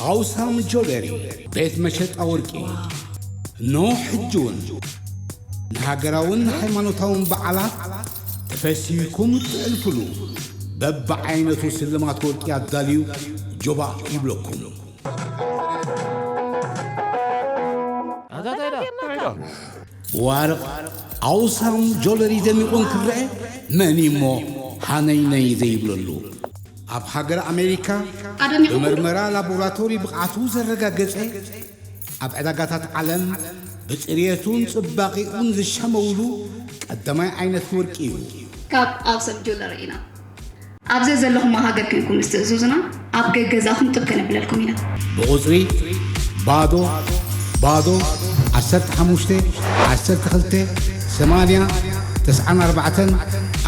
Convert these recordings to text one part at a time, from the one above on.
ኣውሳም ጆለሪ፣ ቤት መሸጣ ወርቂ። እነሆ ሕጂ እውን ንሃገራውን ሃይማኖታውን በዓላት ተፈሲህኩም እትዕልፍሉ በብዓይነቱ ስልማት ወርቂ ኣዳልዩ ጆባእ ይብለኩም። ብዋርቕ ኣውሳም ጆለሪ ደሚቑ እንክረአ መን እሞ ሃነይነይ ዘይብለሉ? ኣብ ሃገር ኣሜሪካ ብመርመራ ላቦራቶሪ ብቕዓቱ ዘረጋገጸ፣ ኣብ ዕዳጋታት ዓለም ብጽርየቱን ጽባቐኡን ዝሸመውሉ ቀዳማይ ዓይነት ወርቂ እዩ። ካብ ኣውሳም ጆለሪ ኢና። ኣብ ዘዘለኹሞ ሃገር ኮይንኩም ምስ ትእዝዙና፣ ኣብ ገገዛኹም ጥብ ከነብለልኩም ኢና። ብቑጽሪ ባዶ ባዶ ዓሰርተ ሓሙሽተ ዓሰርተ ክልተ ሰማንያ ተስዓን ኣርባዕተን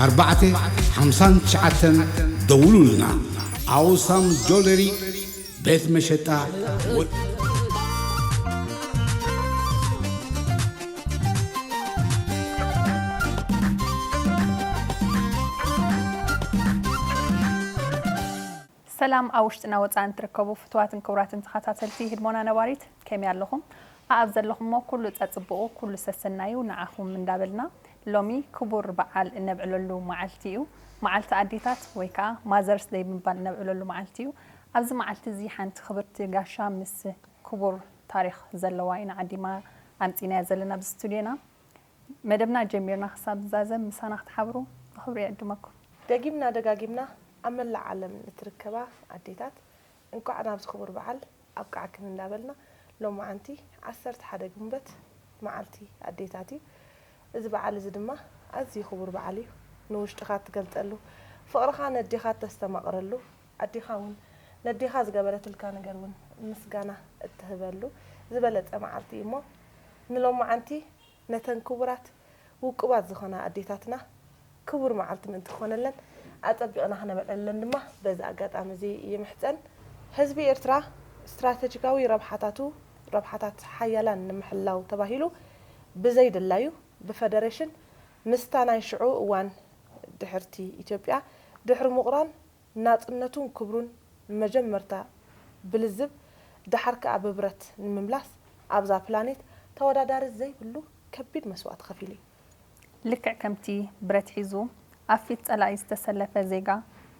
ኣርባዕተ ሓምሳን ትሽዓተን ደውሉልና። ኣውሳም ጆለሪ ቤት መሸጣ ወርቂ። ሰላም ኣብ ውሽጥና ወፃእን ትርከቡ ፍትዋትን ክቡራትን ተኸታተልቲ ህድሞና ነባሪት፣ ከመይ ኣለኹም? ኣኣብ ዘለኹሞ ኩሉ ፀፅቡቑ ኩሉ ሰሰናዩ ንዓኹም እንዳበልና፣ ሎሚ ክቡር በዓል እነብዕለሉ መዓልቲ እዩ። መዓልቲ ኣዴታት ወይ ከዓ ማዘርስ ደይ ብምባል እነብዕለሉ መዓልቲ እዩ። ኣብዚ መዓልቲ እዚ ሓንቲ ክብርቲ ጋሻ ምስ ክቡር ታሪኽ ዘለዋ ኢና ዓዲማ ኣምፂናያ ዘለና ኣብዚ ስቱድዮና። መደብና ጀሚርና ክሳብ ዝዛዘም ምሳና ክትሓብሩ ብኽብሪ ይዕድመኩም። ደጊምና ደጋጊምና ኣብ መላእ ዓለም እትርከባ ኣዴታት እንቋዕ ናብዚ ክቡር በዓል ኣብቅዓክን እንዳበልና፣ ሎማዓንቲ ዓሰርተ ሓደ ግንቦት መዓልቲ ኣዴታት እዩ። እዚ በዓል እዚ ድማ ኣዝዩ ክቡር በዓል እዩ። ንውሽጥኻ እትገልጸሉ፣ ፍቕርኻ ነዴኻ እተስተማቕረሉ፣ ኣዴኻ እውን ነዴኻ ዝገበረትልካ ነገር እውን ምስጋና እትህበሉ ዝበለጸ መዓልቲ እዩ እሞ፣ ንሎማዓንቲ ነተን ክቡራት ውቁባት ዝኾና ኣዴታትና ክቡር መዓልቲ ምእንቲ ክኾነለን ኣጸቢቕና ክነበዕለለን ድማ በዚ ኣጋጣሚ እዚ ይምሕጸን። ህዝቢ ኤርትራ ስትራተጂካዊ ረብሓታቱ፣ ረብሓታት ሓያላን ንምሕላው ተባሂሉ ብዘይድላዩ ብፈደሬሽን ምስታ ናይ ሽዑ እዋን ድሕርቲ ኢትዮጵያ ድሕሪ ምቑራን ናጽነቱን ክብሩን መጀመርታ ብልዝብ ደሓር ከኣ ብብረት ንምምላስ ኣብዛ ፕላኔት ተወዳዳሪ ዘይብሉ ከቢድ መስዋእቲ ከፊሉ እዩ። ልክዕ ከምቲ ብረት ሒዙ ኣብ ፊት ጸላኢ ዝተሰለፈ ዜጋ፣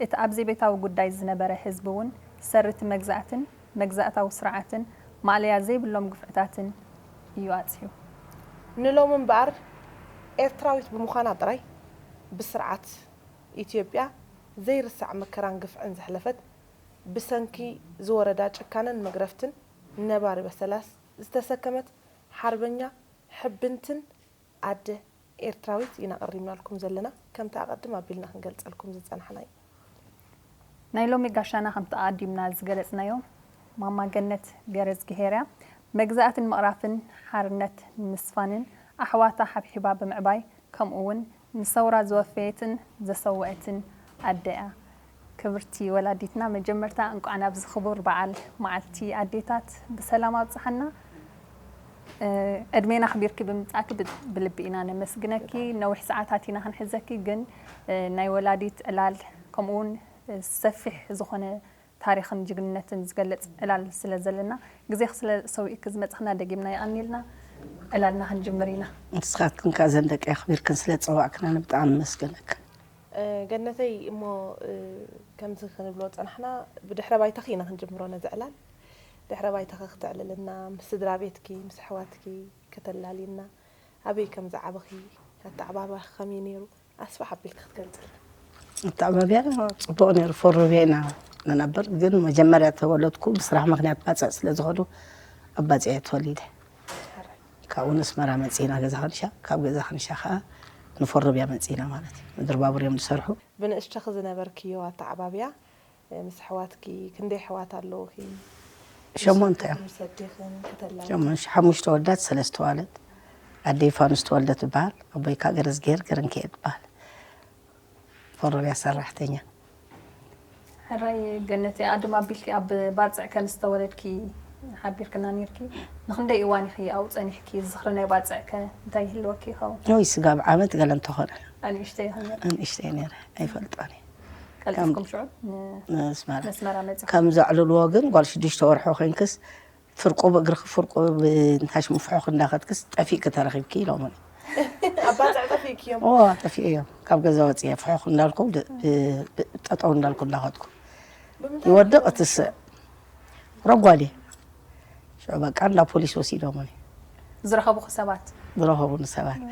እቲ ኣብ ዘይቤታዊ ጉዳይ ዝነበረ ህዝቢ እውን ሰሪቲ መግዛእትን መግዛእታዊ ስርዓትን ማእለያ ዘይብሎም ግፍዕታትን እዩ ኣጽዩ። ንሎሚ እምበኣር ኤርትራዊት ብምዃና ጥራይ ብስርዓት ኢትዮጵያ ዘይርሳዕ መከራን ግፍዕን ዘሕለፈት፣ ብሰንኪ ዝወረዳ ጭካነን መግረፍትን ነባሪ በሰላስ ዝተሰከመት ሓርበኛ ሕብንትን ኣደ ኤርትራዊት ኢና ቀሪብናልኩም ዘለና፣ ከምቲ ኣቐድም ኣቢልና ክንገልጸልኩም ዝጸናሕና እዩ። ናይ ሎሚ ጋሻና ከምቲ ኣቐዲምና ዝገለጽናዮ ማማ ገነት ገረዝግሄር እያ። መግዛእቲ ንምቕራፍን ሓርነት ንምስፋንን ኣሕዋታ ሓብሒባ ብምዕባይ ከምኡ እውን ንሰውራ ዝወፈየትን ዘሰወአትን ኣደ እያ። ክብርቲ ወላዲትና መጀመርታ እንቋዕ ናብዚ ክቡር በዓል መዓልቲ ኣዴታት ብሰላም ኣብፀሓና። ዕድሜና ኣኽቢርኪ ብምምፃእኪ ብልቢ ኢና ነመስግነኪ። ነዊሕ ሰዓታት ኢና ክንሕዘኪ ግን ናይ ወላዲት ዕላል ከምኡ እውን ሰፊሕ ዝኾነ ታሪኽን ጅግንነትን ዝገልፅ ዕላል ስለ ዘለና ግዜኺ ስለ ሰዊእኪ ዝመፃኽና ደጊምና የቐንየልና። ዕላልና ክንጅምር ኢና። ንስኻትክን ከኣ እዘን ደቂ ኣኽቢርክን ስለ ዝፀዋዕክና ብጣዕሚ ነመስግነክን። ገነተይ እሞ ከምዚ ክንብሎ ዝፀናሕና ብድሕረ ባይታኺ ኢና ክንጅምሮ ነዚ ዕላል። ድሕረ ባይታኺ ክተዕልልና ምስ ስድራ ቤትኪ ምስ ኣሕዋትኪ ከተላልይና ኣበይ ከም ዝዓበኺ ኣተዓባብያኺ ከመይ ነይሩ ኣስፍሕ ኣቢልኪ ክትገልፅልና። ኣተዓባብያ ፅቡቕ ነይሩ። ፎሮብያ ኢና ንነብር ግን መጀመርያ ተወለድኩ ብስራሕ ምኽንያት ባፅዕ ስለ ዝኾኑ ኣብ ባፅዕ እየ ተወሊደ። ካብኡ ንስመራ መፂና ገዛ ክንሻ ካብ ገዛ ክንሻ ከዓ ንፎሮብያ መፂና ማለት እዩ። ምድሪ ባቡር እዮም ዝሰርሑ። ብንእሽተኺ ዝነበርክዮ ኣተዓባብያ ምስ ኣሕዋትኪ ክንደይ ኣሕዋት ኣለውኺ? ሸሞንተ እዮም። ምስ ኣዴኽን ከተላልያ? ሸሞን ሓሙሽተ ወዳት ሰለስተ ዋለት። ኣደይ ፋኑስ ተወልደ ትበሃል። ኣቦይ ከዓ ገረዝግሄር ገረንክኤ ትበሃል። ፎሮብያ ሰራሕተኛ። ሕራይ ገነተይ ኣድም ኣቢልኪ ኣብ ባፅዕ ከም ዝተወለድኪ ሓቢርክና ነይርኪ። ንክንደይ እዋን ኢኺ ኣብኡ ፀኒሕኪ? ዝኽሪ ናይ ባፅዕከ እንታይ ይህልወኪ ይኸውን? ወይ ስጋብ ዓመት ገለ እንተኾነ። ኣንእሽተይ ኢኺ ነይርኪ። ኣንእሽተይ ነይረ ኣይፈልጦን እየ። ቀልጢፍኩም ሽዑ ን- ንስመራ ነስመራ መጽኹም። ከም ዘዕልልዎ ግን ጓል ሽዱሽተ ወርሖ ኮይንክስ ፍርቁ ብእግርኺ ፍርቁ ብንታሽ ምፍሖኽ እንዳኸድክስ ጠፊእኪ ተረኺብኪ ኢሎምኒ። ኣባፅዕ ጠፊእክዮም። ኦ ጠፊእዮም። ካብ ገዛ ወፅየ ፍሖኽ እንዳልኩ ብ- ብ- ጠጠው እንዳልኩ እንዳኸድኩ ይወድቕ እቲ ስዕ ረጓል እየ። ሽዑ በቃ እንዳ ፖሊስ ወሲዶምኒ። ዝረኸቡኹ ሰባት ዝረኸቡኒ ሰባት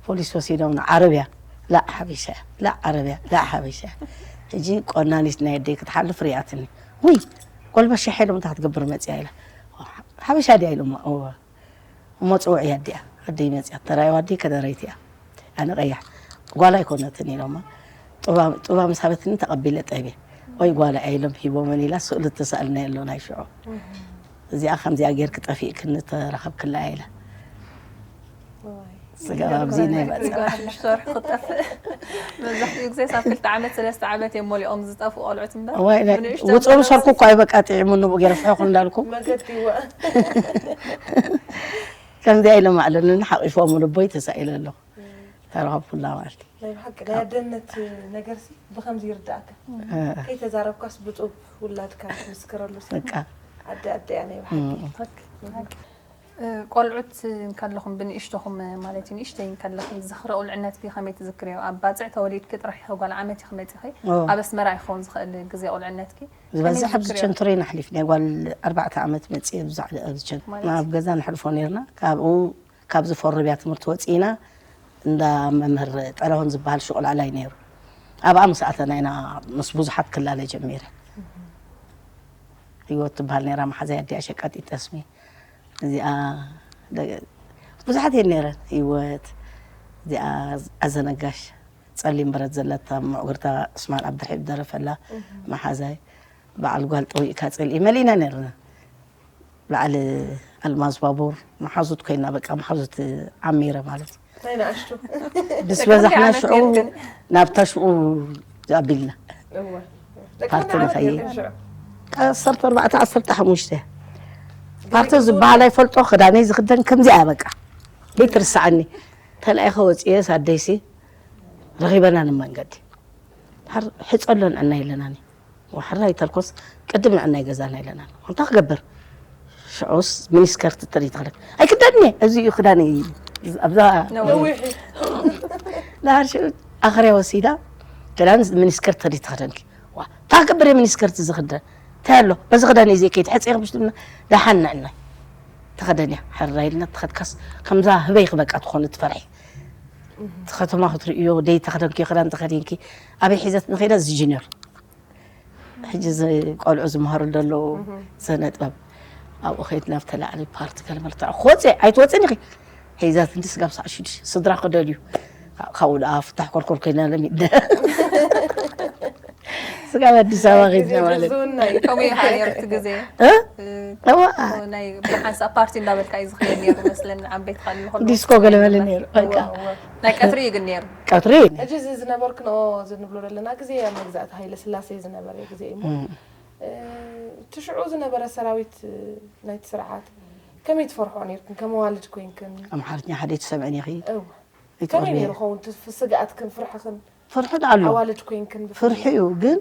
ፖሊስ ወሲዶምኒ። ዓረብያ ላእ ሓበሻ እያ፣ ላእ ዓረብያ ላእ ሓበሻ እያ። ሕጂ ቆናኒት ናይ ኣደይ ክትሓልፍ ርያትኒ። ውይ ጓል ባሻ ሓይሎም እንታይ ክትገብር መፅያ ኢላ። ሓበሻ ድያ ኢሎማ። እወ እሞ ፅውዕያ ኣዲኣ። ኣደይ መፅያ ተራይዋ ኣደይ ከደረይቲ እያ። ኣነ ቀያሕ ጓል ኣይኮነትን ኢሎማ። ጡባ ምስ ሃበትኒ ተቐቢለ ጠብየ። ወይ ጓል እያ ኢሎም ሂቦመን ኢላ ስእሊ ተሳእልናዮ ኣሎ ናይ ሽዑ። እዚኣ ከምዚኣ ጌርኪ ጠፊእክኒ ተረኸብክላ እያ ኢላ። ስጋብ ኣብዚ ናይ ባፅዕ ጓል ሽዱሽተ ወርሒ ክትጠፍእ መብዛሕትኡ ግዜ ሳብ ክልተ ዓመት ሰለስተ ዓመት እዮም ሞሊኦም ዝጠፍኡ ቆልዑት እምበር ወይ ናይ- ብንእሽቶ ውፅኡ ምሰርኩ እኳ እዩ በቃ ጥዒሙኒ ብኡ ገይረ ፍሖኹ እንዳልኩ መገዲ ይወ ከምዚኣ ኢሎም ኣዕለሉኒ ሓቂፎም ልቦይ ተሳኢለ ኣለኹ። ተረኸብኩላ ማለት እዩ። ናይ ብሓቂ ናይ ኣደነት ነገርሲ ብከምዚ ይርዳእካ። ከይተዛረብካስ ብጡብ ውላድካ ትምስክረሉ ሲ በቃ ኣደ ኣደ እያ ናይ ብሓቂ። ቆልዑት እንከለኹም ብንእሽቶኹም ማለት እዩ ንእሽተይ እንከለኺ ዝኽሪ ቁልዕነትኪ ከመይ ትዝክርዮ? ኣብ ባፅዕ ተወሊድኪ ጥራሕ ኢኺ ጓል ዓመት ኢኺ መፂኺ ኦ። ኣብ ኣስመራ ይኸውን ዝኽእል ግዜ ቁልዕነትኪ ዝበዝሕ ከመይ ኣብዚ ትዝክርዮ? ቸንትሪ ነሕሊፍ ናይ ጓል ኣርባዕተ ዓመት መፅእ ብዙሕ ኣብዚ ቸንትሪ ማለት? ኣብ ገዛ ነሕልፎ ነርና። ካብኡ ካብዚ ፎርብያ ትምህርቲ ወፂእና እንዳ መምህር ጠለሆን ዝበሃል ሹቕ ላዕላይ ነይሩ። ኣብኣ ምስ ኣተና ኢና ምስ ብዙሓት ክላለ ጀሚረ። ህይወት ትበሃል ነይራ መሓዛይ ኣዲኣ ሸቃጢት ጠስሚ። እዚኣ ደገ- ብዙሓት እየን ነይረን። ህይወት እዚኣ ኣዘነጋሽ ጸሊም ብረት ዘለታ ምዕጉርታ እስማል ዓብድርሒብ ደረፈላ መሓዛይ በዓል ጓል ጠዊእካ ጽልኢ መሊእና ነርና። በዓል ኣልማዝ ባቡር መሓዙት ኮይና በቃ መሓዙት ዓሚረ ማለት እዩ። ናይ ንኣሽቱ ምስ በዛሕና ዓመት ሽዑ ነርክን? ናብታ ሽዑ ኣቢልና እወ ፓርቲ ደቂ ንኸይድ። ዓመት ሽዑ ዓሰርተ ኣርባዕተ ዓሰርተ ሓሙሽተ ፓርቲ ዝበሃል ኣይፈልጦ ክዳነይ ዝኽደን ከምዚኣ በቃ ዘይትርስዓኒ ተላኢኸ ወፅየ ሳደይሲ ረኺበና ንመንገዲ ሕፀሎ ንዕና የለናኒ ዋሕራ ይተልኮስ ቅድም ንዕና ይገዛና የለናኒ እንታይ ክገብር ሽዑስ ሚኒስከርት ትርኢ ትኽእል ኣይክደኒ እዚ እዩ ክዳነይ ኣብዛ ነዊሕ ዳር ሽዑ ኣኽርያ ወሲዳ ክዳን ሚኒስከርት ትርኢ ትኽደንኪ ዋ እንታይ ክገብር እየ ሚኒስከርት ዝኽደን እንታይ ኣሎ በዚ ክዳን እዩ ዘይከይድ ሕፀ ክምሽልና ዳሓን ንዕና ተኸደንያ ሕራ ኢልና ተኸድካስ ከምዛ ህበይ ክበቃ ትኾኑ ትፈርሒ እቲ ከተማ ክትርእዮ ደይ ተኸደንኪ ክዳን ተኸዲንኪ ኣበይ ሒዘት ንኸይዳ እዚ ጅኒር ሕጂ እዚ ቆልዑ ዝመሃሩ ዘለዉ ስነ ጥበብ ኣብኡ ከይድ ናብ ተላዕሊ ፓርቲ ገለመልታ ክወፅእ ኣይትወፅን ኢኺ ሒዛት እንዲ ስጋብ ሳዕ ሽዱሽ ስድራ ክደልዩ ካብኡ ደኣ ፍታሕ ኮልኮል ኮይና ለሚደ ስጋብ ኣዲስ ኣበባ ከይድና ማለት ግዝውና እዩ ከምኡ እዩ ከዓ ነይሩ እቲ ግዜ እ? እ፣ እዋ ናይ ብሓንሳብ ፓርቲ እንዳበልካ እዩ ዝኽየድ ነይሩ መስለኒ ዓበይቲ ካልሉ ከለዉ ዲስኮ ገለመለ ነይሩ በቃ ናይ ቀትሪ እዩ ግን ነይሩ ቀትሪ ሕጂ እዚ ዝነበርክንኦ ዝንብሎ ዘለና ግዜ ኣብ መግዛእቲ ሃይለ ስላሴ ዝነበረ ግዜ እዩ እሞ እ፣ እቲ ሽዑ ዝነበረ ሰራዊት እ፣ ናይቲ ስርዓት ከመይ ትፈርሖ ነርክን ከም ኣዋልድ ኮይንክን ኣምሓርኛ ሓደ ትሰምዕን ኢኺ እወ ከመይ ነይሩ ኸውን እቲ ስግኣትክን ፍርሕኽን ፍርሒ ኣሎ ኣዋልድ ኮይንክን ብፍላይ? ፍርሒ እዩ ግን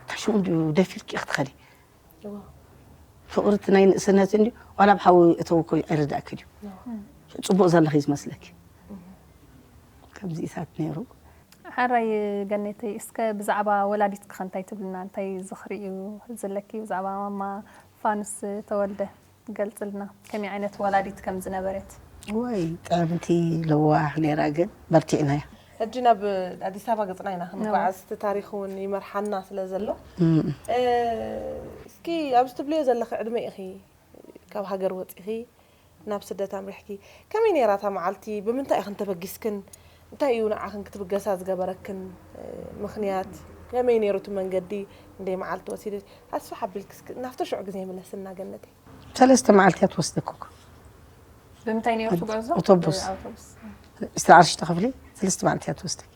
ታሽሙ እንዲዩ ደፊርኪ ክትኸዲ እወ ፍቕሪ እቲ ናይ ንእስነት እንዲ ዋላ ብሓዊ እተው እኮ ኣይርዳእኪ ድዩ ፅቡቕ ዘለኺ ዝመስለኪ ከምዚ ኢሳት ነይሩ ሓራይ ገነተይ እስከ ብዛዕባ ወላዲትኪ ከ እንታይ ትብልና እንታይ ዝኽሪ እዩ ዘለኪ ብዛዕባ ማማ ፋኑስ ተወልደ ገልፅልና ከመይ ዓይነት ወላዲት ከም ዝነበረት ወይ ጥዕምቲ ለዋህ ነይራ ግን በርቲዕናያ ሕጂ ናብ ኣዲስ ኣበባ ገፅና ኢና ክንጓዓዝ እቲ ታሪክ እውን ይመርሓና ስለ ዘሎ እ፣ እስኪ ኣብዚ ትብልዮ ዘለኺ ዕድመ ኢኺ ካብ ሃገር ወፂኺ ናብ ስደት ኣምሪሕኪ ከመይ ነይራ እታ መዓልቲ ብምንታይ ኢኽን ተበጊስክን እንታይ እዩ ንዓኽን ክትብገሳ ዝገበረክን እ፣ ምኽንያት ከመይ ነይሩ እቲ መንገዲ ክንደይ መዓልቲ ወሲዱ ኣስፍሕ ኣቢልኪ እስኪ ናብቲ ሽዑ ግዜ ምለስና ገነተይ ሰለስተ መዓልቲ እያ ትወስደኩ ብምንታይ ነይሩ ትጉዕዞ ኣውቶቡስ። ኣውቶቡስ ዕስራ ቅርሺ ተኸፍሊ ሰለስተ መዓልቲ እያ ትወስደኪ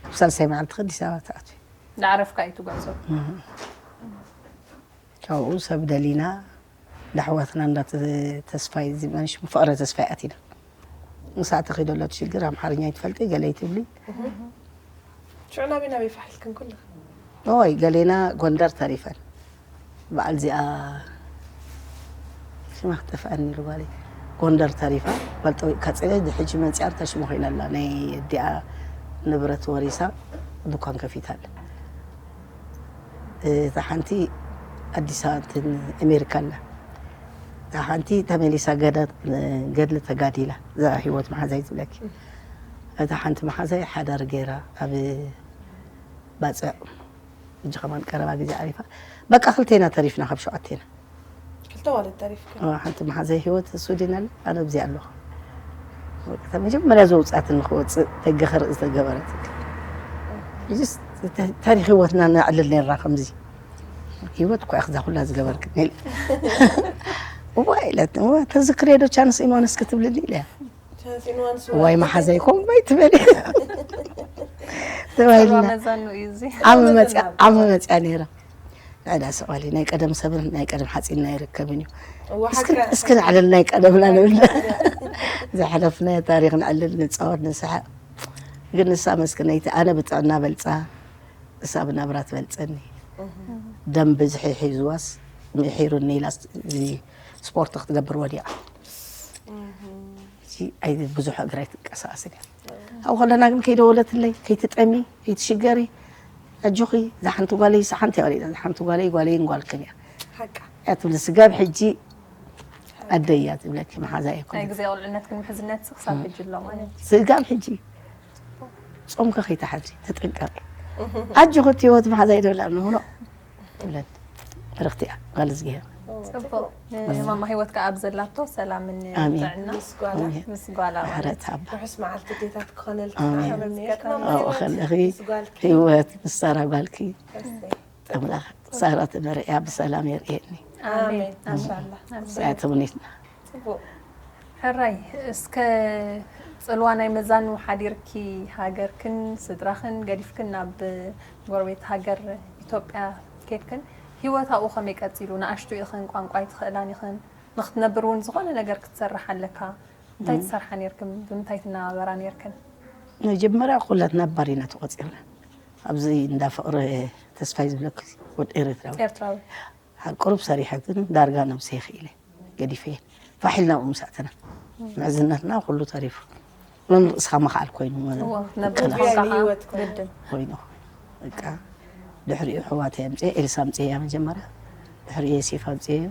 ኣብ ሳልሳይ መዓልቲ ከ ኣዲስ ኣበባ ትኣትዊ ዳዕረፍካ እዩ ትጉዕዞ ካብኡ ሰብ ደሊና ዳሕዋትና እንዳ ተስፋይ እዚ መን ሽሙ ፍቕረ ተስፋይ ኣቲና ምሳዕ ተኺዶ ኣሎ ትሽግር ኣምሓርኛ ይትፈልጢ ገለ ይትብሊ ሽዑ ናበይ ናበይ ፋሕ ኢልክን ኩልኽን ኦይ፣ ገሌና ጎንደር ተሪፈን። በዓል እዚኣ ሽማ ክጠፍኣኒ ኢሉ ጓለይ። ጎንደር ተሪፋ፣ ጓል ጠዊቕካ ጸኒሐ፣ ድሕጂ መጺኣ ተሽሙ ኮይና ኣላ። ናይ ኣዲኣ ንብረት ወሪሳ ድኳን ከፊታ ኣላ። እታ ሓንቲ ኣዲስ ኣበባ፣ እንትን፣ ኣሜሪካ ኣላ። እታ ሓንቲ ተመሊሳ ገዳ-፣ ገድሊ ተጋዲላ፣ እዛ ህይወት መሓዛይ ትብለኪ። እታ ሓንቲ መሓዛይ ሓዳር ገይራ ኣብ ባጽዕ፣ ሕጂ ከማን ቀረባ ግዜ ዓሪፋ። በቃ ክልቴና ተሪፍና ካብ ሸውዓቴና። ክልተ ዋልድ ተሪፍካ? ኣዎ፣ ሓንቲ መሓዛይ ህይወት ስዊድን ኣላ፣ ኣነ ኣብዚ ኣለኹ። በቃ እታ መጀመርያ ዘውጻትኒ ክወጽእ ደገ ክርኢ ዝተገበረት። ሕጂስ ተ-፣ ታሪኽ ህይወትና ነዕልል ነርና ከምዚ። ህይወት እኮ ኢኺ እዛ ኩላ ዝገበርክኒ ኢለ። እዋ ኢለት፣ እዋ ተዝክርዮ ዶ ቻንስ ኢማኖስ ክትብልኒ ኢለ። ቻንስ ኢማኖስ ዋይ መሓዛይ ኮም ባይ ትበሊ። ተባሂልና። መዛኑ እዩ እዚ። ዓሚ መጽያ፣ ዓሚ መጽያ ነይራ። ንዕዳ ስቕ በሊ፣ ናይ ቀደም ሰብን ናይ ቀደም ሓጺንና ኣይርከብን እዩ። እዋ፣ እስኪ፣ ሓቅካ። እስኪ ንዕልል ናይ ቀደምና ንብል። ዘሕለፍናዮ ታሪኽ ንዕልል፣ ንጻወት፣ ንስሕቕ። ግን ንሳ መስክነይቲ፣ ኣነ ብጥዕና በልጻ፣ እሳ ብናብራ ትበልጸኒ። ደም ብዝሒ ሒዝዋስ፣ ምሒሩኒ ኢላስ፣ እዚ ስፖርት ክትገብር ወዲቓ። እዚ ኣይ-፣ ብዙሕ እግራ ኣይትንቀሳቐስን እያ። ኣብኡ ከለና ግን ከይደወለትለይ፣ "ከይትጠሚ፣ ከይትሽገሪ፣ ኣጆኺ፣ እዛ ሓንቲ ጓለይ፣ እዛ ሓንቲ እያ ወሊዳ፣ እዛ ሓንቲ ጓለይ፣ ጓለይን ጓልክን እያ" ሓቃ። እያ ትብል። ስጋብ ሕጂ ኣደይ እያ ትብለኪ፣ መሓዛ እያ ናይ ኩሉ። ግዜ ቁልዕነት ግን ምሕዝነት ክሳብ ሕጂ ኣሎ ማለት እዩ። ስጋብ ሕጂ ጾምከ ከይትሓድሪ፣ ተጠንቀቂ። ኣጆኺ እቲ ህይወት መሓዛ ይደላ ንብሎ። ትብለኒ። ብርኽቲ እያ፣ ጓል እዝግሄር። ጽቡቕ። ማማ ህይወት ከኣ ኣብ ዘላቶ ሰላምን ኣሜን። ጥዕና ኣሜን። ምስ ጓላ። ኣሜን። ምስ ጓላ ማለት። ምሕረት ኣባ። ርሑስ መዓልቲ ጌታ ትኾነልኪ። ኣሜን። ኣሜን። ኣሜን። ኣብኡ ከለኺ ምስ ጓልኪ። ህይወት ምስ ሳራ ጓልኪ። እሰይ። ኣምላኽ ሳራ ተመርዕያ ብሰላም የርእየኒ። ኣሜን። ኣሜን። ኣሜን። ኣሜን። እዚኣ ትምኒትና። ጽቡቕ። ሕራይ፣ እስከ ጽልዋ ናይ መዛኑ ሓዲርኪ ሃገርክን ስድራኽን ገዲፍክን ናብ ጎረቤት ሃገር ኢትዮጵያ ኬድክን፣ ህይወት ኣብኡ ከመይ ቀጺሉ? ንኣሽቱ ኢኽን፣ ቋንቋ ኣይትኽእላን ኢኽን፣ ንኽትነብር እውን ዝኾነ ነገር ክትሰርሕ ኣለካ። እንታይ ትሰርሓ ነይርክን? ብምንታይ ትነባበራ ነይርክን? መጀመርያ ኩላትና ባር ኢና ተቖጺርና። ኣብዚ እንዳ ፍቕሪ ተስፋይ ዝብለኪ ወዲ ኤርትራዊ። ኤርትራዊ። ቁሩብ ሰሪሐ ግን ዳርጋ ነብሰይ ክኢለ ገዲፈ። ፋሕ ኢልና ኣብኡ ምስ ኣተና ምዕዝነትና ኩሉ ተሪፉ። መምርቕ ስኻ መኽዓል ኮይኑ እዎ፣ ነብር ቅና። ዝኾንካ ኸዓ ህይወት ኮይኑ። ግድን። ኮይኑ። በቃ ድሕሪኡ ኣሕዋተይ ኣምፅኤ፣ ኤልሳ ኣምፅኤያ መጀመርያ፣ ድሕሪኡ የሴፍ ኣምፅኤዮ፣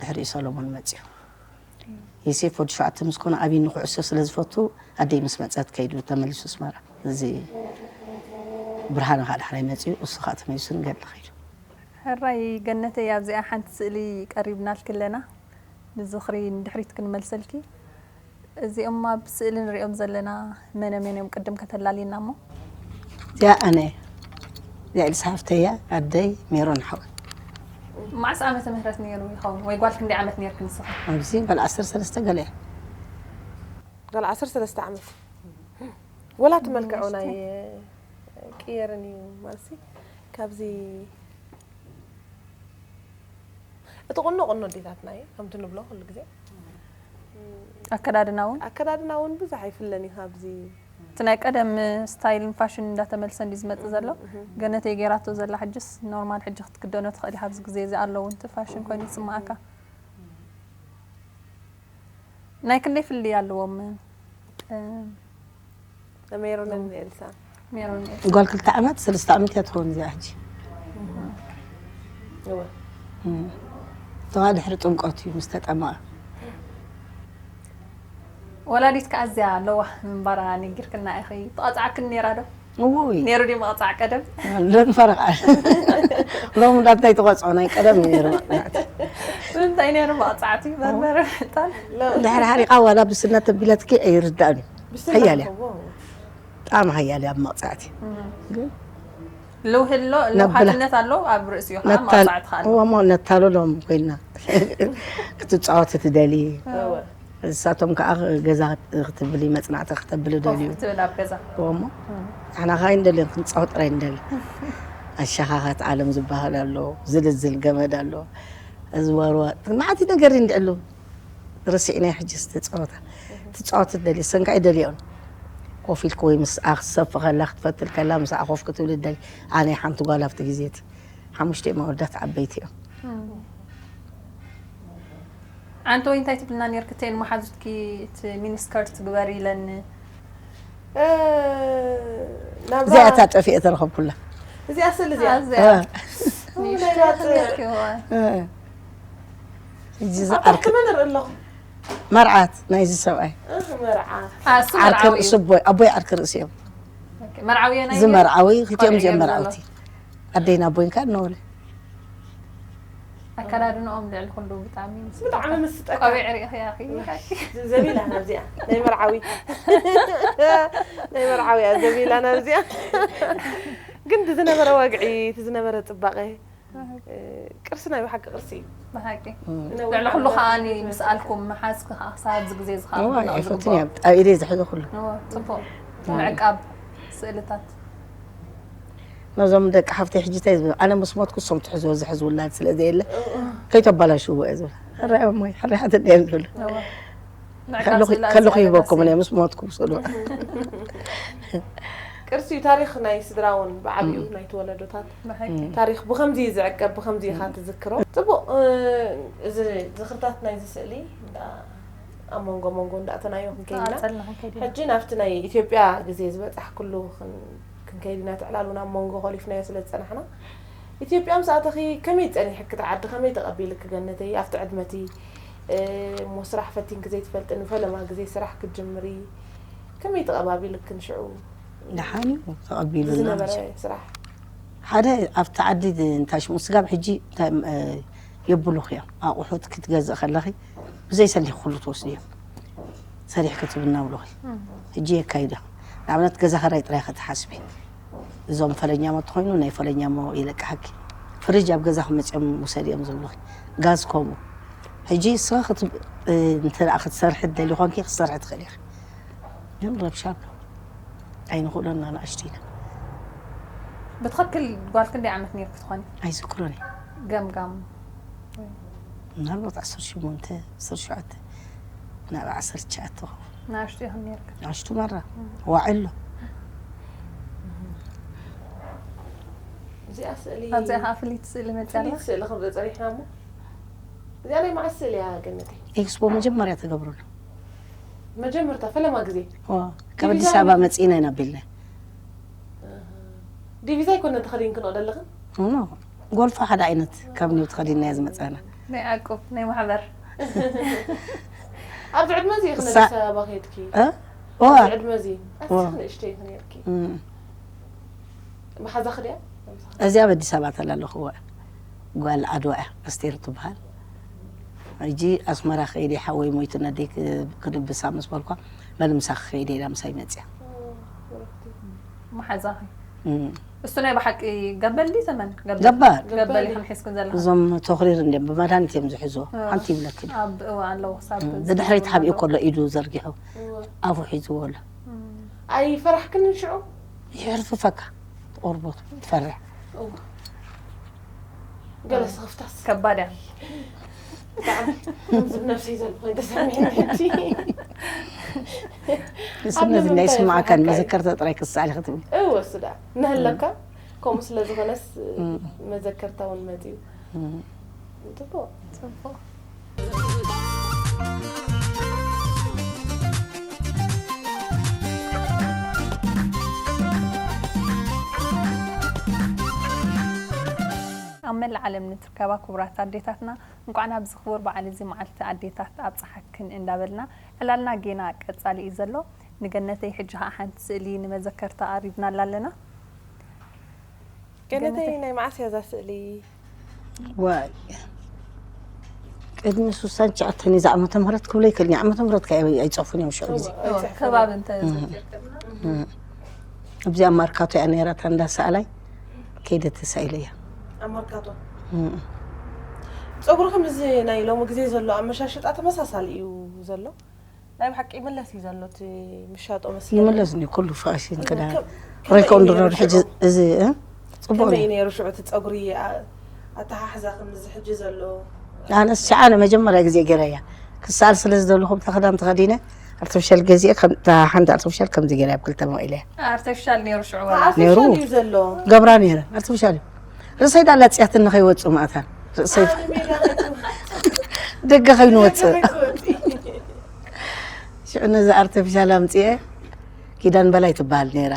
ድሕሪኡ ሰሎሞን መፅዩ። የሴፍ ወዲ ሸውዓተ ምስ ኮነ ኣብይኒ ኩዕሶ ስለ ዝፈቱ ኣደይ ምስ መፀት ከይዱ ተመሊሱ ኣስመራ። እዚ ብርሃነ ኸዓ ዳሕራይ መፅዩ፣ እሱ ኸዓ ተመሊሱ ንገድሊ ኸይዱ። ሕራይ ገነተይ፣ ኣብዚኣ ሓንቲ ስእሊ ቀሪብናልኪ ኣለና። ንዝኽሪ ንድሕሪት ክንመልሰልኪ። እዚኦም ኣብ ስእሊ ንሪኦም ዘለና መነ መን እዮም? ቅድም ከተላልየና እሞ። እዚኣ ኣነ እያ። እዚኣ ኤልሳ ሓፍተይ እያ፣ ኣደይ ሜሮን ሓወይ። መዓስ ዓመተ ምህረት ነይሩ ይኸውን? ወይ ጓል ክንደይ ዓመት ነይርኪ ንስኺ? ኣብዚ ጓል ዓሰርተ ሰለስተ ገለ እያ። ጓል ዓሰርተ ሰለስተ ዓመት። ወላ እቲ መልክዑ ናይ ቅየርን እዩ ማለትሲ፣ ካብዚ እቲ ቁኖ ቁኖ ኣዴታትና እዩ፣ ከምቲ ንብሎ ኩሉ ግዜ። ኣከዳድና እውን? ኣከዳድና እውን ብዙሕ ኣይፍለን እዩ ካብዚ። እቲ ናይ ቀደም ስታይልን ፋሽን እንዳተመልሰ እንዲ ዝመጽእ ዘሎ፣ እህ። ገነተይ ጌራቶ ዘላ ሕጅስ ኖርማል ሕጂ ክትክደኖ ትኽእል ኢኻ፣ ኣብዚ ግዜ እዚ ኣለዉ፣ እቲ ፋሽን ኮይኑ ይስምዓካ። ናይ ክንደይ ፍልልይ ኣለዎም? እ፣ ሜሮንን ኤልሳን። ሜሮን ኤልሳ። ጓል ክልተ ዓመት፣ ሰለስተ ዓመት እያ ትኸውን እዚኣ ሕጂ። እወ። እም። እተዋ ድሕሪ ጥምቀት እዩ ምስ ተጠመቐ። ወላዲት ከኣ እዚኣ ለዋህ ምንባራ ነጊርክና ኢኺ። ትቐጽዓክን ነይራ ዶ? እውይ። ነይሩ ድዩ መቕጻዕ ቀደም? ሎሚ ፈረቓ። ሎሚ እንዳት ናይ ተቐጽዖ ናይ ቀደም ነይሩ መቕጻዕቲ። እንታይ ነይሩ መቕጻዕቲ? በርበረ፣ ዕጣን? ድሕሪ ሓሪቓ ዋላ ብስና ተቢላትኪ ኣይርዳእን እዩ። ብስና ሓያል እያ። እኮ። ብጣዕሚ ሓያል እያ ኣብ መቕጻዕቲ። እም። ግን ልውህሎ፣ ነብላ። ለውሃትነት ኣሎ፣ ኣብ ርእሲኡ ከዓ ነታል-፣ መቕጻዕቲ ከዓ ኣሎ። እዋ፣ እሞ ነታልሎም ኮይና። ክትጻወት ትደሊ። እወ። ንሳቶም ከዓ ገዛ ክትብሊ፣ መጽናዕቲ ክተብሊ ኮፍ ደልዩ። ክትብል ኣብ ገዛ። እወ፣ እሞ እም። ንሕና ከዓ ኣይንደልን፣ ክንጻወት ጥራይ ንደሊ። ኣሸኻኻት ዓለም ዝበሃል ኣሎ፣ ዝልዝል ገመድ ኣሎ። እዚ ወርዋ-፣ መዓት ነገር እንድዕሉ። ርሲዕናዮ ሕጂ ዝተጻወታ። ትጻወት ትደሊ፣ ሰንካ ኣይደልዮን። ኮፍ ኢልክ ወይ ምስኣ ክትሰፍ ከላ ክትፈትል ከላ ምስኣ ኮፍ ክትብል ደሊ። ኣነ ሓንቲ ጓል ኣብቲ ግዜ እቲ ሓሙሽተ እዮም ኣወዳት ዓበይቲ እዮም። ኣንተ ወይ እንታይ ትብልና ነርክ? እተን መሓዙትኪ እቲ ሚኒስከርት ግበሪ ኢለን። ናብራ እዚኣ እታ ጠፊኤ ተረኸብኩላ። እዚኣ ስል እዚኣ ኣዚኣ እ። ንእሽቶ ናይና ትምህርት ይዋ ሕጂ ኣብ ዝዓርክ ታሕቲ መን ንርኢ ኣለኹ? መርዓት ናይዚ ሰብኣይ እህ፣ መርዓ ኣሱ ዓርክ መርዓዊ ርእሲ እዩ። ኣቦይ ኣቦይ ዓርክ ርእሲ እዮም። መርዓዊ ናይ እዚ መርዓዊ ክልቲኦም እዚኦም ቆልዑ እዮም መርዓውቲ ኣደይና ኣቦይን ከኣ ነወለ ኣከዳድንኦም ልዕሊ ኩሉ ብጣዕሚ ብጣዕሚ ምስጠካ ቆቢዕ ሪኢኽያ ዘቢላ ናብዚኣ ናይ መርዓዊ ናይ መርዓዊ እያ ዘቢላ ናብዚኣ። ግን እቲ ዝነበረ ወግዒ እቲ ዝነበረ ፅባቐ እ፣ ቅርሲ ናይ ብሓቂ ቅርሲ እዩ። ብሓቂ ነዊሕ ልዕሊ ኩሉ ዓመት ከዓኒ ምስ ኣልኩም መሓዝኪ ከዓ ክሳብ ኣብዚ ግዜ እዚ ከዓ እዋ ብናኡ ኣይፈትን ዝግብኦ። እያ ኣብ ኢደይ ዝሕዞ ኩሉ እዎ፣ ፅቡቅ ምዕቃብ ስእልታት ነዞም ደቂ ሓፍተይ ሕጂ እንታይ ዝብል ኣነ ምስ ሞትኩ እሶም ትሕዝዎ ዝሕዝ ውላድ ስለ ዘየለ ከይተባላሽዎ እየ ዝብል ሕራይ እሞይ ሕራይ ሓትት እየ ዝብል እዎ። ምዕቃብ ከለኹ ስእሊ ከለኹ ኣዝያ ይህበኩም ኣገዳሲ እየ ምስ ሞትኩ ስእሉ ቅርሲ እዩ ታሪኽ ናይ ስድራ እውን ብዓብኡ ናይ ተወለዶታት ብሓቂ ታሪኽ ብኸምዚ እዩ ዝዕቀብ ብኸምዚ ኢኻ ትዝክሮ። ፅቡቕ እ፣ እዚ ዝኽርታት ናይዚ ስእሊ እንዳ ኣብ መንጎ መንጎ እንዳእተናዮ ክንከይድና ኣፀልና ክንከይድ ኢና። ሕጂ ናብቲ ናይ ኢትዮጵያ ግዜ ዝበፃሕክሉ ክን- ክንከይድ ኢና። እቲ ዕላል እውን ኣብ መንጎ ኮሊፍናዮ ስለ ዝፀናሕና ኢትዮጵያ ምስ ኣተኺ ከመይ ፀኒሕኪ እቲ ዓዲ ከመይ ተቐቢልኪ ገነተይ ኣብቲ ዕድመቲ እ፣ እሞ ስራሕ ፈቲንኪ ዘይትፈልጢ ንፈለማ ግዜ ስራሕ ክትጅምሪ ከመይ ተቐባቢልክን ሽዑ ደሓን እዩ ተቐቢሉና ዝነበረ መቸም። ስራሕ ሓደ ኣብቲ ዓዲ እንታይ ሽሙ ስጋብ ሕጂ እንታይ እ፣ የብሉኽ እዮም ኣቑሑት ክትገዝእ ከለኺ ብዘይ ሰሊኺ ኩሉ ትወስድዮም ሰሪሕኪ ትብና ብሉኺ ሕጂ የካይዶ ንኣብነት ገዛ ኸራይ ጥራይ ክትሓስቢ እዞም ፈለኛሞ ተኾይኑ ናይ ፈለኛሞ ይለቅሓኪ ፍርጅ ኣብ ገዛ ክመፅኦም ውሰድዮም ዝብሉኺ ጋዝ ከምኡ ሕጂ ንስኺ ክትብ- እ፣ እንተ ደኣ ክትሰርሒ ትደሊ ኮንኪ ክትሰርሒ ትኽእል ኢኺ ግን ረብሻ ኣሎ ኣይንኽእሎን ኣናእሽቱ ኢና ብትኽክል ጓል ክንደይ ዓመት ነርክ ትኾኒ? ኣይዝክሮን እየ ገምጋም ምናልባት ዓሰርተ ሸሞንተ ዓሰርተ ሸውዓተ ናብ ዓሰርተ ትሽዓተ ኸውን ናሽቱ ኢኹም ነርክ ንኣሽቱ ማራ ዋዒ ኣሎ እዚኣ ስእሊ ኣብዚኣ ከዓ ፍልይቲ ስእሊ መፅያ ኣላ። ፍልይቲ ስእሊ ክንርኢ ፀኒሕና እሞ እዚኣ ናይ መዓስ ስእሊ እያ ገነተይ? ኤክስፖ መጀመርያ ተገብረሉ መጀመርታ ፈለማ ግዜ ዋ፣ ካብ ኣዲስ ኣበባ መፂእና ኢና ቢልና ዲቪዛ ይኮነ ተኸዲን ክንኦ ደለኽን ኖ ጎልፎ ሓደ ዓይነት ካብ ኒው ተኸዲና እያ ዝመፃና ናይ ዕቁብ ናይ ማሕበር ኣብዚ ዕድመ እዚ ኢኽን ሳ- ኣዲስ ኣበባ ከይድኪ እ? ዋ፣ ኣብዚ ዕድመ እዚ ኣስክ ንእሽተይ ኢኽን ነርኪ እም። መሓዛኺ ድያ እዚኣ ኣብ ኣዲስ ኣበባ ተላለኹዋ ጓል ዓድዋ እያ ኣስቴር ትበሃል ሕጂ ኣስመራ ከይደ ሓወይ ሞይቱ ነደይ ክ- ክድብሳ ምስ በልኳ በል ምሳኺ ከይደ ኢላ ምሳይ መፅያ መሓዛኺ እም። እሱ ናይ ብሓቂ ገበል ድዩ ተመን ገባር ገበል ኢኽን ሒዝክን ዘለኻ እዞም ተኽሪር እንዲም ብመድሃኒት እዮም ዝሕዝዎ ሓንቲ ይብለኪ ኣብ እዋ ኣለዎ ክሳብ ብድሕሪት ሓቢኡ ከሎ ኢዱ ዘርጊሑ ኣፉ ሒዝዎ ኣሎ ኣይፈራሕክንን ሽዑ ይሕርፍፈካ ቆርቦት ትፈርሕ ገለ ስኽፍታስ ከባድ እያ ብጣዕሚ ከምዚ ብነብሰይ ዘሎ ኮይኑ ተሰሚዕኒ ሕጂ ንስነዚ ናይ ስማዕካን መዘከርታ ጥራይ ክሰኣል ክትብል እወ ስዳ እናሃለካ ከምኡ ስለ ዝኾነስ መዘከርታ እውን መፅዩ ፅቡቅ ፅቡቅ ኣብ መላእ ዓለም ንትርከባ ክቡራት ኣዴታትና እንኳዕ ናብዚ ክቡር በዓል እዚ መዓልቲ ኣዴታት ኣብፀሓክን እንዳበልና ዕላልና ጌና ቀፃሊ እዩ ዘሎ። ንገነተይ ሕጂ ከዓ ሓንቲ ስእሊ ንመዘከርታ ኣሪብናላ ኣለና። ገነተይ ናይ መዓስ እያ እዛ ስእሊ? ዋይ ቅድሚ ሱሳን ትሽዓተን እዛ ዓመተ ምህረት ክብሎ ይክእል ዓመተ ምህረት ከ ኣይፀፉን እዮም ሽዑ ግዜ ከባቢ እንተ እዚኣ ማርካቶ እያ ነይራ እታ እንዳ ሰኣላይ ከይደ ተሳኢለ እያ ኣብ ማርካቶ ፀጉርኺ ምስ ናይ ሎሚ ግዜ ዘሎ ኣመሻሽጣ ተመሳሳሊ እዩ ዘሎ ናይ ብሓቂ ይምለስ እዩ ዘሎ እቲ ምሻጦ መስለ ይምለስ ኒ ኩሉ ፋሽን ክዳን ከም- ሪኮንድሮ ከመይ ሕጂ ነይሩ እዚ እ? ፅቡቅ ከመይ እዩ። ነይሩ ሽዑ እቲ ፀጉሪ ኣ- ኣተሓሕዛ ከምዚ ሕጂ ዘሎ ኣነስ ሸዓነ መጀመርያ ግዜ ገይረያ ክሳል ስለ ዝደለኹ ብታ ክዳን ተኸዲነ ኣርቲፊሻል ገዚአ፣ ከምታ ሓንቲ ኣርቲፊሻል ከምዚ ገይረ ኣብ ክልተ መቒለ። ኣርቲፊሻል ነይሩ ሽዑ ወላ ነይሩ። ኣርቲፊሻል እዩ ዘሎ። ገብራ ነይረ ኣርቲፊሻል እዩ። ርእሰይ ዳላፅያትኒ ከይወፅእ ማእታን ርእሰይ ደገ ከይንወፅእ። ሽዑ ነዚ ኣርቲፊሻል ኣምፅኤ። ኪዳን በላይ ትበሃል ነይራ።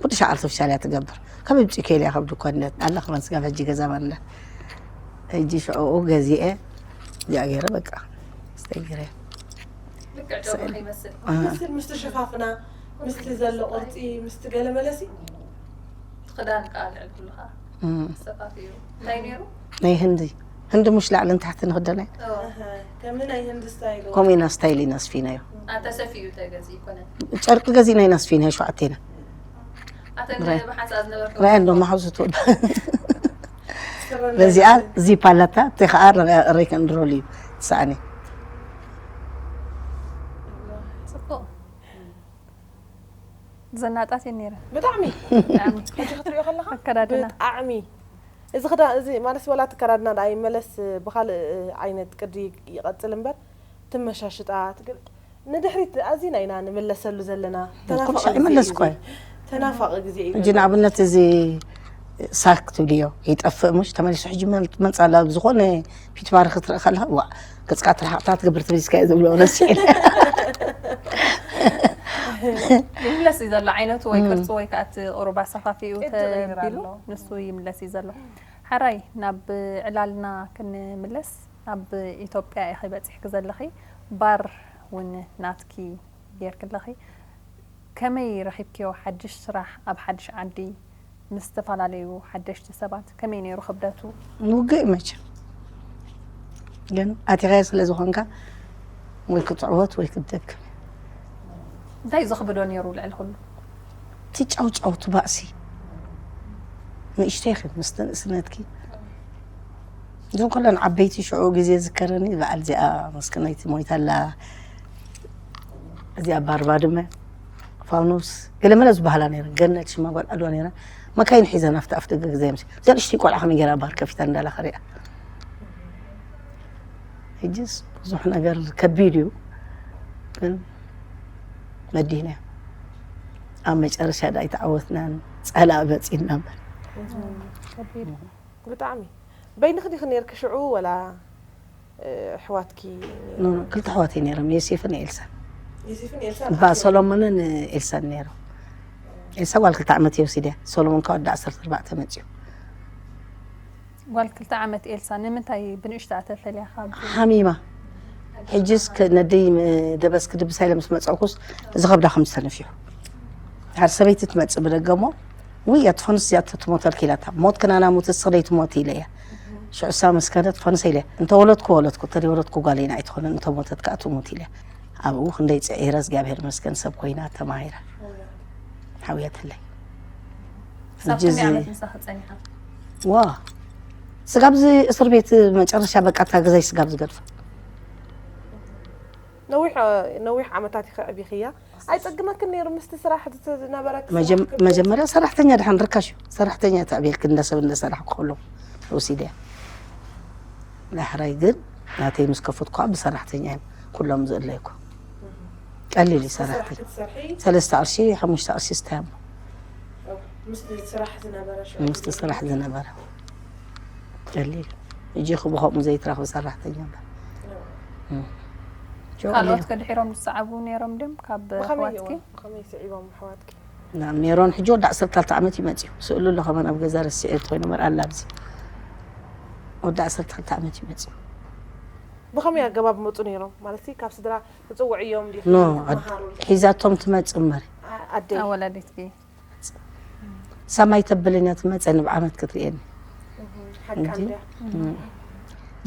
ኩሉ ሻዕ ኣርቲፊሻል እያ ትገብር። ካብ ብጭ ከልያ ካብ ድኳነት ኣላ ከማን ስጋብ ሕጂ ገዛ ማንዳ። ሕጂ ሽዑኡ ገዚኤ እዚኣ ገይረ በቃ ስተይ ገይረ። ልክዕ ጨጉሪ ይመስል። ምስል ምስቲ ሸፋፍና ምስቲ ዘሎ ቅርፂ ምስቲ ገለ መለሲ ክዳን ከዓ ልዕል ኩሉ ከዓ ሰፋፊ እዩ። እንታይ ነይሩ? ናይ ህንዲ ህንዲ ሙሽ ላዕልን ታሕትን ንክደናይ ኦ፣ ከምኒ ናይ ህንዲ ስታይል ከምኡ ኢና ስታይል ኢና ኣስፊናዮ። ኣንተ ሰፊ እዩ ተገዚ ይኮነ። ጨርቂ ገዚእና ኢና ኣስፊናዮ ሸውዓቴና። ኣተ ብሓንሳ ዝነበርኩ ራያ እንዶ ማሓዙ ትወዳ በዚኣ ዚፕ ኣላታ እቲ ከዓ ሬክ ኤንድ ሮል እዩ ትስዓኒ። ፅቡቅ ዘናጣት እየ ነይረ። ብጣዕሚ ብጣዕሚ ሕጂ ክትሪኦ ከለካ ኣከዳድና ብጣዕሚ እዚ ክዳ እዚ ማለት ወላ እቲ ከዳድና ዳ ይመለስ ብካልእ ዓይነት ቅዲ ይቐፅል እምበር ትመሻሽጣት ግን ንድሕሪት ኣዚና ኢና ንምለሰሉ ዘለና። ተናፋቂ ኩሉ ግዜ ይመለስ እዩ እኮ እዚ። ተናፋቂ ግዜ እዩ። ሕጂ ንኣብነት እዚ ሳክ ትብልዮ ይጠፍእ ሙሽ ተመሊሱ ሕጂ መን- መንፃላ ዝኾነ ፊት ባሪ ክትርኢ ከለካ ዋ ገፅካ ትርሓቕታ ትገብር ትብሊስካ እዩ ዝብሎ ረሲዕ ይምለስ እዩ ዘሎ ዓይነቱ ወይ ቅርፂ ወይ ከዓ እቲ ቁሩብ ኣሰፋፊኡ ቅዲ ይቕይር ተቢሉ ኣሎ። ንሱ ይምለስ እዩ ዘሎ። ሓራይ ናብ ዕላልና ክንምለስ ናብ ኢትዮጵያ ኢኺ በፂሕኪ ዘለኺ ባር እውን ናትኪ ጌርኪ ኣለኺ። ከመይ ረኺብክዮ ሓድሽ ስራሕ ኣብ ሓድሽ ዓዲ ምስ ዝተፈላለዩ ሓደሽቲ ሰባት ከመይ ነይሩ ክብደቱ? ውግእ እዩ መቸም ግን ኣቲኻዮ ስለ ዝኾንካ ወይ ክትዕወት ወይ ክትደክም። እንታይ ዘኽብዶ ነይሩ ልዕሊ ኩሉ? እቲ ጫውጫውቱ ባእሲ ንእሽተይ ኺ ምስ ንእስነትኪ እዞም ኩለን ዓበይቲ ሽዑ ግዜ ዝከረኒ በዓል እዚኣ መስከናይቲ ሞይታ ኣላ እዚኣ ባርባድመ ፋውኖስ ገለመለ ዝበሃላ ነይረን ገነት ሽማ ጓል ዓድዋ ነይራ መካይን ሒዘን ኣብቲ ኣፍ ደገ ግዜ ምስ እዚኣ ንእሽተይ ቆልዓ ከመይ ገይራ ባር ከፊታ እንዳላ ከሪኣ ሕጅስ ብዙሕ ነገር ከቢድ እዩ ግን መዲና ኣብ መጨረሻ ዳ ኣይተዓወትናን ጸላእ መጺና እምበር ከቢድ ብጣዕሚ በይንኺ ዲኺ ነርኪ ሽዑ ወላ ኣሕዋትኪ ኖ፣ ኖ፣ ክልተ ኣሕዋት እዩ ነይሮም ዮሴፍን ኤልሳን ዮሴፍን ኤልሳ እባ ሰሎሞንን ኤልሳን ነይሮም ኤልሳ ጓል ክልተ ዓመት እየ ወሲደ ሰሎሞን ካብ ወዲ ዓሰርተ ኣርባዕተ መፅዩ ጓል ክልተ ዓመት ኤልሳ ንምንታይ ብንእሽታ ተፈልያ ካብ ሓሚማ ሕጅስ ነደይ ደበስ ክድብሳ ኢለ ምስ መፀእኩስ እዚ ከብዳ ከም ዝተነፊሑ ሓደ ሰበይቲ ትመፅእ ብደገ እሞ ውይ እያ ትኾንስ እዚኣ ትሞተልኪ ኢላታ ሞት ክናና ሙት እስኽደይ ትሞት ኢለ እያ ሽዑሳ መስከረ ትኾንስ ኢለ እንተወለድኩ ወለድኩ እንተደይወለድኩ ጓለይና ኣይትኾንን እንተሞተት ከዓ ትሙት ኢለ ኣብኡ ክንደይ ፅዒረ እግዚኣብሔር መስገን ሰብ ኮይና ተማሂራ ሓውየትለይ ሳብ ክንደይ ዓመት ምሳኺ ፀኒሓ ዋ ስጋብ እዚ እስር ቤት መጨረሻ በቃ እታ ገዛይ ስጋብ ዝገድፋ ነዊሕ ነዊሕ ዓመታት ይኸዕብ ይኽያ ኣይፀግመክን ነይሩ ምስቲ ስራሕ ዝነበረ መጀመርያ ሰራሕተኛ ድሓን ርካሽ እዩ ሰራሕተኛ ተዕቤልክ እንደ ሰብ እንደሰራሕ ክኸሎ ወሲደ ዳሕራይ ግን ናተይ ምስ ከፈትኩ ብሰራሕተኛ እዮም ኩሎም ዝእለይኩ ቀሊል እዩ ሰራሕተኛ ሰለስተ ቅርሺ ሓሙሽተ ቅርሺ ስታያሞ ምስቲ ስራሕ ዝነበረ ቀሊል እዩ እጂ ክብኸምኡ ዘይትረኽቢ ሰራሕተኛ እምበር ካልኦት ከድሒሮም ዝሰዓቡ ነይሮም ድም ካብ ብኸመይ ኣሕዋትኪ እዋ? ብኸመይ ስዒቦም ኣሕዋትኪ ናብ ሜሮን ሕጂ ወዲ ዓሰርተ ክልተ ዓመት ይመፅዩ ስእሉ ኣሎ ከማን ኣብ ገዛ ረሲዐ ትኮይኑ መርኣ ኣላ ኣብዚ ወዲ ዓሰርተ ክልተ ዓመት ይመፅዩ ብኸመይ ኣገባብ መፁ ነይሮም ማለት ካብ ስድራ ትፅውዕዮም ዲ ኖ ሒዛቶም ትመፅእ እምበር ኣደይ ኣወላዲትኪ ሰማይ ተብለኛ ትመፀኒ ብዓመት ክትርእየኒ ሓቃ እንድያ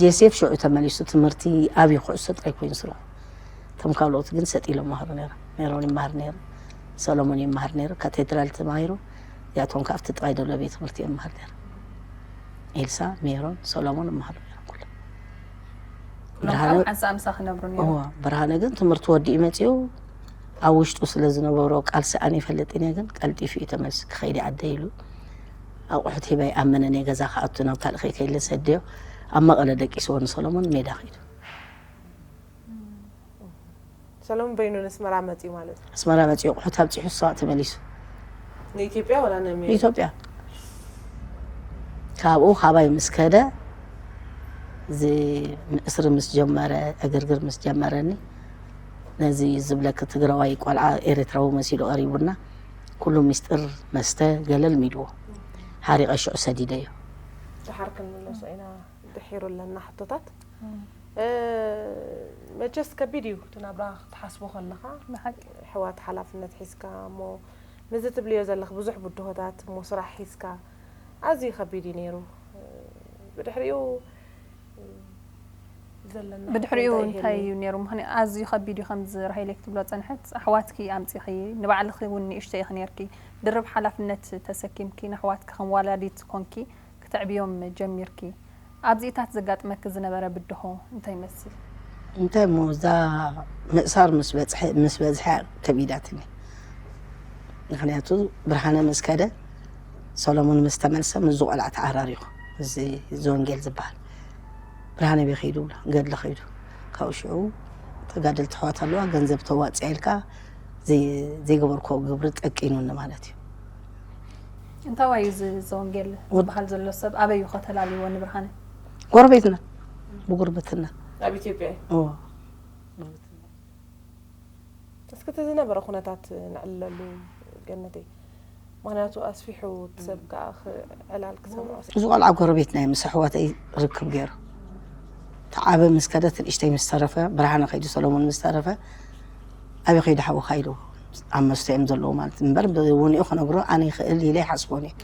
ጄሴፍ ሽዑ ተመሊሱ ትምህርቲ ኣብዩ ኩዕሶ ጥራይ ኮይኑ ስርሑ እቶም ካልኦት ግን ሰጥ ኢሎም መሃሩ ነይሮም ሜሮን ይመሃር ነይሩ ሰሎሞን ይመሃር ነይሩ ካቴድራል ተማሂሩ ያቶም ካብቲ ጥራይ ደሎ ቤት ትምህርቲ እዮም መሃር ነይሩ ኤልሳ ሜሮን ሰሎሞን ይመሃሩ ነይሮም ኩሎም ኩሎም ካብ ሓንሳእ ምሳ ክነብሩ ነይሩ እዋ ብርሃነ ግን ትምህርቲ ወዲኡ መፂኡ ኣብ ውሽጡ ስለ ዝነበሮ ቃልሲ ኣነ ይፈልጥን እየ ግን ቀልጢፉ እዩ ተመልሲ ክኸይድ ዓደ ኢሉ ኣቑሑት ሂበ ይኣመነን እየ ገዛ ክኣቱ ናብ ካልእ ከይከይለ ሰድዮ ኣብ መቐለ ደቂስዎ ንሰሎሞን ሜዳ ከይዱ እሳ ሰሎም በይኑ ንስመራ መፅዩ ማለት እዩ። ኣስመራ መፂኡ ኣቑሑት ኣብፂሑ እሱ ተመሊሱ ንኢትዮጵያ ወላ ነመ ኢትዮጵያ። ካብኡ ካባይ ምስ ከደ እዚ እስሪ ምስ ጀመረ፣ ዕግርግር ምስ ጀመረኒ ነዚ ዝብለኪ ትግራዋይ ቆልዓ ኤርትራዊ መሲሉ ቀሪቡና ኩሉ ሚስጥር መስተ ገለል ሚልዎ ሓሪቐ ሽዑ ሰዲደዮ። ድሓር ክንምለሶ ኢና። ድሒሩ ኣለና ሕቶታት። መቸስ ከቢድ እዩ እቲ ናብራ ክትሓስቦ ከለኻ። ብሓቂ ሕዋት ሓላፍነት ሒዝካ እሞ ምዚ ትብልዮ ዘለኽ ብዙሕ ብድሆታት እሞ ስራሕ ሒዝካ ኣዝዩ ከቢድ እዩ ነይሩ። ብድሕሪኡ ዘለና ብድሕሪኡ እንታይ እንታይ ይህሉ? እዩ ነይሩ? ምክንያቱ ኣዝዩ ከቢድ እዩ። ከምዚ ራሄለይ ክትብሎ ፀንሐት ኣሕዋትኪ ኣምፂኺ ንባዕልኺ እውን ንእሽተይ ኢኺ ነርኪ። ድርብ ሓላፍነት ተሰኪምኪ ንኣሕዋትኪ ከም ዋላዲት ኮንኪ ክተዕብዮም ጀሚርኪ። ኣብዚኢታት ዘጋጥመኪ ዝነበረ ብድሆ እንታይ ይመስል? እንታይ እሞ እዛ ምእሳር ምስ በዝሐ ምስ በዝሐ ከቢዳትኒ። ምክንያቱ ብርሃነ ምስ ከደ ሰሎሞን ምስ ተመልሰ ምስዚ ቆልዓ ተዓራሪኹ እዚ እዚ ወንጌል ዝበሃል ብርሃነ ቤ ከይዱ ብሎ ገድሊ ከይዱ ካብኡ ሽዑ ተጋደልቲ ኣሕዋት ኣለዋ ገንዘብ ተዋፅያ ኢልካ ዘይ- ዘይገበርክዎ ግብሪ ጠቂኑኒ ማለት እዩ። እንታይ እዩ እዚ ዘወንጌል ዝበሃል ዘሎ ሰብ ኣበይ እዩ ከተላልይዎ ንብርሃነ? ጎረቤትና ብጉርብትና ኣብ ኢትዮጵያ እዩ። እዎ። እስኪ እቲ ዝነበረ ኩነታት ንዕልለሉ ገነተይ። ምክንያቱ ኣስፊሑ እቲ ሰብ ከዓ ክዕላል ክሰምዖ እዚ ቆልዓ ጎረቤትና እዩ ምስ ኣሕዋተይ ርክብ ገይሩ ተዓበ ምስ ከደት ንእሽተይ ምስ ተረፈ ብርሃነ ከይዱ ሰሎሞን ምስ ተረፈ ኣበይ ከይዱ ሓውካ ኢሉ ኣብ መስተ እዮም ዘለዉ ማለት እምበር ብውንኡ ክነግሮ ኣነ ይኽእል ኢለ ይሓስቦን እየ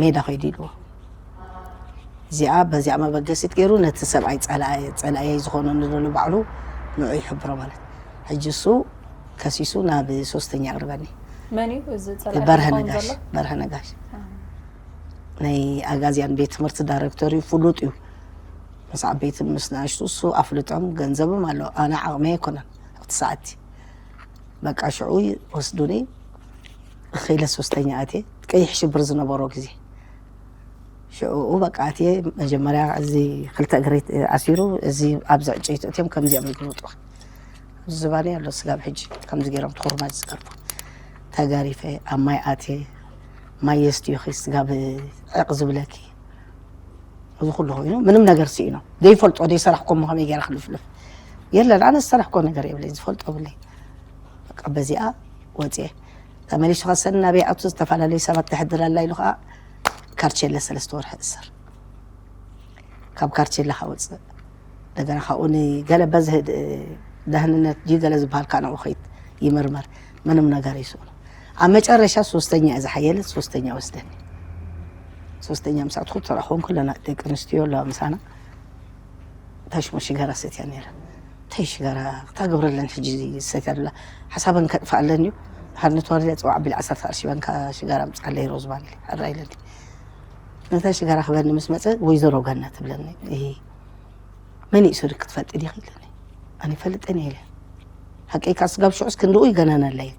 ሜዳ ከይዱ ኢልዎ እዚኣ በዚኣ መበገሲት ገይሩ ነቲ ሰብኣይ ፀላኣየ ፀላእየ ዝኾነኒ ዘሎ ባዕሉ ንዑ ይሕብሮ ማለት ሕጂ እሱ ከሲሱ ናብ ሶስተኛ ኣቅርበኒ መን እዩ እዚ ፀላኢ በርሀ ዝኸውን ነጋሽ ዘሎ? በርሀ ነጋሽ ናይ ኣጋዚያን ቤት ትምህርቲ ዳይሬክተር እዩ ፍሉጥ እዩ ምስ ዓበይትን ምስ ንኣሽቱ እሱ ኣፍልጦም ገንዘብም ኣሎ ኣነ ዓቕሚ ኣይኮነን ኣብቲ ሰዓቲ በቃ ሽዑ ወስዱኒ ኸይለ ሶስተኛ ኣትየ ቀይሕ ሽብር ዝነበሮ ግዜ ሽዑኡ በቃ ኣትየ መጀመርያ እዚ ክልተ እግሪ ኣሲሩ እዚ ኣብዚ ዕጨይቲ እትዮም ከምዚኦም ይግልብጡ ኣብዚ ዝባኒ ኣሎ ስጋብ ሕጂ ከምዚ ገይሮም ትኹርማጅ ዝገርፉ ተጋሪፈ ኣብ ማይ ኣትየ ማይ የስትዩኺ ስጋብ ዕቕ ዝብለኪ እዚ ኩሉ ኮይኑ ምንም ነገር ስኢኖ ዘይፈልጦ ዘይሰራሕኮ ሞ ከመይ ገይረ ክልፍልፍ የለን ኣነ ዝሰራሕኮ ነገር የብለይ ዝፈልጦ ብለይ በቃ በዚኣ ወፅየ ተመሊሱ ከሰኒ ናበይ ኣቱ ዝተፈላለዩ ሰባት ተሕድር ኣላ ኢሉ ከዓ ካርቼለ ሰለስተ ወርሒ እሰር ካብ ካርቼለ ካወፅእ እንደገና ካብኡ ንገለ በዝህ ደህንነት ድዩ ገለ ዝበሃል ከዓ ንኡ ከይት ይምርመር ምንም ነገር ይስእኑ ኣብ መጨረሻ ሶስተኛ እዛ ሓየለት ሶስተኛ ወስደኒ ሶስተኛ ምስ ኣትኹ ተረኽቦም ከለና ደቂ ኣንስትዮ ኣለዋ ምሳና እንታይ ሽሙ ሽጋራ ሰትያ ነይረ እንታይ ሽጋራ ክታገብረለን ሕጂ ሰትያ ደላ ሓሳበን ከጥፋኣለን እዩ ሓር ነተዋርያ ፅዋዕ ኣቢል ዓሰርተ ኣርሺበን ሽጋራ ምፅዓለይ ሮዝማን ኢለ ሕራ ኢለኒ ነታ ሽጋራ ክበኒ ምስ መፀ ወይዘሮ ገነት ትብለኒ መን ይእስር ክትፈልጢ ዲኺ ኢለኒ ኣነ ይፈልጠን እየ ኢለ ሓቀይ ካብ ስጋብ ሽዑስ ክንድኡ ይገናነለይ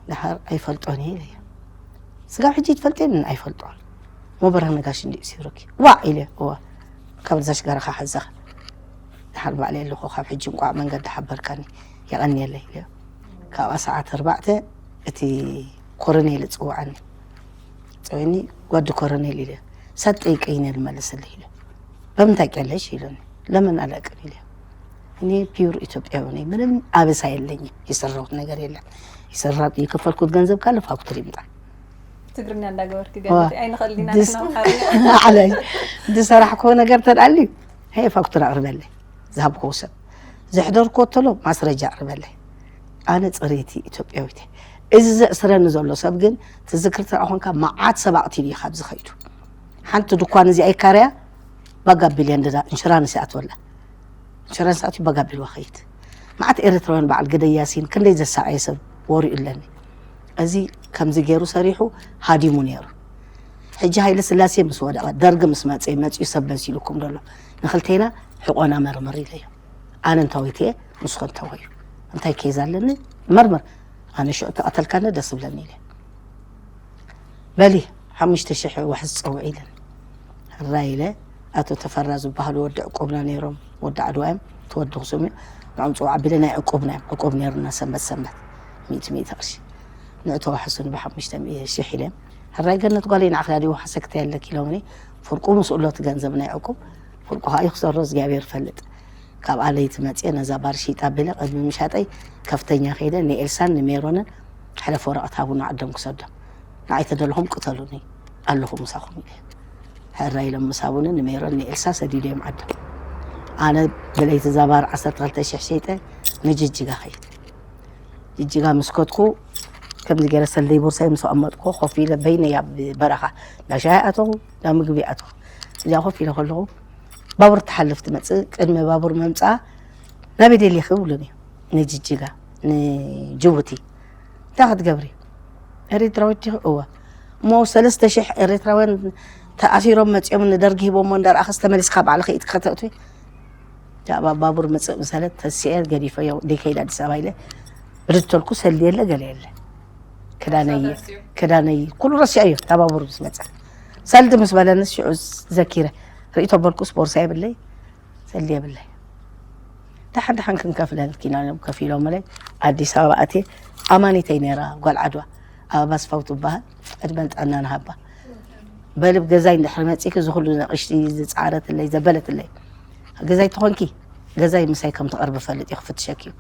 ድሓር ኣይፈልጦን እየ ኢለዮ ስጋብ ሕጂ ትፈልጥየን ኣይፈልጦን ሞበራ ነጋሽ እንዲ እሲሩኪ ዋዕ ኢለ እዋ ካብ ዛ ሽጋራ ካሓዘኻ ድሓር ባዕለ ኣለኹ ካብ ሕጂ እንቋዕ መንገዲ ሓበርካኒ የቐንየለይ ኢለዮ ካብኣ ሰዓት ኣርባዕተ እቲ ኮረኔል ይፅውዓኒ ፅውኒ ጓዲ ኮረኔል ኢለ ሳት ጠይቀይነ ልመልስልህ ኢለ በምንታይ ቀለሽ ኢሉኒ ለምን አላውቅም ኢለ እኔ ፒውር ኢትዮጵያዊ ነኝ። ምንም አበሳ የለኝም። የሰራሁት ነገር የለም። የሰራ የከፈልኩት ገንዘብ ካለ ፋክቱር ይምጣ። ትግርኛ እንዳገበርክ ዋ፣ ገለቲ ኣይንኸሊና ድስ- ንሕና ኣምሓርኛ። ዓለይ ዝሰራሕኮ ነገር ተዳልዩ ሄ ፋክቱር ኣቅርበለይ ዝሃብኮ ሰብ ዘሕደርኮ ተሎ ማስረጃ ኣቅርበለይ። ኣነ ፅሬቲ ኢትዮጵያዊት እየ። እዚ ዘእስረኒ ዘሎ ሰብ ግን ትዝክር ተኣ ኮንካ መዓት ሰብ ኣቅቲሉ እዩ ካብዚ ከይዱ። ሓንቲ ድኳን እዚኣ ይካረያ ባጋ ቢልዮን ድዳ ኢንሹራንስ ይኣትወላ ኢንሹራንስ ኣትዩ ባጋ ቢልዋ ከይድ መዓት ኤርትራውያን በዓል ግደ ያሲን ክንደይ ዘሳቀየ ሰብ ወሪኡ ኣለኒ። እዚ ከምዚ ገይሩ ሰሪሑ ሃዲሙ ነይሩ። ሕጂ ሃይለ ስላሴ ምስ ወደቐ ደርጊ ምስ መፀ መፅኡ ሰብ መሲሉኩም ደሎ ንክልቴና ሕቆና መርምር ኢለዮ። ኣነ እንታወይት እየ ንስኹ እንታወዩ እንታይ ኬዝ ኣለኒ መርምር ኣነ ሽዑ ተቐተልካኒ ደስ ብለኒ ኢለ በሊ ሓሙሽተ ሽሕ ዋሕዚ ፀውዒ ኢለን ሕራይ ኢለ ኣቶ ተፈራ ዝበሃሉ ወዲ ዕቁብና ነይሮም ወዲ ዓድዋ እዮም ተወዲ ክስም እዩ ንዕኦም ጽዋዕ ኣቢለ ናይ ዕቁብ ናይ ዕቁብ ነይሩና ሰንበት ሰንበት ሚእቲ ሚእቲ ቅርሺ ንዕቶ ዋሕሱን ብሓሙሽተ ሚእቲ ሺሕ ኢለ። ሕራይ ገነት ጓለይ ንዓኺ ዳዲ ውሓሰ ክተይ ኣለኪ ኢሎምኒ። ፍርቁ ምስኡ ኣሎ እቲ ገንዘብ ናይ ዕቁብ፣ ፍርቁ ከዓ ይኽሰሮ እግዚኣብሔር ይፈልጥ። ካብ ኣለይቲ መፅየ ነዛ ባር ሽይጣ ኣቢለ ቅድሚ ምሻጠይ ከፍተኛ ከይደ ንኤልሳን ንሜሮንን ሕለፍ ወረቐት ሃቡና ዓዶም ክሰዶም። ንዓይ ተደለኹም ቅተሉኒ ኣለኹ ምሳኹም ኢለ። ሕራይ ኢሎም ምሳቡኒ ንሜሮን ንኤልሳ ሰዲደዮም ዓዶም። ኣነ ብለይቲ እዛ ባር ዓሰርተ ክልተ ሽሕ ሸይጠ ንጅጅጋ ከይድ። ጅጅጋ ምስ ከድኩ ከምዚ ገይረ ሰለይ ቦርሳይ ምስ ኣቐመጥኩ ኮፍ ኢለ በይነይ ኣብ በረኻ እንዳ ሻሂ ኣተኹ እንዳ ምግቢ ኣተኹ። እዚኣ ኮፍ ኢለ ከለኹ ባቡር ትሓልፍ ትመጽእ። ቅድሚ ባቡር ምምጻኣ ናበይ ደሊኺ ይብሉኒ። ንጅጅጋ ንጅቡቲ። እንታይ ክትገብሪ? ኤሪትራዊት ዲኺ? እወ። እሞ ሰለስተ ሽሕ ኤሪትራውያን ተኣሲሮም መጺኦም ንደርጊ ሂቦሞ እንዳረኣኽስ ተመሊስካ ባዕልኺ ኢድኪ ከተእትዊ? እታ ኣብ ባቡር ምጽእ ምሰለት ተሲኤ ገዲፈዮ ደይከይድ ኣዲስ ኣበባ ኢለ ብድድ ተልኩ ሰልዲ የለ ገለ የለ። ክዳነይ ክዳነይ ኩሉ ረሲዐዮ እታ ባቡር ምስ መጸ ሰልዲ ምስ በለንስ ሽዑ ዘኪረ ርእይቶ በልኩስ ቦርሳ የብለይ ሰልዲ የብለይ። ደሓን ደሓን ክንከፍለልኪ ኢና ኢሎም ከፊሎምለይ ኣዲስ ኣበባ ኣትየ ኣማኒተይ ነይራ ጓል ዓድዋ ኣበባ ኣስፋው ትበሃል ዕድመን ጥዕናን ሃባ። በልብ ገዛይ እንድሕር መጺኪ እዚ ኩሉ ነቕሽቲ ዝጻረትለይ ዘበለትለይ ገዛይ ተኾንኪ ገዛይ ምሳይ ከም ትቐርቢ ፈልጥ እዩ ክፍትሸኪ እዩ።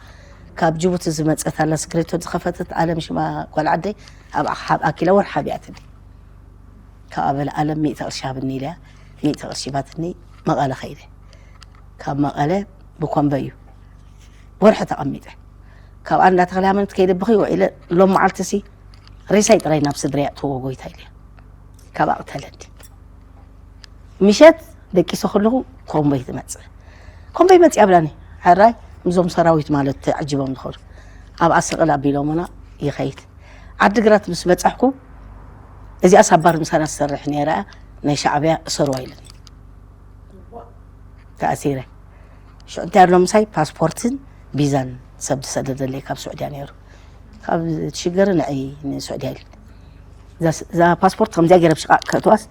ካብ ጅቡቲ ዝመጸት ኣላ ስክሪቶ ዝኸፈተት ኣለም ሽማ ጓል ዓደይ ኣብ ሓብ ኣኪላ ወር ሓቢኣትኒ። ካብ ኣበለ ኣለም ሚእቲ ቅርሺ ሃብኒ ኢለያ ሚእቲ ቅርሺ ባትኒ መቐለ ከይደ። ካብ መቐለ ብኮምበ እዩ ወርሒ ተቐሚጠ። ካብኣ እንዳተኽለ ሃይማኖት ከይደ ብኽይ ውዒለ ሎም መዓልቲ ሲ ሬሳይ ጥራይ ናብ ስድራይ ኣእትዎ ጎይታ ኢለ። ካብ ኣቕተለኒ ምሸት ደቂሰ ከለኹ ኮምቦይ ትመጽእ። ኮምቦይ መጽእ ኣብላኒ። ሕራይ ምስዞም ሰራዊት ማለት ተዓጂቦም ዝኸዱ ኣብኣ ስቕል ኣቢሎምና ይኸይድ። ዓዲግራት ምስ በጻሕኩ እዚኣ ሳባር ምሳና ትሰርሕ ነይራ ናይ ሻዕብያ እሰርዋ ኢለኒ። ተኣሲረ። ሽዑ እንታይ ኣሎ ምሳይ ፓስፖርትን ቪዛን ሰብ ዝሰደደለይ ካብ ስዑድያ ነይሩ። ካብ ትሽገር ንዐይ ንስዑድያ ኢለ። እዛ ስ- እዛ ፓስፖርት ከምዚኣ ገይረ ብሽቓቕ ከእትዋስ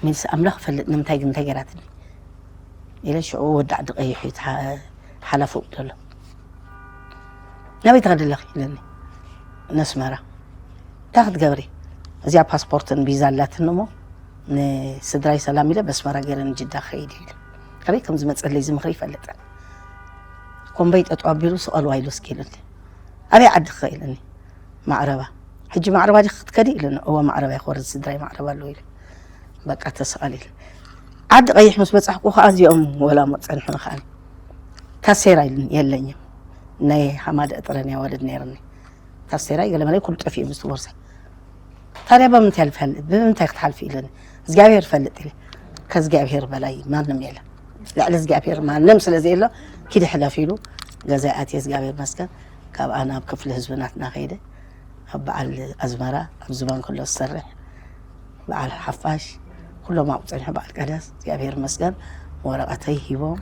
ሚልስ ኣምላኽ ፈልጥ ንምንታይ ግን እንታይ ገይራትኒ ኢለ ሽዑ ወዲ ዓዲ ቀይሕ እዩ ተሓ- ሓላፍኡ ዘሎ ናበይ ትኸዲ ኣለኺ ኢለኒ ነስመራ እንታይ ክትገብሪ እዚኣ ፓስፖርትን ቪዛ ኣላትኒ እሞ ንስድራይ ሰላም ኢለ በስመራ ገይረ ንጅዳ ክኸይድ ኢለ ከበይ ከም ዝመፀለይ እዚ ምኽሪ ይፈልጠን ኮምበይ ጠጠው ኣቢሉ ስቐልዋ ኢሉ እስኪ ኢሉኒ ኣበይ ዓዲ ክኸ ኢለኒ ማዕረባ ሕጂ ማዕረባ ዲኺ ክትከዲ ኢሉኒ እወ ማዕረባ ይኽወርድ ስድራይ ማዕረባ ኣለዉ ኢለ በቃ ተስቐል ኢለ ዓዲ ቀይሕ ምስ በፃሕኩ ከዓ እዚኦም ወላ ሞ ፀንሑኒ ከዓ ታሴራ ኢሉኒ የለኝም ናይ ሓማደ ጥረ ናይ ወለድ ነይርኒ ታሴራ ገለመለ ኩሉ ጠፊኡ ምስ ቦርሳ ታዲያ በምንታይ ልፈልጥ ብምንታይ ክትሓልፊ ኢለኒ እግዚኣብሔር ይፈልጥ ኢለ ከእግዚኣብሔር በላይ ማንም የለ ልዕሊ እግዚኣብሔር ማንም ስለ ዘየሎ ኪዲ ሕለፍ ኢሉ ገዛይ ኣትየ እግዚኣብሔር መስገን ካብ ኣና ኣብ ክፍሊ ህዝቢ ናትና ከይደ ኣብ በዓል ኣዝመራ ኣብ ዝባን ከሎ ዝሰርሕ በዓል ሓፋሽ ኩሎም ኣብኡ ፀኒሑ በዓል ቀዳስ እግዚኣብሔር መስገን ወረቐተይ ሂቦም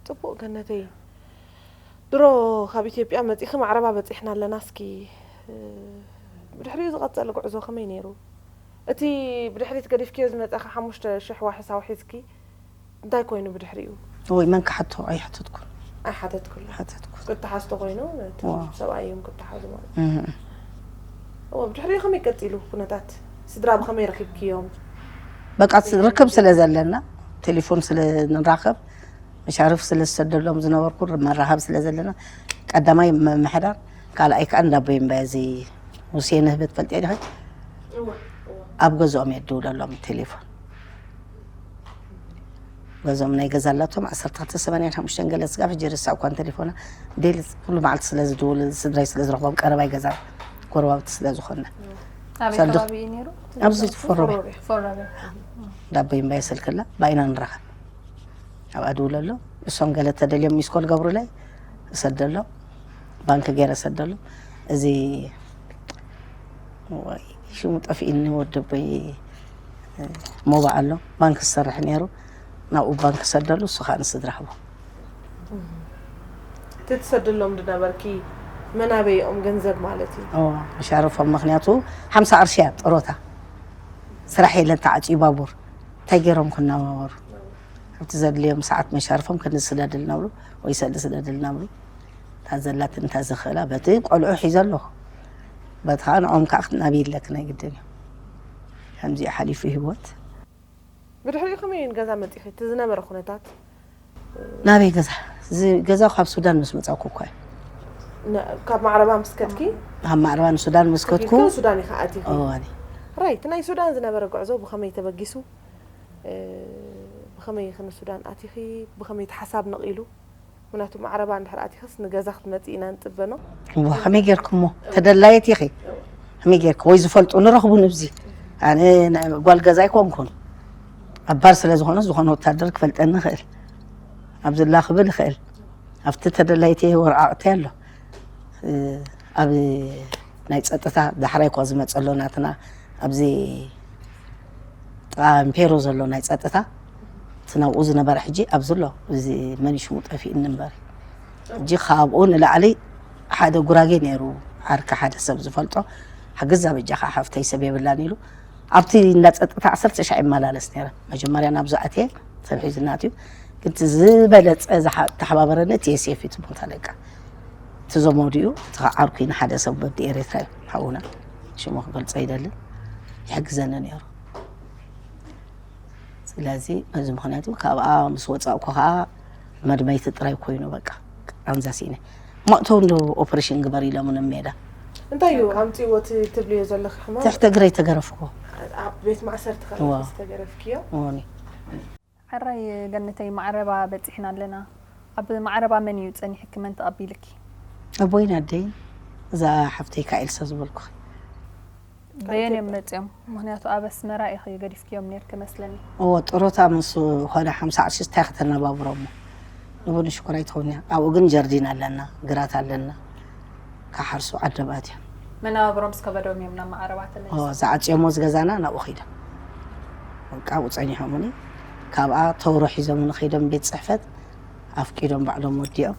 ፅቡቕ ገነተይ ድሮ ካብ ኢትዮጵያ መፂኺ ማዕረባ በፂሕና ኣለና እስኪ ብድሕሪኡ ዝቐፀለ ጉዕዞ ከመይ ነይሩ እቲ ብድሕሪት ገዲፍክዮ ዝመፀኺ ሓሙሽተ ሽሕ ዋሕስ ኣውሒዝኪ እንታይ ኮይኑ ብድሕሪኡ ወይ መን ክሓቶ ኣይሓተትኩን ኣይሓተትኩሉ ሓተትኩ ክትሓዝቶ ኮይኑ ሰብኣይ እዮም ክትሓዙ ማለት ብድሕሪኡ ከመይ ቀፂሉ ኩነታት ስድራ ብኸመይ ረኪብክዮም በቃ ርክብ ስለ ዘለና ቴሌፎን ስለ ንራኸብ መሻርፍ ስለ ዝሰደሎም ዝነበርኩ መራኸብ ስለ ዘለና ቀዳማይ ምምሕዳር ካልኣይ ከዓ እንዳቦይ እምበያ እዚ ሙሴ ንህበት ፈልጥያ ዲኸ ኣብ ገዝኦም እየ ድውለሎም ቴሌፎን ገዞም ናይ ገዛ ኣላቶም ዓሰርተ ክልተ ሰማንያን ሓሙሽተን ገለ ስጋብ ሕጂ ርሳ እኳ ቴሌፎና ዴሊ ኩሉ መዓልቲ ስለ ዝድውል ስድራይ ስለ ዝረኽቦም ቀረባይ ገዛ ጎረባብቲ ስለ ዝኾንና ኣብዚ ፎሮቤ ዳቦ ይምባይ ስልክላ ብኣይና ንራኸብ ኣብኣ ድውለሎ እሶም ገለ ተደልዮም ሚስኮል ገብሩለይ እሰደሎም ባንክ ገይረ እሰደሎም እዚ ሽሙ ጠፊእኒ ወደቦይ ሞባ ኣሎ ባንክ ዝሰርሕ ነይሩ ናብኡ ባንክ ሰደሉ እሱ ከዓ ንስድራ ህቦ እቲ ትሰድሎም ዝነበርኪ መናበይኦም ገንዘብ ማለት እዩ። መሻርፎም፣ ምክንያቱ ሓምሳ ቅርሺ እያ ጥሮታ። ስራሕ የለን፣ ተዓፅዩ ባቡር። እንታይ ገይሮም ክናባበሩ? ኣብቲ ዘድልዮም ሰዓት መሻርፎም ክንዲ ስደድልና ብሉ ወይ ሰሊ ስደድልና ብሉ። እታ ዘላትን እታ ዝኽእላ በቲ ቆልዑ ሒዘ ኣለኹ። በቲ ከዓ ንዖም ከዓ ክትናብይ ኣለክ ናይ ግድን እዩ። ከምዚኡ ሓሊፉ ህይወት። ብድሕሪኡ ከመይ እዩ ንገዛ መፂኺ? እቲ ዝነበረ ኩነታት? ናበይ ገዛ? እዚ ገዛ ካብ ሱዳን ምስ መፃኩ እኳ እዩ። ነ- ካብ ማዕረባ ምስ ከድኪ? ኣብ ማዕረባ ንሱዳን ምስ ከድኩ ተጊልኪ ሱዳን ኢኻ ኣቲኺ? እዋኒ ራይት፣ ናይ ሱዳን ዝነበረ ጉዕዞ ብኸመይ ተበጊሱ? እ፣ ብኸመይ ኢኺ ንሱዳን ኣቲኺ? ብኸመይ እቲ ሓሳብ ነቒሉ? ምክንያቱ ማዕረባ እንድሕር ኣቲኽስ ንገዛ ክትመፂ ኢና ንፅበ ነው። እዋ ከመይ ጌርኩሞ? ተደላየት ኢኺ። ከመይ ጌርኩ? ወይ ዝፈልጡ ንረኽቡ ንብዚ። ኣነ ጓል ገዛ ኣይኮንኩን። ኣባር ስለ ዝኾነ ዝኾነ ወታደር ክፈልጠኒ ይኽእል። ኣብዚ ላ ክብል ይኽእል። ኣብቲ ተደላይቲ ወረቃቅቲ ኣሎ። ኣብ ናይ ፀጥታ ዳሕራይ እኳ ዝመፀ ኣሎ ናትና ኣብዚ ጥቃ ፔሮ ዘሎ ናይ ፀጥታ እቲ ናብኡ ዝነበረ ሕጂ ኣብዚ ኣሎ። እዚ መን ሽሙ ጠፊእኒ እምበር ሕጂ ካብኡ ንላዕሊ ሓደ ጉራጌ ነይሩ ዓርኪ ሓደ ሰብ ዝፈልጦ ሓግዛ በጃኻ ሓፍተይ ሰብ የብላን ኢሉ ኣብቲ እንዳ ፀጥታ ዓሰርተ ሻዕ ይመላለስ ነይረ። መጀመርያ ናብዚ ኣትየ ሰብ ሒዝና ኣትዩ ግን እቲ ዝበለፀ ዝሓ- ተሓባበረኒ እቲ የሴፍ እዩ እቲ ቦታ ለቃ እቲ ዘመዱ እዩ። እቲ ከዓ ዓርኩ እዩ ንሓደ ሰብ ወዲ ኤርትራ እዩ ሓውና ሽሙ ክገልፆ ይደልን ይሕግዘኒ ነይሩ። ስለዚ በዚ ምክንያት ካብኣ ምስ ወፃእኩ ከዓ መድመይቲ ጥራይ ኮይኑ በቃ ቃንዛ ሲነ ማእተው እንዶ ኦፕሬሽን ግበር ኢሎምን ሜዳ እንታይ እዩ ኣምፅእዎ እቲ ትብልዮ ዘለኺ ሕማም? ትሕቲ እግረይ ተገረፍኩ። ኣብ ቤት ማእሰርቲ እዋ። ከለኺ ዝተገረፍክዮ? እወኒ ሕራይ ገነተይ ማዕረባ በፂሕና ኣለና። ኣብ ማዕረባ መን እዩ ፀኒሕኪ? መን ተቐቢልኪ? ኣቦይን ኣደይን እዛ ሓፍተይ ከዓ ኤልሳ ዝበልኩ በየን እዮም መፅኦም? ምክንያቱ ኣብ ኣስመራ ኢኺ ገዲፍክዮም ነርኪ መስለኒ። እዎ ጥሮታ ምስ ኾነ ሓምሳ ቅርሺ እንታይ ከተነባብሮሞ ንቡን ሽኮር ኣይትኸውን እያ። ኣብኡ ግን ጀርዲን ኣለና፣ ግራት ኣለና፣ ካሓርሱ ዓደባት እዮም። መነባብሮም ዝከበዶም እዮም ናብ ማዕረባ ተመሊሶም። ዝዓፅዮሞ ዝገዛና ናብኡ ኸይዶም በቃ ኣብኡ ፀኒሖምኒ። ካብኣ ተውሮ ሒዞምኒ ኸይዶም ቤት ፅሕፈት ኣፍቂዶም ባዕሎም ወዲኦም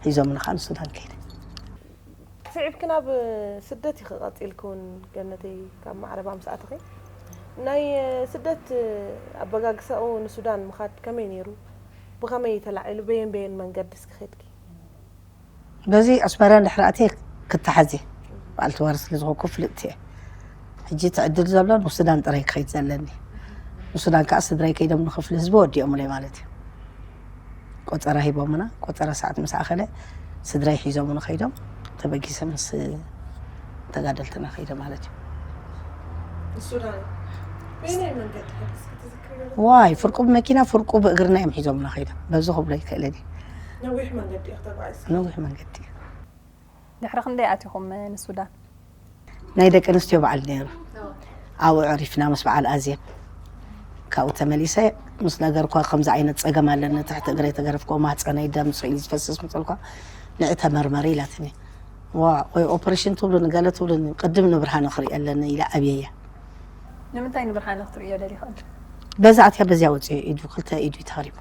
ሒዞምኒ ከዓ ንሱዳን ከይደ። ስዒብኪ ናብ ስደት ኢኺ ቀፂልኪ እውን ገነተይ ካብ ማዕረባ ምስ ኣተኺ ናይ ስደት ኣበጋግሳኡ ንሱዳን ምኻድ ከመይ ነይሩ? ብኸመይ ተላዒሉ? በየን በየን መንገዲ እስኪ ኸድኪ? በዚ ኣስመራ እንድሕር ኣትየ ክተሓዝ እየ በዓልቲ ዋር ስለ ዝኾንኩ ፍልጥቲ እየ። ሕጂ እቲ ዕድል ዘሎ ንሱዳን ጥራይ ክኸይድ ዘለኒ። ንሱዳን ከዓ ስድራይ ከይዶም ንኽፍሊ ህዝቢ ወዲኦምለይ ማለት እዩ። ቆፀራ ሂቦምና ቆፀራ ሰዓት ምስ ኣኸለ ስድራይ ሒዞምኒ ከይዶም ተበጊሰ ምስ ተጋደልትና ከይደ ማለት እዩ። ሱዳን በየናይ መንገዲ ኸድኪ እስኪ ትዝክሪ? ዋይ ፍርቁ ብመኪና ፍርቁ ብእግርና እዮም ሒዞምና ከይዶም በዚ ክብሎ ይክእልን እዩ። ነዊሕ መንገዲ ኢኺ ተጓዒዝኪ? ነዊሕ መንገዲ እዩ። ድሕሪ ክንደይ ኣቲኹም ንሱዳን? ናይ ደቂ ኣንስትዮ በዓል ነይሩ። ኣብኡ ዕሪፍና ምስ በዓል ኣዜብ ካብኡ ተመሊሰ ምስ ነገርኳ ከምዚ ዓይነት ፀገም ኣለኒ ትሕቲ እግረይ ተገረፍኩ ማህፀነይ ደም ስኢሉ ዝፈስስ ምፅልኳ ንዒ ተመርመሪ ኢላትኒ። ዋ ወይ ኦፕሬሽን ትብሉኒ ገለ ትብሉኒ ቅድም ንብርሃነ ክርኢ ኣለኒ ኢለ ኣብየያ። ንምንታይ ንብርሃነ ክትርእዮ ደሊኻ? በዛ ኣትያ በዚያ ወፅዮ ኢዱ ክልተ ኢዱ እዩ ተኸሪቡ።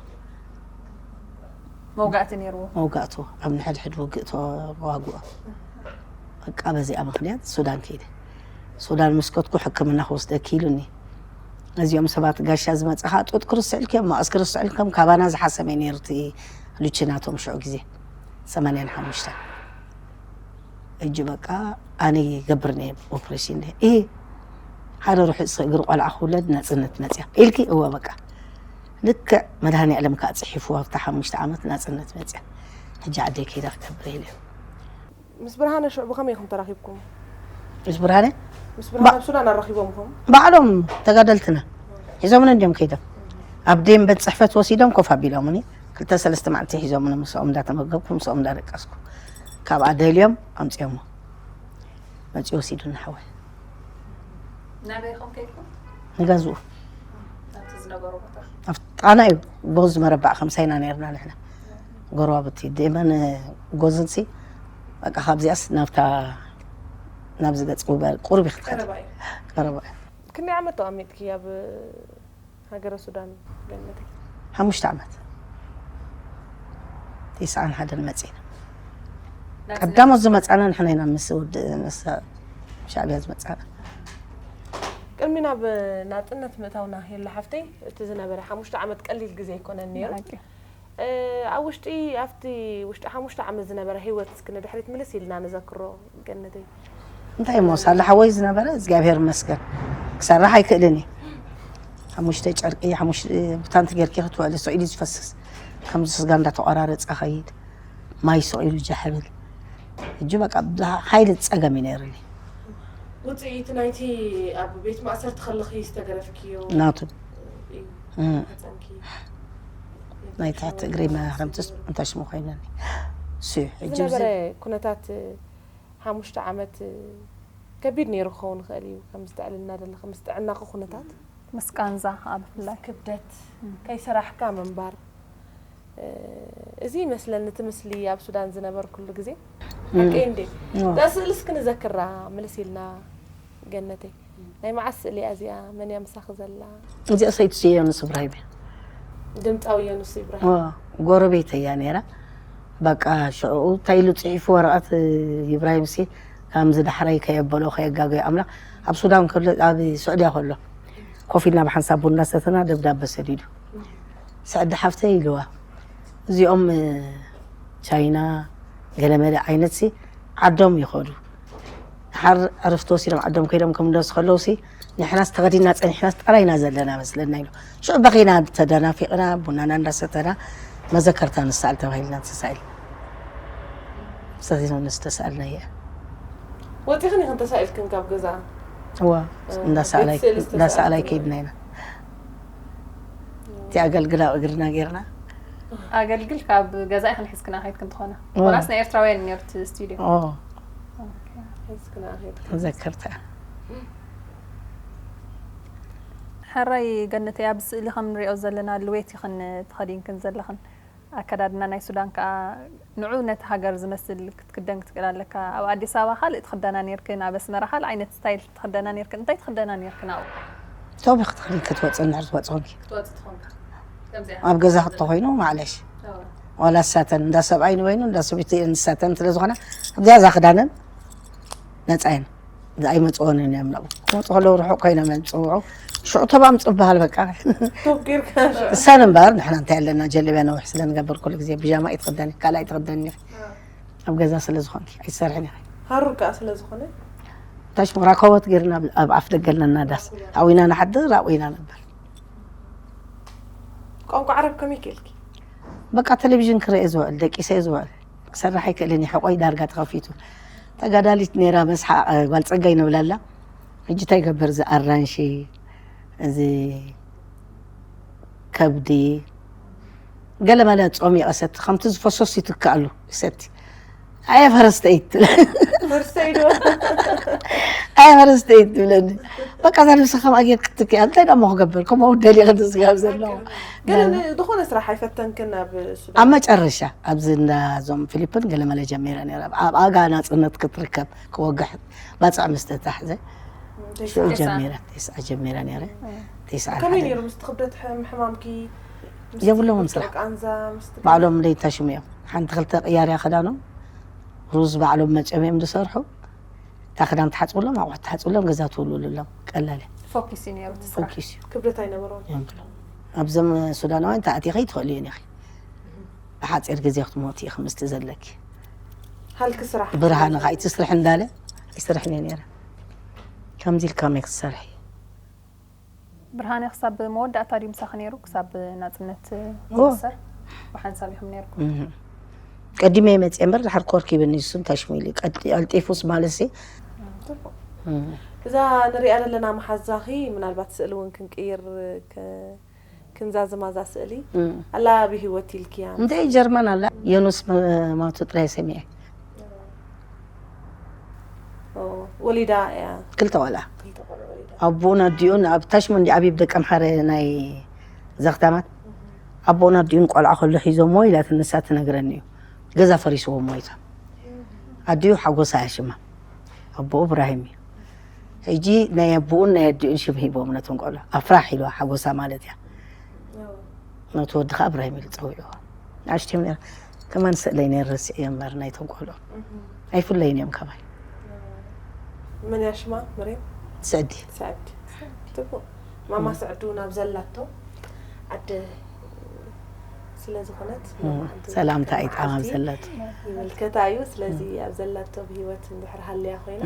መውጋእቲ ነይርዎ። መውጋእቱ ኣብ ንሕድሕድ ውግእ ተዋግኦ። በቃ በዚኣ ምክንያት ሱዳን ከይደ። ሱዳን ምስ ከድኩ ሕክምና ክወስደኪ ኢሉኒ። ነዚኦም ሰባት ጋሻ ዝመፀኻ ጡጥ ክርስዕልክዮም መቐስ ክርስዕልክዮም ካባና ዝሓሰመ ነይሩ እቲ ሉቺ ናቶም ሽዑ ግዜ ሰማንያን ሓሙሽተን እጂ በቃ ኣነ ይገብር ነየ ኦፕሬሽን ደ እ ሓደ ርሑፅ እግሪ ቆልዓ ክውለድ ናፅነት መፅያ ኢልኪ እወ በቃ ልክዕ መድሃኒ ዓለም ከዓ ፅሒፉ ኣብታ ሓሙሽተ ዓመት ናፅነት መፅያ ሕጂ ዓደይ ከይዳ ክገብር ኢለ ምስ ብርሃነ ሽዑ ብኸመይ ኢኹም ተራኺብኩም? ምስ ብርሃነ ምስ ብርሃነ ኣብ ሱዳን ኣራኺቦምኩም? ባዕሎም ተጋደልትና ሒዞምኒ እንዲዮም ከይዶም ኣብ ደም ቤት ፅሕፈት ወሲዶም ኮፍ ኣቢሎምኒ ክልተ ሰለስተ መዓልቲ ሒዞምኒ ምስኦም እንዳተመገብኩ ምስኦም እንዳደቀስኩ ካብኣ ደልዮም ኣምፅዮሞ መፅኡ ወሲዱኒ ሓወይ ናበይ ኢኹም ከይድኩም? ንገዝኡ ናብቲ ዝነበሩ ቦታ ኣብ ጣና እዩ ጎዝ መረባዕ ከምሳይና ነርና ንሕና ጎረባብቲ ደመን ጎዝንሲ በቃ ካብዚኣስ ናብታ ናብዚ ገፅ ውበር ቁርቢ ክትኸድ ቀረባ እዩ። ቀረባ እዩ ክንደይ ዓመት ተቐሚጥኪ ኣብ ሃገረ ሱዳን ገነተይ? ሓሙሽተ ዓመት ተስዓን ሓደን መፂና ቀዳሞት ዝመጻና ንሕና ኢና፣ ምስ ወዲ፣ ምስ ሻዕብያ ዝመጻና። ቅድሚ ናብ ናጽነት ምእታውና፣ የላ ሓፍተይ፣ እቲ ዝነበረ ሓሙሽተ ዓመት ቀሊል ግዜ ኣይኮነን ነይሩ። ኣብ ውሽጢ ኣብቲ ውሽጢ ሓሙሽተ ዓመት ዝነበረ ህይወት እስኪ ንድሕሪት ምልስ ኢልና ንዘክሮ። ገነተይ፣ እንታይ እሞ ሳላ ሓወይ ዝነበረ፣ እግዚኣብሔር ይመስገን፣ ክሰርሕ ኣይክእልን እየ። ሓሙሽተ ጨርቂ፣ ሓሙሽተ ቡታንቲ ጌርኪ ክትውዕሊ፣ ስቕ ኢሉ ዝፈስስ፣ ከምዚ ስጋ እንዳተቆራረጸ ኸይድ፣ ማይ ስቕ ኢሉ ጃሕብል። ሕጂ በቃ ብሓይሊ ጸገም እዩ ነይሩኒ። ውፅኢት ናይቲ ኣብ ቤት ማእሰርቲ ከለኺ ዝተገረፍክዮ ናቱ እዩ። እም። ፈጸምኪ። ናይ ታሕቲ እግሪ ማህረምትስ እንታይ ሽሙ ኮይነኒ። እሱ እዩ። ሕጂ ዝነበረ ኩነታት ሓሙሽተ ዓመት ከቢድ ነይሩ ክኸውን ይኽእል እዩ። ከም ዝጥዕልና ደለኺ፣ ምስ ጥዕናኺ ኩነታት ምስ ቃንዛ ከዓ ብፍላይ ክብደት፣ ከይሰራሕካ ምንባር፣ እዚ ይመስለኒ እቲ ምስሊ ኣብ ሱዳን ዝነበርኩሉ ግዜ። ሓቀይ እንዴ? እዛ ስእሊ እስኪ ንዘክራ ምልስ ኢልና። ገነተይ፣ ናይ መዓስ ስእሊ እያ እዚኣ? መን እያ ምሳኺ ዘላ? እዚኣ ሰይቲ ስየኑ ስብራሂም እያ። ድምፃዊ የኑስ ኢብራሂም። ዋ፣ ጎረቤተይ እያ ነይራ። በቃ ሽዑ እንታይ ኢሉ ጽሒፉ ወረቐት፣ ኢብራሂም ሲ ከምዚ ዳሕራይ ከየበሎ ከየጋገዮ ኣምላኽ። ኣብ ሱዳን ከሎ፣ ኣብ ስዑድያ ከሎ ኮፍ ኢልና ብሓንሳብ ቡና ሰተና ደብዳበ ሰዲዱ። ስዕዲ ሓፍተይ ኢልዋ፣ እዚኦም ቻይና ገለመለ ዓይነት ሲ ዓዶም ይኸዱ። ሓር ዕርፍቲ ወሲዶም ዓዶም ከይዶም ክምለሱ ከለዉ ሲ ንሕናስ ተኸዲና ጸኒሕናስ ጥራይና ዘለና መስለና ኢሉ። ሽዑ በኺና ተደናፊቕና ቡናና እንዳሰተና መዘከርታ ንሰኣል ተባሂልና ተሳኢል። ሰቲና ንስተሳኣልና እየ። ወፂኽን ኢኽን ተሳኢልክን ካብ ገዛ? እዋ እ፣ እንዳሰኣላይ ቤት ስእሊ ዝተሳእልክን እንዳሰኣላይ ከይድና ኢና። እቲ ኣገልግል ኣብ እግርና ጌርና ኣገልግል ካብ ገዛ ኢኽን ሒዝክና ከይድክን ትኾና እዋ። ወላስ ናይ ኤርትራውያን ነርት ስቱዲዮ? ኦ ሒዝክና ከይድክን። መዘከርታ። ሕራይ ገነተይ ኣብ ስእሊ ከም ንሪኦ ዘለና ልዌት ኢኽን ተኸዲንክን ዘለኽን ኣከዳድና ናይ ሱዳን ከዓ ንዑ ነቲ ሃገር ዝመስል ክትክደን ክትክእል ኣለካ። ኣብ ኣዲስ ኣበባ ካልእ ትኽደና ነርክን፣ ኣብ ኣስመራ ካልእ ዓይነት ስታይል ትኽደና ነርክን። እንታይ ትኽደና ነርክን ኣብኡ? ቶቢ ክትኽሪ ክትወፅእ እንድሕር ትወፅእ ኮንኪ ክትወፅእ ትኾንካ ከምዚኣ ኣብ ገዛ ክተኮይኑ ማዕለሽ ዋላ ሳተን እንዳ ሰብኣይ ንበይኑ እንዳ ሰበይቲ ንሳተን ስለ ዝኾነ ኣብዚኣ እዛ ክዳነን ነፃየን ኣይመፅኦንን እዮም ናብኡ ክመፁ ከለዉ ርሑቕ ኮይኖም እዮም ዝፅውዑ ሽዑ ተባም ፅበሃል በቃ ቶብ ጌርካ እሳን እምበር ንሕና እንታይ ኣለና ጀለብያ ነዊሕ ስለ ንገብር ኩሉ ግዜ ብጃማ ኣይትኽደኒ ካልእ ኣይትኽደኒ ኣብ ገዛ ስለ ዝኾንኪ ኣይትሰርሕን ኢኺ ሃሩር ከዓ ስለ ዝኾነ ታሽ ራኮቦት ጌርና ኣብ- ኣብ ኣፍ ደገ ኣለና ዳስ ኣብኡ ኢና ንሓድር ኣብኡ ኢና ነበር ቋንቋ ዓረብ ከመይ ክእልኪ በቃ ቴሌቪዥን ክርኢ ዝውዕል ደቂሰ ዝውዕል ክሰርሕ ኣይክእልን ሕቆይ ዳርጋ ተኸፊቱ ተጋዳሊት ነይራ መስሓ ጓል ፀጋይ ንብለላ ሕጂ እንታይ ይገብር እዚ ኣራንሺ እዚ ከብዲ ገለ መለ ጾም ይቐሰቲ ከምቲ ዝፈሶስ ይትከኣሉ ይሰቲ ኣየ ፈረስተይት ፈርሰይዶ ኣየ ፈረስተይት ትብለኒ በቃ እዛ ነብሲ ከም ኣጌር ክትትክያ እንታይ ደሞ ክገብር ከምኡ ደሊ ክንትስጋብ ዘለዎ ግን ዝኾነ ስራሕ ኣይፈተንክን ኣብ ሱዳን ኣብ መጨረሻ ኣብዚ እንዳዞም ፊሊፕን ገለ መለ ጀሚረ ነረ ኣብ ኣጋ ናፅነት ክትርከብ ክወግሕ ባፅዕ ምስ ተታሕዘ ሽዑ ጀሚረ ተስዓ ጀሚረ ነረ ተስዓ ከመይ ነይሩ ምስቲ ክብደት ሕም- ሕማምኪ ምስቲ የብሎምን ብርጭቕ ስራሕ። ቃንዛ ምስቲ ባዕሎም ደይታሽሙ እዮም ሓንቲ ክልተ ቅያርያ ክዳኖም ሩዝ ባዕሎም መጨም እዮም ዝሰርሑ እታ ክዳን ትሓፅብሎም ኣቑሑ ትሓፅብሎም ገዛ ትውልውልሎም ቀላል እያ ፎኪስ እዩ ነይሩ እቲ ስራሕ ፎኪስ እዩ ክብደት ኣይነበሮን የብሎ ኣብዞም ሱዳናውያን ተኣቲኸ ይትኽእሉ እየን ኢኺ ብሓፂር ግዜ ክትሞት ኢኺ ምስቲ ዘለኪ ሃልኪ ስራሕ ብርሃን ከዓ ኣይትስርሒ እንዳለ ኣይስርሕን እየ ነይረ ከምዚ ኢልካ መይ ክትሰርሒ ብርሃነ ክሳብ መወዳእታ ድዩ ምሳኺ ነይሩ ክሳብ ናፅነት ኦ። ዝሰር ብሓንሳብ ኢኹም ነይርኩም እህ። ቀዲመ መፅየ እምበር ድሓር ኮርኪብኒ እሱ እንታይ ሽሙ ኢሉ ቀጢ- ቀልጢፉስ ማለት ሲ እዛ ንሪኣ ዘለና መሓዛኺ ምናልባት ስእሊ እውን ክንቅይር ክ- ክንዛዝማ እዛ ስእሊ ኣላ ብህይወት ኢልክያ እንታይ ጀርመን ኣላ የኑስ መ- ማቱ ጥራይ ሰሚዐ ኦ፣ ወሊዳ እያ ክልተ ቆልዓ ክልተ ቆልዑ ወሊዳ ኣቦኡን ኣዲኡን ኣብ ታሽሙ እንዲ ዓብዪ ብደቂ ኣምሓረ ናይ ዘኽታማት ኣቦኡን ኣዲኡን ቆልዓ ከሎ ሒዞሞ ኢላት ንሳ ትነግረኒ እዩ ገዛ ፈሪስዎ ሞይታ ኣዲኡ ሓጎሳ እያ ሽማ ኣቦኡ እብራሂም እዩ ሕጂ ናይ ኣቦኡን ናይ ኣዲኡን ሽም ሂቦም ነቶም ቆልዑ ኣፍራሕ ኢልዋ ሓጎሳ ማለት እያ ነቲ ወዲ ከዓ እብራሂም ኢሉ ፀዊዕዎ ንኣሽትዮም ነይራ ከማን ስእለይ ነይረ፣ ረሲዐዮ እምበር ናይቶም ቆልዑ ኣይፍለዩን እዮም ካባይ። መን ያሽማ መሬም ስዕዲ ሰዕዲ ትቡእ ማማ ስዕዱ ናብ ዘላቶ ዓዲ ስለ ዝኾነት ሰላምታ ኣይጣማም ዘለቱ ይምልከታ እዩ። ስለዚ ኣብ ዘላቶ ብህይወት እንድሕር ሃልያ ኮይና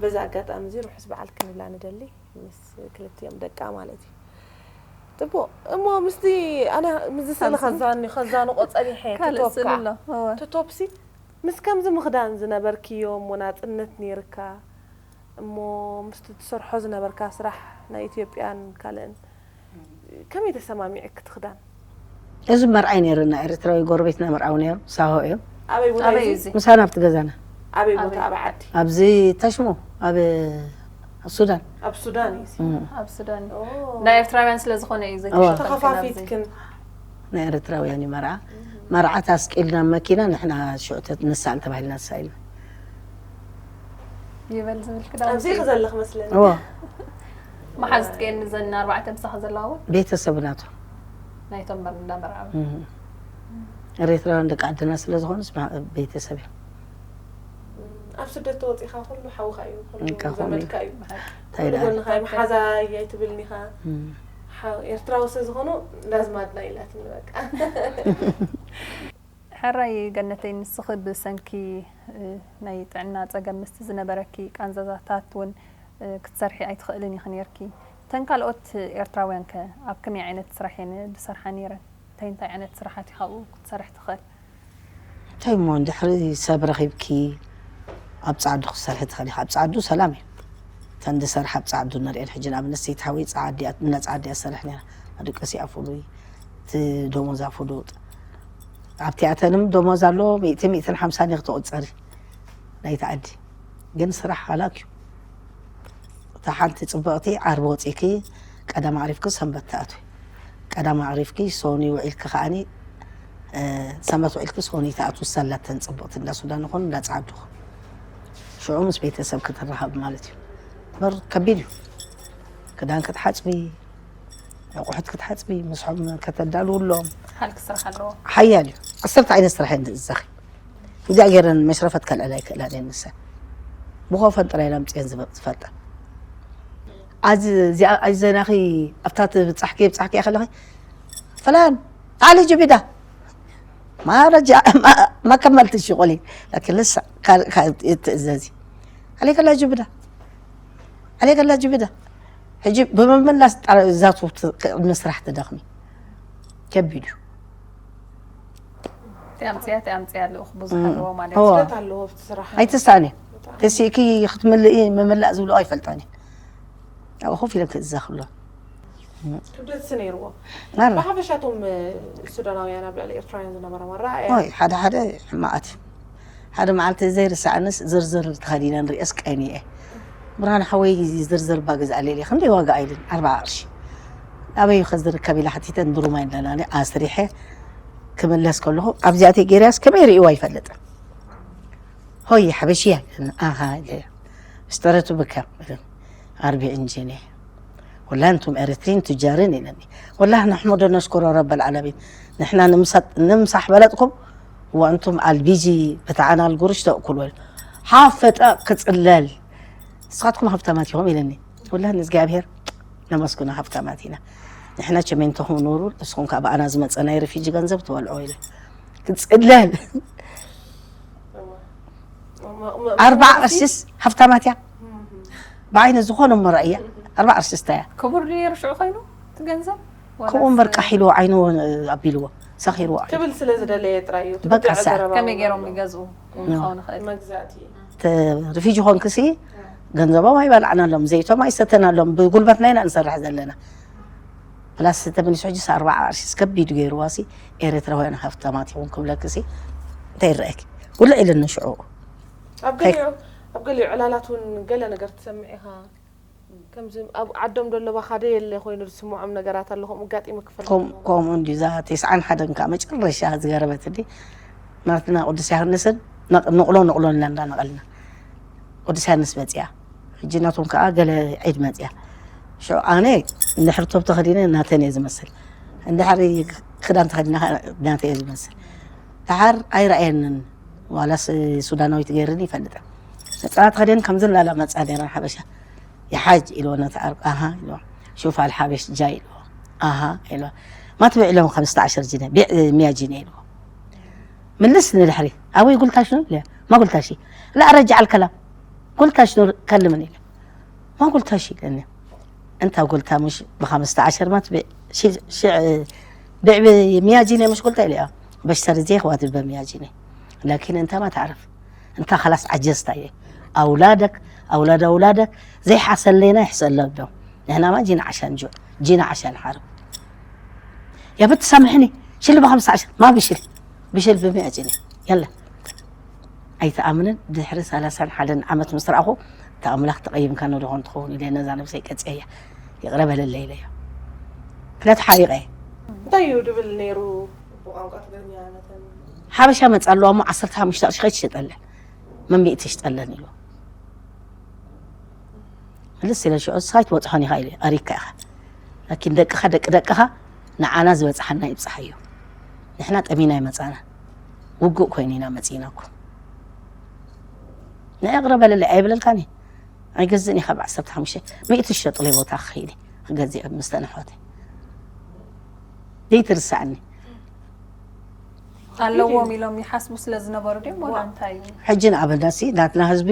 በዛ ኣጋጣሚ እዚ ርሑስ በዓል ክንብላ ንደሊ ምስ ክልቲኦም ደቃ ማለት እዩ። ጥቡቕ እሞ ምስቲ ኣነ ምስዚ ስእሊ ከዛኒ ከዛንቆ ጸኒሐ ካልእ ስእሊ ኣሎ። እወ። ትቶፕሲ ምስ ከምዚ ምኽዳን ዝነበርክዮ እሞ ናጽነት ነይርካ እሞ ምስቲ ትሰርሖ ዝነበርካ ስራሕ ናይ ኢትዮጵያን ካልእን ከመይ ተሰማሚዕክ ትኽዳን? እዚ መርዓይ ነይሩ፣ ናይ ኤርትራዊ ጎረቤትና መርዓዊ ነይሩ፣ ሳሆ እዮም። ኣበይ ቦታ ኣበይ እዩ እዚ? እዚ? ምሳና ኣብቲ ገዛና ኣበይ ቦታ ኣበይ? ኣበይ ዓዲ? ኣብዚ ተሽሞ ኣብ ሱዳን ኣብ ሱዳን እዩ። እዚ። ኣብ ሱዳን ኦ። ናይ ኤርትራውያን ስለ ዝኾነ እዩ እወ። ዘይተሸፈንክን ኣብዚ። ተኸፋፊትክን ናይ ኤርትራውያን እዩ መርዓ። መርዓት ኣስቂልና መኪና ንሕና ሽዑ ተ- ንሳእል ተባሂልና ንሳኢልና። ይበል ዝብል ኣብዚ ክዳውንቲ ዘለኽ መስለኒ። እዎ መሓዝትከን ዘን ኣርባዕተ ምሳኻ ዘለዋ እውን ቤተሰብ ናቱ ናይቶም መር- እንዳመርዓዊ እም። ኤርትራውያን ደቂ ዓድና ስለ ዝኾኑስ ማ- ቤተሰብ እዮም። ኣብ ስደት ተወፂኻ ኩሉ ሓውኻ እዩ ኩሉ በቃ፣ ኩሉ። ዘመድካ እዩ። እንታይ ኩሉ ደኣ? ጎንኻ እዩ መሓዛ እያ ትብልኒ ኢኻ። እም። ሓ- ኤርትራዊ ስለ ዝኾኑ እንዳዝማድና ኢላትኒ በቃ። ሕራይ ገነተይ፣ ንስኺ ብሰንኪ እ፣ ናይ ጥዕና ጸገም ምስቲ ዝነበረኪ ቃንዛዛታት እውን እ፣ ክትሰርሒ ኣይትኽእልን ኢኺ ነይርኪ። እተን ካልኦት ኤርትራውያን ከ ኣብ ከመይ ዓይነት ስራሕ እየን ዝሰርሓ ነይረን? እንታይ እንታይ ዓይነት ስራሓት ኢኻ ኣብኡ ክትሰርሕ ትኽእል? እንታይ እሞ እንድሕሪ ሰብ ረኺብኪ ኣብ ጻዕዱ ክትሰርሒ ትኽእሊ ኢኺ። ኣብ ጻዕዱ ሰላም እዩ። እተን ዝሰርሓ ኣብ ጻዕዱ ንሪአን። ሕጂ ንኣብነት ሰይቲ ሓወይ ጻዕዲ እያ፣ እና ጻዕዲ እያ ትሰርሕ ነይራ። ኣድቀሲ እያ ፍሉይ፣ እቲ ደሞዛ ፍሉጥ። ኣብቲ ኣተንም ደሞዝ ኣሎ፣ ሚእቲ፣ ሚእትን ሓምሳን ኢኺ ትቑጸሪ ናይቲ ዓዲ። ግን ስራሕ ሃላክ እዩ። እታ ሓንቲ ጽብቕቲ ዓርቢ ወጺእኪ ቀዳም ኣዕሪፍኪ ሰንበት ትኣትዊ። ቀዳም ኣዕሪፍኪ ሶኒ ውዒልኪ ከኣኒ፣ እ፣ ሰንበት ውዒልኪ ሶኒ ትኣትዊ። ሰላተን ጽብቕቲ እንዳ ሱዳን ይኹን እንዳ ጸዓዱ ይኹን። ሽዑ ምስ ቤተሰብ ክትራኸቢ ማለት እዩ። እምበር ከቢድ እዩ። ክዳን ክትሓጽቢ፣ ኣቑሑት ክትሓጽቢ፣ ምስሖም ከተዳልውሎም። ሓልኪ ስራሕ ኣለዎ። ሓያል እዩ። ዓሰርተ ዓይነት ስራሕ እየን ዝእዘኺ። እንዲኣ ገይረን መሽረፈት ከልዕላ ይክእላን እየን ንሰን። ብኮፈን ጥራይ ኢለን ኣምፅኤን ዝፈ- ዝፈልጣ። ኣዚ እዚኣ ኣይዘናኺ ኣብታ ትብጻሕኪ ብጻሕኪ ከለኺ ፈላን ኣሊ ጅቢዳ ማረጃ ማከመልቲ ሽቆሊ ላኪን ልሳ ካልእ ካልእ ትእዘዚ ኣሌከላ ጅብዳ ኣሌከላ ጅብዳ ሕጂ ብምምላስ ጣ- ዛቱ ት- ቅድሚ ስራሕ ትደኽሚ ከቢድ እዩ። እቲ ኣምፅያ እቲ ኣምፅያ ልኡኽ ብዙሕ እም። ኣለዎ ማለት እዎ። እዩ። ክብደት ኣለዎ ኣብቲ ስራሕ። ኣይትስኣኒ ተሲእኪ ክትምልኢ ምምላእ ዝብሉ ኣይፈልጣን እየ። ኣብኡ ኮፍ ኢለን ክእዘኽሎ ክብደትሲ ነይርዎ። ማራ ብሓፈሻ እቶም እ፣ ሱዳናውያን ኣብ ልዕሊ ኤርትራውያን ዝነበሮም ኣረኣእያ ወይ ሓደ ሓደ ሕማቓት እዩ። ሓደ መዓልቲ ዘይርስዓንስ ዝርዝር ተኸዲነ ንሪኤስ ቀይኒ እየ። ብርሃን ሓወይ ዝርዝር እባ ግዝኣለይ ኢለ ክንደይ ዋጋ ኢልን ኣርባዓ ቅርሺ ኣበይ ከ ዝርከብ ኢለ ሓቲተ ንድሩማይ ኣለና ኣስሪሐ ክምለስ ከለኹ ኣብዚኣተይ ገይረያስ ከመይ ርእይዋ ይፈልጥ ሆይ ሓበሽያ ኢለኒ ኣሃ ኢለ اشتريته بكم أربعين جنيه والله أنتم إريتريين تجارين إلني والله نحمد ونشكر رب العالمين نحن نمسح بلدكم وأنتم البيجي بتاعنا القروش تأكلوا ሓፈጠ ክፅለል ንስኻትኩም ሃብታማት ኢኹም ኢለኒ ወላ ንእግዚኣብሔር ነመስግኖ ሃብታማት ኢና ንሕና ቸሜንቶኹም ኑሩ ንስኹም ካብ ኣና ዝመፀ ናይ ሪፊጂ ገንዘብ ትበልዖ ኢለ ክፅለል ኣርባዓ ቅርሽስ ሃብታማት እያ ብዓይነ ዝኾነ እሞ ራእያ ኣርባዓ ቅርሽስ እንታይ እያ ክቡር ድዩ ነይሩ ሽዑ ኮይኑ እቲ ገንዘብ? ወላስ ከምኡ እምበር ቃሕ ኢልዎ ዓይኑ ኣቢልዎ ሰኺርዎ እዩ ክብል ስለ ዝደለየ ጥራይ እዩ እቲ በቃ ብድዐ ሰ- ዘረባ ከመይ እውን ገይሮም ኣሎ። ይገዝኡ ኖ። ክኸውን ይኽእል መግዛእቲ እዩ ተ- ሪፊጂ ኮንክሲ ገንዘቦም ኣይበላዕናሎም ዘይቶም ኣይሰተናሎም ብጉልበትና ኢና ንሰርሕ ዘለና ፕላስ ተመሊሱ ሕጂ ኣርባዓ ቅርሺ ከቢድ ገይርዋ ሲ ኤርትራውያን ሃፍታማት ይኹን ክብለክሲ እንታይ ይረአኪ ውልዕ ኢለኒ ሽዑ ኣብ ገሊኡ ኣብ ገሊኡ ዕላላት እውን ገለ ነገር ትሰምዕ ኢኻ ከምዚ ኣብ ዓዶም ደሎ ባኻደ የለ ኮይኑ ዝስምዖም ነገራት ኣሎ ከምኡ ኣጋጢሙ ክፈልጥ ከም- ከምኡ እንዲ እዛ ተስዓን ሓደን ከዓ መጨረሻ ዝገረበት እንዲ ማለትና ቅዱስ ዮሃንስን ነቕ- ንቕሎ ንቕሎ ኢልና እንዳነቐልና ቅዱስ ዮሃንስ መፅያ ሕጂ ናቶም ከዓ ገለ ዒድ መፅያ ሽዑ ኣነ እንድሕር ቶብ ተኸዲነ ናተን እየ ዝመስል እንድሕር ክዳን ተኸዲና ከዓ ናተ እየ ዝመስል ደሓር ኣይረኣየንን። ዋላስ ሱዳናዊት ገይርኒ ይፈልጠ። ነፀላ ተኸደን ከምዚ እናላመፃ ነይረን ሓበሻ። ይሓጅ ኢልዎ ነቲ ዓርቢ፣ ኣሃ ኢልዎ። ሹፍ ኣልሓበሽ ጃይ ኢልዎ። ኣሃ ኢልዎ። ما تبيع لهم خمستاشر جنيه، بيع مية جنيه ኢልዎ። ምልስ ንድሕሪ። أبوي قلت شنو؟ لا، ما قلت شيء. لا، أرجع الكلام. قلت شنو؟ كلمني. ما قلت شيء لأني أنت قلتها مش بخمستاشر، ما تبيع شيء، شيء، بيع بمية جنيه مش قلت لي؟ آه. بشتري زي خواتي بمية جنيه. لكن أنت ما تعرف. أنت خلاص عجزت. أولادك، أولاد أولادك، زي حسن لنا يحسن لهم. نحن ما جينا عشان جوع، جينا عشان حرب. يا بت سامحني، شيل بخمستاشر، ما بشيل. بشيل بمية جنيه. يلا. ኣይትኣምንን፣ ድሕሪ ሰላሳን ሓደን ዓመት ምስ ረኣኹ፣ "እታ ኣምላኽ ተቐይምካኒ ዶ ኾን ትኸውን?" ኢለ ነዛ ነብሰይ ቀጽየያ። "ይቕረ በለለይ" ኢለዮ። ምኽንያቱ ሓሪቐ እየ። እንታይ እዩ ድብል ነይሩ ብቋንቋ ትግርኛ ነተን? ሓበሻ መጻ ኣለዋ እሞ ዓሰርተ ሓሙሽተ ቅርሺ ከይትሸጠለን፣ መን ሚእቲ ትሽጠለን ኢሉ። ምልስ ኢለ ሽዑ፣ "ንስኻ ኣይትበጽሖን ኢኻ" ኢለ፣ "ኣሪካ ኢኻ። ላኪን ደቅኻ፣ ደቂ ደቅኻ ንዓና ዝበጽሓና ይብጽሓዮ። ንሕና ጠሚና ኣይመጻእናን። ውጉእ ኮይኑ ኢና መጺእናኩም። ንዒ ይቕረ በለለይ ኣይብለልካን እየ። ኣይገዝእን ኢኻ ብዓሰርተ ሓሙሽተ፣ ሚእቲ ትሸጥለይ ቦታ ክኸይድ እየ ክገዝእ ምስ ተን ኣሕዋተይ። ዘይትርሳዕኒ። ኣለዎም ኢሎም ይሓስቡ ስለ ዝነበሩ ድዮም ወላ እንታይ እዩ? ሕጂ ንኣብነትሲ ናትና ህዝቢ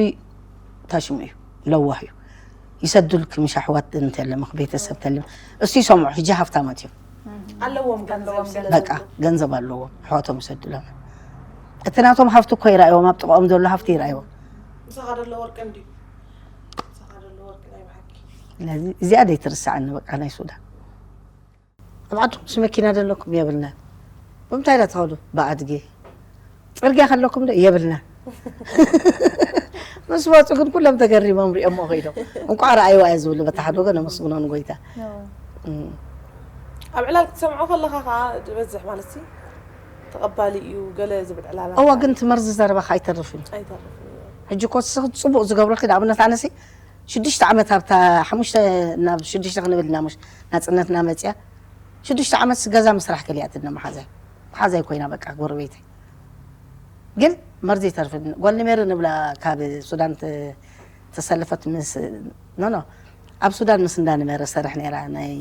ታሽሙ እዩ፣ ለዋህ እዩ። ይሰዱልክ ምሽ ኣሕዋት እንተለምኽ ቤተሰብ ተለም እሱ ይሰምዑ። ሕጂ ሃፍታማት እዮም። ኣለዎም ገንዘብ ኣለዎም ስለ ገንዘብ። በቃ ዘለዎም። ገንዘብ ኣለዎም፣ ኣሕዋቶም ይሰዱሎም። እቲ ናቶም ሃፍቲ እኮ ይረኣይዎም፣ ኣብ ጥቕኦም ዘሎ ሃፍቲ ይረኣይዎም። ምሳኻ ዘሎ ወርቂ እንድዩ። ምሳኻ ዘሎ ወርቂ ናይ ብሓቂ። ስለዚ እዚኣ ደይትርስዓኒ በቃ ናይ ሱዳን። ኣብ ዓድኹምስ መኪና ዶ ኣለኩም? የብልናን። ብምንታይ ዳ ትኸዱ? ብኣድጊ። ጽርግያ ከለኩም ዶ? የብልናን። ምስ መጹ ግን ኩሎም ተገሪሞም ሪኦሞ ከይዶም። እንቋዕ ረኣይዋ እየ ዝብሉ፣ በታ ሓደ ወገን ኣመስግኖ ንጎይታ። ኣዎ። እም። ኣብ ዕላል ክትሰምዖ ከለኻ ኸዓ ዝበዝሕ ማለት ሲ ተቐባሊ እዩ፣ ገለ ዝብል ዕላላት እዋ፣ ኸዓ ግን እዩ። እቲ መርዚ ዘረባኻ ኣይተርፍን እዩ። ኣይተርፍን እዩ። ሕጂ እኮ ንስኺ ጽቡቕ ዝገብረልኪ፣ ንኣብነት ኣነሲ ሽዱሽተ ዓመት ኣብታ ሓሙሽተ ናብ ሽዱሽተ ክንብል ኢና፣ ሙሽ ናጽነትና መጽያ፣ ሽዱሽተ ዓመት ገዛ ምስራሕ ከሊኣትና መሓዛይ። መሓዛይ ኮይና በቃ ጎረቤተይ። ግን መርዚ ይተርፍን። ጓል ንሜሪ ንብላ ካብ ሱዳን ተ-፣ ተሰለፈት ምስ፣ ኖ፣ ኖ፣ ኣብ ሱዳን ምስ እንዳ ንሜሪ ሰርሕ ነይራ፣ ናይ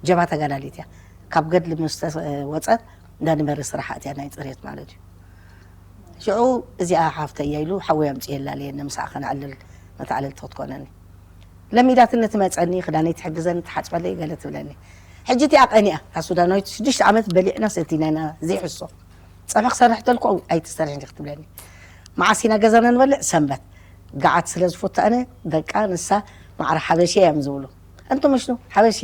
ጀብሃ ተጋዳሊት እያ። ካብ ገድሊ ምስ ተወጸት እንዳ ንሜሪ ስራሕ ኣትያ፣ ናይ ጽሬት ማለት እዩ። ሽዑ እዚኣ ሓፍተይ እያ ኢሉ ሓወይ ኣምጽኤላ ለየኒ፣ ምሳኣ ከነዕልል መተዓለልቲ ክትኮነኒ። ለሚዳትኒ ትመጸኒ፣ ክዳነይ ትሕግዘኒ፣ ትሓጽበለይ ገለ ትብለኒ። ሕጂ እቲኣ ቀኒኣ፣ እታ ሱዳናዊት ሽዱሽተ ዓመት በሊዕና ሰቲና ኢና ዘይሕሶ። ጸብሒ ክሰርሕ ተልኩ፣ "ኣይትሰርሕን ዲኺ?" ትብለኒ። መዓስ ኢና ገዛና ንበልዕ? ሰንበት። ገዓት ስለ ዝፈቱ ኣነ፣ በቃ ንሳ ማዕረ ሓበሺ እዮም ዝብሉ። ኣንቱም ሽኑ ሓበሺ?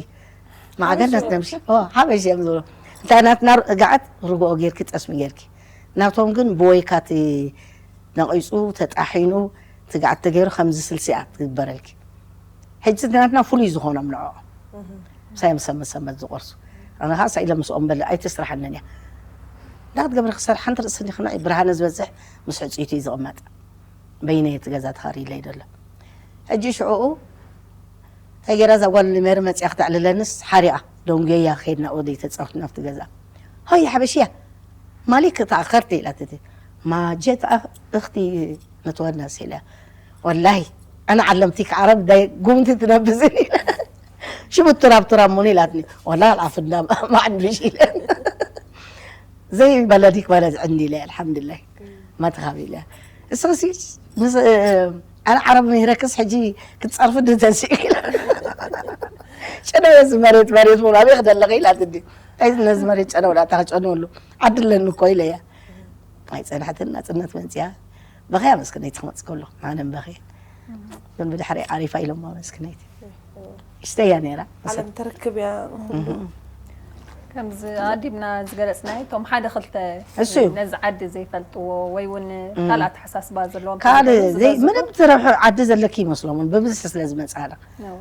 ማዕገነት ሓበሺ። ነምሺ? ኦ፣ ሓበሺ እዮም ዝብሉ። እንታይ ናትና ገዓት ርግኦ ጌርኪ፣ ጠስሚ ጌርኪ። ናቶም ግን ብወይካ እቲ ነቒጹ፣ ተጣሒኑ፣ እቲ ገዓት ተገይሩ ከምዚ ስልሲ እያ ትግበረልኪ። ሕጂ ናትና ፍሉይ ዝኾኖም ንዕኦም። እህ። ምሳይ ምስ ሰንበት ሰንበት ዝቆርሱ። ኣነ ኸዓ ሳኢለ ምስኦም በልዕ ኣይትስራሓንን እያ። እንዳትገብሪ ክሰርሕ ሓንቲ ርእሲ እንዲኺ ንዒ ብርሃነ ዝበዝሕ ምስ ሕጽይቱ እዩ ዝቕመጥ። በይነይ እቲ ገዛ ተኻርይለይ ደሎ። ሕጂ ሽዑኡ እንታይ ገይራ እዛ ጓል ንሜሪ መጽያ ክተዕልለንስ ሓሪኣ ደንጉየያ ከይድና ወደይ ተጻወትና ኣብቲ ገዛ። ሆይ ሓበሽያ ማሊክ ተኣኸርቲ ኢላት እቲ ማጀት እኽቲ ንትወነስ ኢለ ወላሂ ኣነ ዓለምቲክ ዓረብ ዳይ ጉምቲ ትነብዝን ኢለ ሽቡ ትራብ ትራብ ሙን ኢላትኒ ወላ ኣልዓፍና ማዕንዱሽ ኢለ ዘይበለዲክ ማለት ዕኒ ኢለ ኣልሓምዱሊላህ ማትኻብ ኢለ እስኽሲ ምስ ኣነ ዓረብ ምሂረክስ ሕጂ ክትጸርፍ ድተስኢክ ኢለ ጨነወ እዚ መሬት መሬት ሙሉ ኣበይ ክደለኸ ኢላትኒ ኣይ ነዚ መሬት ጨነው ዳታ ክጨነወሉ ዓዲ ኣለኒ እኮ ኢለያ ኣይጸናሕትን ናጽነት መጽያ በኸያ መስክነይቲ ክመጽእ ከሎ ኣነ በኸየ ግን ብድሕሪ ዓሪፋ ኢሎማ መስክነይቲ እሽተያ ነይራ ዓለም ተረክብ እያ ከምዚ ኣዲብና ዝገለፅናዮ እቶም ሓደ ክልተ እሱ እዩ። ነዚ ዓዲ ዘይፈልጥዎ ወይ እውን ካልእ ኣተሓሳስባ ዘለዎም ካልእ ተለዉ ዘይ ዝበዝሑ ምንም ትረብሑ ዓዲ ዘለኪ ይመስሎምን ብብዝሒ ስለ ዝመፅኣና ነው።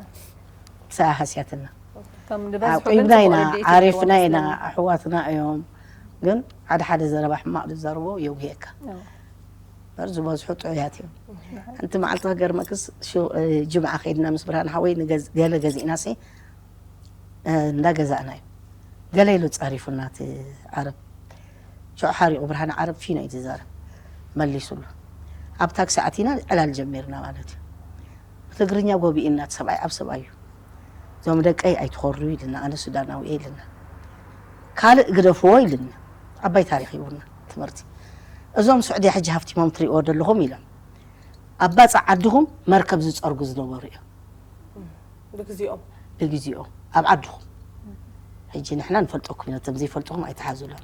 ሰኣ ሃስያትና እቶም ዝበዝሑ ግን ኣቁብና ኢና ጽቡቕ ርድኢት ዓሪፍና ኣለዎም ኢና መስለኒ። ኣሕዋትና እዮም ግን ሓደ ሓደ ዘረባ ሕማቕ ዝዛርቦ የጉህየካ ነው። እምበር ዝበዝሑ ጥዑያት እዮም። ሓንቲ መዓልቲ ክገርመክስ ሽው- እ፣ ጅምዓ ከይድና ምስ ብርሃን ሓወይ ንገዝ- ገለ ገዚእናሲ እ፣ እንዳገዛእና እዩ። ገለ ኢሉ ጸሪፉና እቲ ዓረብ። ሽዑ ሓሪቑ ብርሃነ ዓረብ ፊኖ እዩ ዝዛረብ። መሊሱሉ። ኣብ ታክሲ ኣቲና ዕላል ጀሚርና ማለት እዩ። ብትግርኛ ጎቢእና፣ ሰብኣይ ኣብ ሰብኣይ እዩ። እዞም ደቀይ ኣይትኾርዩ ኢልና፣ ኣነ ሱዳናዊ እየ ኢልና። ካልእ ግደፍዎ ኢልና። ዓባይ ታሪኽ ይብልና ትምህርቲ። እዞም ስዑድያ ሕጂ ሃፍቲሞም ትሪእዎ ዘለኹም ኢሎም። ኣብ ባጽዕ ዓድኹም መርከብ ዝጸርጉ ዝነበሩ እዮም። ብግዚኦም ብግዚኦም ኣብ ዓድኹም። ሕጂ ንሕና ንፈልጠኩም ኢና፣ እቶም ዘይፈልጥኹም ኣይትሓዙሎም።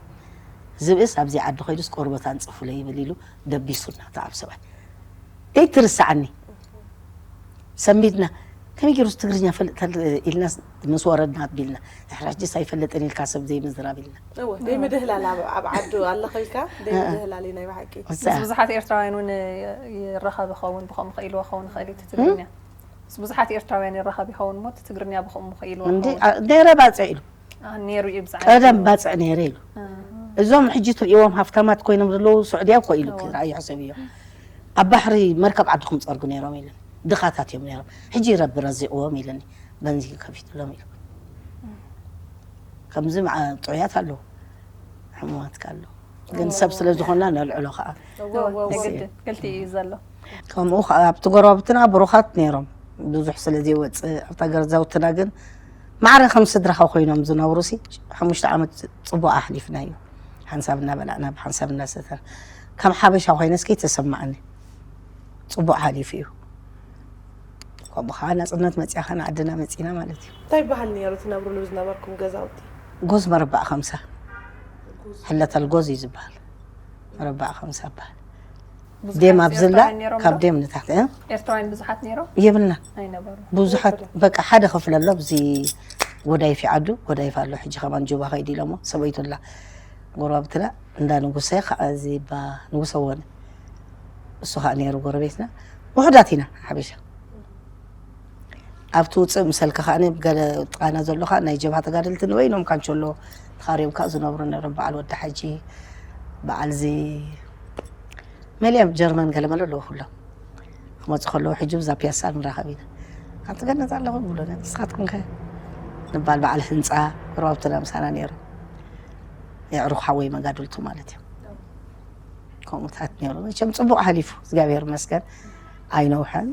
ዝብእስ ኣብዚ ዓዲ ኮይዱስ ቆርበት ኣንጽፉለይ ይብል ኢሉ ደቢሱና፣ እቲ ኣብ ሰብኣይ። ዘይትርሳዓኒ። ሰንቢድና፣ ከመይ ገይሩስ ትግርኛ ፈልጥ ተል-፣ ኢልና ምስ ወረድና ኣቢልና። ድሕሪ ሕጂስ ኣይፈልጥን ኢልካ ሰብ ዘይምዝራብ ኢልና። እወ፣ ደይ ምድህላል ኣብ ኣብ ዓዱ ኣለኸ ኢልካ ደይ ምድህላል እዩ ናይ ብሓቂ። እሳ ምስ ብዙሓት ኤርትራውያን እውን ይራኸብ ይኸውን፣ ብኸምኡ ክኢልዎ ክኸውን ይኽእል እዩ እቲ ትግርኛ። ምስ ብዙሓት ኤርትራውያን ይራኸብ ይኸውን እሞ እቲ ትግርኛ ብኸምኡ ክኢልዎ እንዲ ይኸውን። አ- ነይረ ባጽዕ ኢሉ። አ፣ ነይሩ እዩ ብዛዕባ ቀደም ባጽዕ ነይረ ኢሉ። እዞም ሕጂ ትርእዎም ሃፍታማት ኮይኖም ዘለዉ ስዑድያ እኮ ኢሉ እዎ። ክረኣዩ ሕሰብ እዮም። ኣብ ባሕሪ መርከብ ዓድኹም ጸርጉ ነይሮም ኢሉኒ። ድኻታት እዮም ነይሮም። ሕጂ ረቢ ረዚቕዎም ኢሉኒ። በንዚን ከፊትሎም ኢሉ። ከምዚ መዓ ጥዑያት ኣለዉ። ሕሙማት ኣለዉ። ግን ሰብ ስለ ዝኾንና ነልዕሎ ከዓ። እወ፣ እወ፣ እወ። የግድን ክልቲኡ እዩ ዘሎ። ከምኡ ከዓ ኣብቲ ጎረባብትና ብሩኻት ነይሮም። ብዙሕ ስለ ዘይወፅእ ኣብታ ገዛውትና ግን ማዕረ ከም ስድራኻ ኮይኖም ዝነብሩ ሲ ሓሙሽተ ዓመት ፅቡቕ ኣሕሊፍናዮ። ሓንሳብ እናበላዕና ብሓንሳብ እናሰተና ከም ሓበሻ ኮይነስ ከይተሰማዕኒ ፅቡቕ ሓሊፉ እዩ። ከምኡ ከዓ ናፅነት መፂኣ ከዓ ንዓድና መፂና ማለት እዩ። እንታይ ይበሃል ነይሩ ትነብሩሉ ዝነበርኩም ገዛውቲ? ጎዝ መረባዕ ከምሳ ሕለተል ጎዝ እዩ ዝበሃል። መረባዕ ከምሳ ይበሃል። ብዙሓት ዴም ኣብዝላ ኤርትራውያን ነይሮም ካብ ዶ? ዴም ንታሕቲ እ? ኤርትራውያን ብዙሓት ነይሮም የብልና ኣይነበሩ። ብዙሓት በቃ ሓደ ክፍለ ኣሎ። ኣብዚ ጎዳይፍ ይዓዱ ጎዳይፍ ኣሎ። ሕጂ ከማን ጁባ ከይዲ ኢሎሞ ሰበይቱ ኣላ ጎረባብትና እንዳ ንጉሰ ከዓ እዚ ባ ንጉሰ ወነ እሱ ከዓ ነይሩ ጎረቤትና። ውሑዳት ኢና ሓበሻ ኣብቲ ውፅእ ምሰልካ ከዓ ገለ ጥቓና ዘሎ ከዓ ናይ ጀብሃ ተጋደልቲ ንበይኖም ካንቸሎ ተኻርዮም ከዓ ዝነብሩ ነይሮም። በዓል ወዲ ሓጂ በዓል እዚ መሊኦም ጀርመን ገለመለ ኣለዉ ኩሎም ክመፁ ከለዉ ሕጂ ብዛ ፒያሳ ንራኸብ ኢና። ኣንቲ ገነት ኣለኹ ብሎ ንስኻትኩም ከ ንባል በዓል ህንፃ ጎረባብትና ምሳና ነይሮም። የዕሩኽ ሓወይ መጋድልቱ ማለት እዮም። ከምኡታት ነይሩ መቸም ፅቡቕ ሓሊፉ እግዚኣብሔር ይመስገን ኣይነውሐን።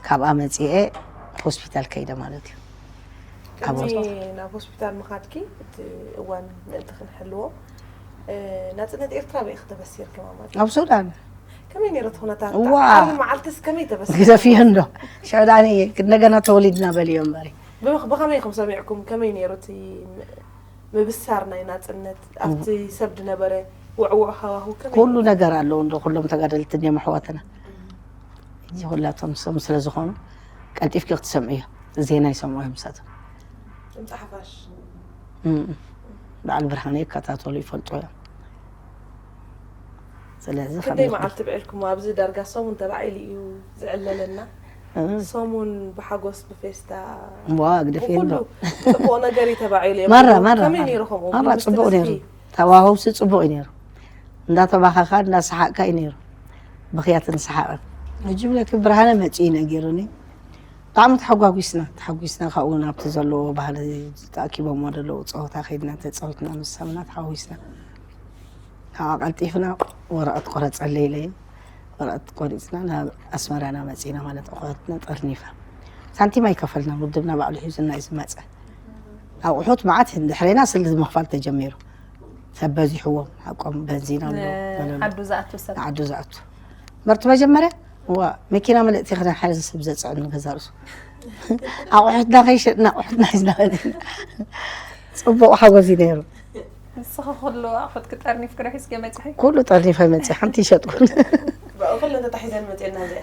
ካብኣ መፂኤ ሆስፒታል ከይደ ማለት እዩ። ኣብ ቅድሚ ናብ ሆስፒታል ምኻድኪ እቲ እዋን ምእንቲ ክንሕልዎ ናፅነት ኤርትራ በይ ክተበሲርኪ ማማት ኣብ ሱዳን ከመይ ነይሩ እቲ ኩነታት እዋ። ዓርቢ መዓልትስ ከመይ ተበሲርኪ ግደፍዮ እንዶ ሽዕዳኒ እንደገና ተወሊድና በልዮ እምበሪ ብኸመይ ከም ሰሚዕኩም ከመይ ነይሩ እቲ ምብሳር ናይ ናፅነት ኣብቲ ሰብ ዝነበረ ውዕውዕ ሃዋሁ ከመይ ኩሉ ነገር ኣለዉ እንዶ ኩሎም ተጋደልቲ እንዲዮም ኣሕዋትና እዚ ኩላቶም ሰም ስለ ዝኾኑ ቀልጢፍኪ ክትሰምዕዮ ዜና ይሰምዑ እዮም ምሳቶም ድምፂ ሓፋሽ እም። በዓል ብርሃነ ይከታተሉ ይፈልጡ እዮም ስለዚ ክንደይ መዓልቲ ብዕልኩም ኣብዚ ዳርጋ ሰሙን ተባዒሉ እዩ ዝዕለለና ሰሙን ብሓጎስ ብፌስታ ዋ ግደፍ ብኩሉ የሎ ፅቡቕ ነገር እዩ ተባዒሉ እዮም ማራ ኣለዉ። ማራ ከመይ ማራ። ነይሩ ከምኡ ማራ ብምስቲ ፅቡቕ ነይሩ ደስቲ? ተዋህውሲ ፅቡቕ እዩ ነይሩ እንዳተባኻኻ እንዳሰሓቕካ እዩ ነይሩ ብኽያትን ሰሓቕን ሕጂ ብለኪ ብርሃነ መፂኡ ነጊሩኒ ብጣዕሚ ተሓጓጒስና ተሓጒስና ካብኡ ናብቲ ዘለዎ ባህሊ ተኣኪቦሞ ዘለዉ ፀወታ ከይድና ተፃዊትና ምስ ሰብና ተሓጒስና ካብኣ ቀልጢፍና ወረቐት ቆረፀለይ ኢለዮ ወረቐት ቆሪፅና ናብ ኣስመራና መፂና ማለት ኣቑሑትና ጠርኒፋ ሳንቲም ኣይከፈልናን ውድብና ባዕሉ ሒዙና እዩ ዝመፀ ኣቑሑት መዓት ድሕሬና ስልዲ ምኽፋል ተጀሚሩ ሰብ በዚሕዎም ሓቆም በንዚን ኣሎ ገለ ኣሎ። ዓዱ ዝኣቱ ሰብ ንዓዱ ዝኣቱ መርቲ መጀመርያ ዋ መኪና መለእቲ ክነሓዝ ሰብ ዘፅዕን ገዛ ርእሱ ኣቑሑትና ከይሸጥና ኣቑሑትና ሒዝና መፂና ፅቡቕ ሓጎስ እዩ ነይሩ ንስኻ ኩሉ ኣቑሑት ክጠርኒፍ ክረሒስ ገመፅሒ ኩሉ ጠርኒፈ መፂ ሓንቲ ይሸጥኩን ብኣኹል እንተታሒዘን መፅና እዚኣ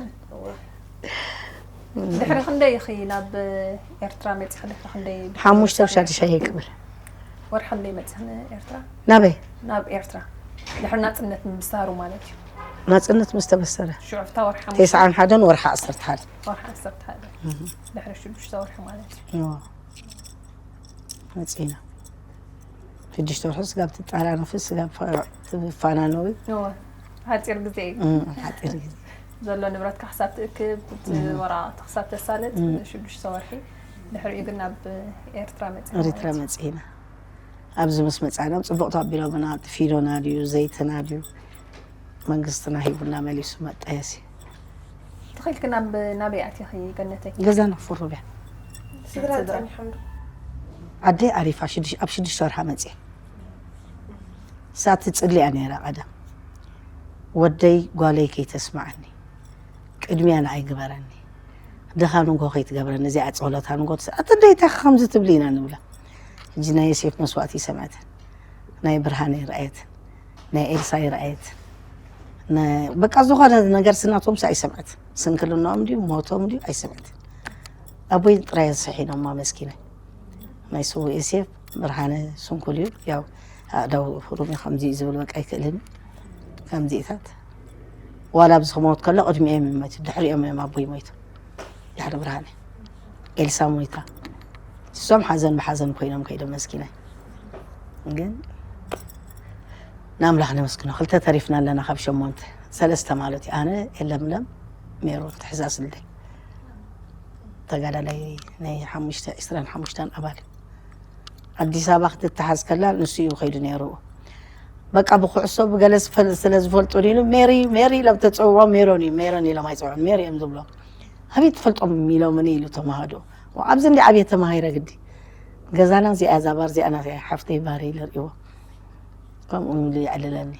ድሕሪ ክንደይ ኢኺ ናብ ኤርትራ መፂኺ ድሕሪ ክንደይ ሓሙሽተ ሻድሻይ ክብል ወርሒ ክንደይ መፂኺ ኤርትራ ናበይ ናብ ኤርትራ ድሕሪ ናፅነት ምምስታሩ ማለት እዩ ናፅነት ምስ ተበሰረ ሽዑ ፍታ ወርሒ ሓሙሽተ ተስዓን ሓደን ወርሒ ዓሰርተ ሓደ ወርሒ ዓሰርተ ሓደ ድሕሪ ሽዱሽተ ወርሒ ማለት እዩ እዎ። መፂና ሽዱሽተ ወርሒ ስጋብ ትጠራነፊ ስጋብ ትፋናነዊ እወ፣ ሓፂር ግዜ እዩ እም፣ ሓፂር ግዜ ዘሎ ንብረትካ ክሳብ ትእክብ እቲ ወረቓቕቲ ክሳብ ተሳልጥ ሽዱሽተ ወርሒ ድሕሪኡ ግን ናብ ኤርትራ መፂ ኤርትራ መፂና ኣብዚ ምስ መጻና ጽቡቕ ተቐቢሎምና። ፊኖና ድዩ ዘይትና ድዩ መንግስትና ሂቡና መሊሱ መጣየሲ። ተኺልክ ናብ ናበይ ኣቲኺ ገነተይ? ገዛና ፍሩብያ ስድራ ጸኒሖም ዶ? ዓደይ ዓሪፋ ሽዱሽ- ኣብ ሽዱሽተ ወርሓ መጽየ። እሳ ትጽልያ ነይራ ቀደም። ወደይ ጓለይ ከይተስምዓኒ ቅድሚያ ንዓይ ግበረኒ፣ ድኻ ንጎ ከይትገብረኒ፣ እዚኣ ጸሎታ ንጎ ትስ- ኣቲ ደይ እንታይ ከምዚ ትብሊ ኢና ንብላ። ሕጂ ናይ ዮሴፍ መስዋእቲ ይሰምዐትን ናይ ብርሃን ይረኣየትን ናይ ኤልሳ ይረኣየትን ነ- በቃ ዝኾነ ነገር ስናቶም ሳ ኣይሰምዐትን። ስንክልናኦም ድዩ ሞቶም ድዩ ኣይሰምዐትን። ኣቦይ ጥራይ ሰሒኖማ መስኪናይ። ናይ ስዉእ ዮሴፍ ብርሃነ ስንኩል እዩ። ያው ኣእዳው ፍሩም እዩ ከምዚ እዩ ዝብል በቃ ኣይክእልን እዩ። ከምዚኢታት ዋላ ኣብዚ ክሞት ከሎ ቅድሚኦም ይሞቱ ድሕሪኦም እዮም ኣቦይ ሞይቱ። ድሕሪ ብርሃነ ኤልሳ ሞይታ። እሶም ሓዘን ብሓዘን ኮይኖም ከይዶም መስኪናይ። ግን ንኣምላኽ ነመስግኖ ክልተ ተሪፍና ኣለና ካብ ሸሞንተ ሰለስተ ማለት እዩ። ኣነ የለምለም ሜሮን ትሕዛዝ ልደይ ተጋዳላይ ናይ ሓሙሽተ ዕስራን ሓሙሽተን ኣባል እዩ። ኣዲስ ኣበባ ክትተሓዝ ከላ ንሱ እዩ ከይዱ ነይሩ። በቃ ብኩዕሶ ብገለ ዝፈል- ስለ ዝፈልጡ ኢሉ ሜሪ ሜሪ ኢሎም ተፀውዖ ሜሮን እዩ ሜሮን ኢሎም ኣይፀውዑን ሜሪ እዮም ዝብሎ። ኣበይ ትፈልጦም ኢሎምኒ ኢሉ ተማሃዶ ኣብዚ እንዲ ዓብየ ተማሂረ ግዲ ገዛና እዚኣ እዛ ባር እዚኣ ናተይ ሓፍተይ ባር ኢለ ርእዎ። ከምኡ ኢሉ የዕልለኒ።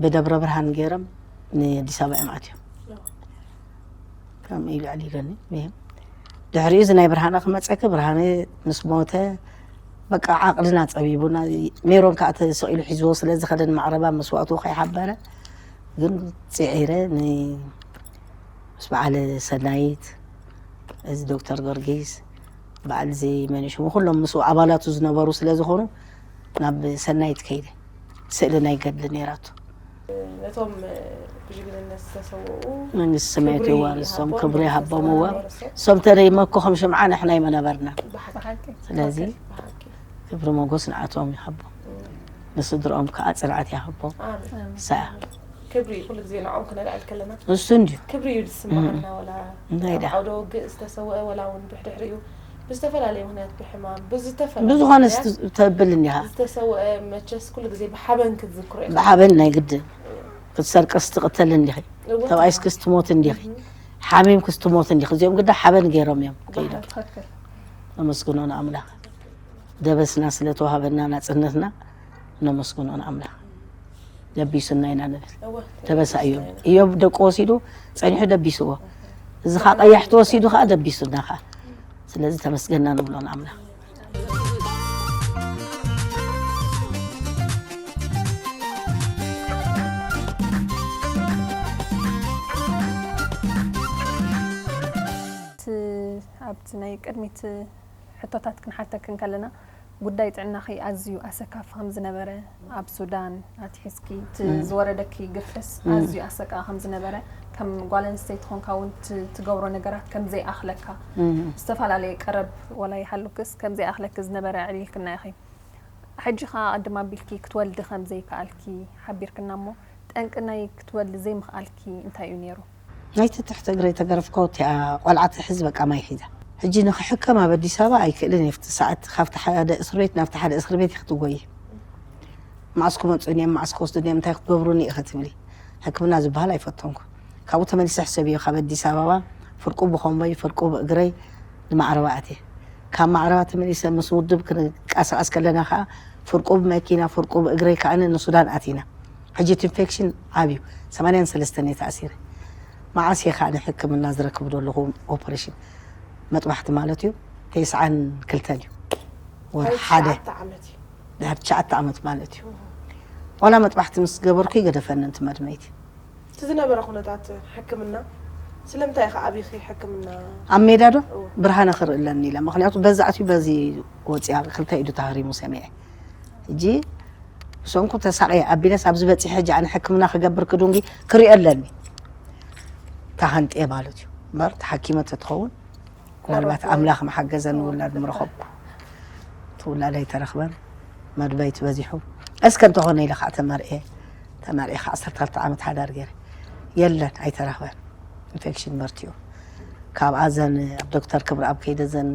ብደብረ ብርሃን ገይሮም ንኣዲስ ኣበባ እዮም ኣትዮም። ከምኡ ኢሉ ኣዕሊለኒ። ድሕሪኡ እዚ ናይ ብርሃነ ክመፀኪ ብርሃነ ምስ ሞተ በቃ ዓቕልና ፀቢቡና። ሜሮን ከዓ ተሰቒሉ ሒዝዎ ስለዝኸደ ንማዕረባ መስዋእቱ ከይሓበረ ግን ፅዒረ ን- ምስ በዓል ሰናይት እዚ ዶክተር ገርጊስ በዓል እዚ መን ሽሙ ኩሎም ምስኡ ኣባላቱ ዝነበሩ ስለ ዝኾኑ ናብ ሰናይት ከይደ ስእሊ ናይ ገድሊ ነይራቱ። ነቶም ብጅግንነት ዝተሰውኡ መንግስቲ ሰማያት የዋርሶም ክብሪ ይሃቦም። እዋ እሶም ተደይመኩ ከም ሽምዓ ንሕና ይመነበርና። ስለዚ ክብሪ ሞጎስ ንዓቶም ይሃቦም፣ ንስድሮኦም ከዓ ፅንዓት ይሃቦም። ሰ ክብሪ ኩሉ ግዜ ንዕኦም ክነልዕል ከለና እሱ እንድዩ ክብሪ እዩ ዝስምዓና። ወላ እንታይ ደኣ? ዓውደ ውግእ ዝተሰወአ ወላ እውን ብሕድሕሪኡ ብዝተፈላለየ ምክንያት ብሕማም ብዝተፈላለየ ብዝኾነ ምክንያት ተብል እንዲኻ ዝተሰወአ መቸስ ኩሉ ግዜ ብሓበን ክትዝክሮ ኢኻ። ብሓበን ናይ ግድን ክትሰርቀስ ትቕተል እንዲኺ እወ። ተባኢስክስ ትሞት እንዲኺ ሓሚምክስ ትሞት እንዲኺ እዚኦም ግዳ ሓበን ገይሮም እዮም ከይዶም። ትኽክል። ነመስግኖ ንኣምላኽ ደበስና ስለተዋሃበና ናፅነትና ነመስግኖ ንኣምላኽ። ደቢሱና ኢና ንብል። እወ። ደበሳ እዮም እዮም ደቂ ወሲዱ ጸኒሑ ደቢስዎ። እዚ ኻ ቀያሕቲ ወሲዱ ኸዓ ደቢሱና ኸዓ። ስለዚ ተመስገና ንብሎ ንኣምላኽ። ኣብቲ ናይ ቅድሚት ሕቶታት ክንሓተክ እንከለና ጉዳይ ጥዕናኺ ኣዝዩ ኣሰካፊ ከም ዝነበረ ኣብ ሱዳን ኣትሒዝኪ እቲ ዝወረደኪ ግፍዕስ ኣዝዩ ኣሰቃቂ ከም ዝነበረ ከም ጓል ኣንስተይቲ ኮንካ እውን ት- ትገብሮ ነገራት ከም ዘይኣኽለካ ዝተፈላለየ ቀረብ ወላ ይሃሉክስ ከም ዘይኣኽለኪ ዝነበረ ኣዕሊልክና ኢኺ። ሕጂ ከኣ ቅድም ኣቢልኪ ክትወልዲ ከም ዘይከኣልኪ ሓቢርክና እሞ ጠንቂ ናይ ክትወልዲ ዘይምኽኣልኪ እንታይ እዩ ነይሩ? ናይቲ ትሕቲ እግረይ ተገረፍኮ እቲኣ ቆልዓ ትሕዝ በቃ ማይ ሒዛ ሕጂ ንክሕከም ኣብ ኣዲስ ኣበባ ኣይክእልን እየ ፍቲ ሰዓት ካብቲ ሓደ እስር ቤት ናብቲ ሓደ እስር ቤት ክትጎይ ማዕስ ክመፁኒ እዮም ማዕስ ክወስዱኒ እዮም እንታይ ክትገብሩኒ እዩ ክትብሊ ሕክምና ዝበሃል ኣይፈተንኩ ካብኡ ተመሊሰ ሕሰብ እዮ ካብ ኣዲስ ኣበባ ፍርቁ ብኮምቦይ ፍርቁ ብእግረይ ንማዕረባ ኣትየ ካብ ማዕረባ ተመሊሰ ምስ ውድብ ክንቀሳቀስ ከለና ከዓ ፍርቁ ብመኪና ፍርቁ ብእግረይ ከዓ ንሱዳን ኣቲና ሕጂ እቲ ኢንፌክሽን ዓብዩ ሰማንያን ሰለስተን እየ ተኣሲረ መዓስ እየ ከዓ ንሕክምና ዝረክብ ዘለኹ ኦፕሬሽን መጥባሕቲ ማለት እዩ ተስዓን ክልተን እዩ ወር ሓደ ዓመት እዩ ድሕሪ ትሽዓተ ዓመት ማለት እዩ ዋላ መጥባሕቲ ምስ ገበርኩ ይገደፈኒ እንቲ መድመይቲ እቲ ዝነበረ ኩነታት ሕክምና ስለምንታይ ኢኻ ኣቢኺ ሕክምና ኣብ ሜዳ ዶ ብርሃነ ክርኢ ኣለኒ ኢለ ምክንያቱ በዚ ኣትዩ በዚ ወፅያ ክልተ ኢዱ ተሃሪሙ ሰሚዐ ሕጂ ብሰንኩ ተሳቀየ ኣቢለስ ኣብዚ በፂሐ ሕጂ ኣነ ሕክምና ክገብር ክዱንጊ ክሪኦ ኣለኒ ተሃንጥየ ማለት እዩ እምበር ተሓኪመ ተትኸውን ምናልባት ኣምላኽ መሓገዘኒ ውላድ ምረኸብኩ እቲ ውላድ ኣይተረኽበን መድበይቲ በዚሑ እስከ እንተኾነ ኢለ ከዓ ተመርኤ ተመርኤ ከዓ ዓሰርተ ክልተ ዓመት ሓዳር ገይረ የለን ኣይተረኽበን ኢንፌክሽን በርቲኡ ካብኣ ዘን ኣብ ዶክተር ክብረኣብ ከይደ ዘን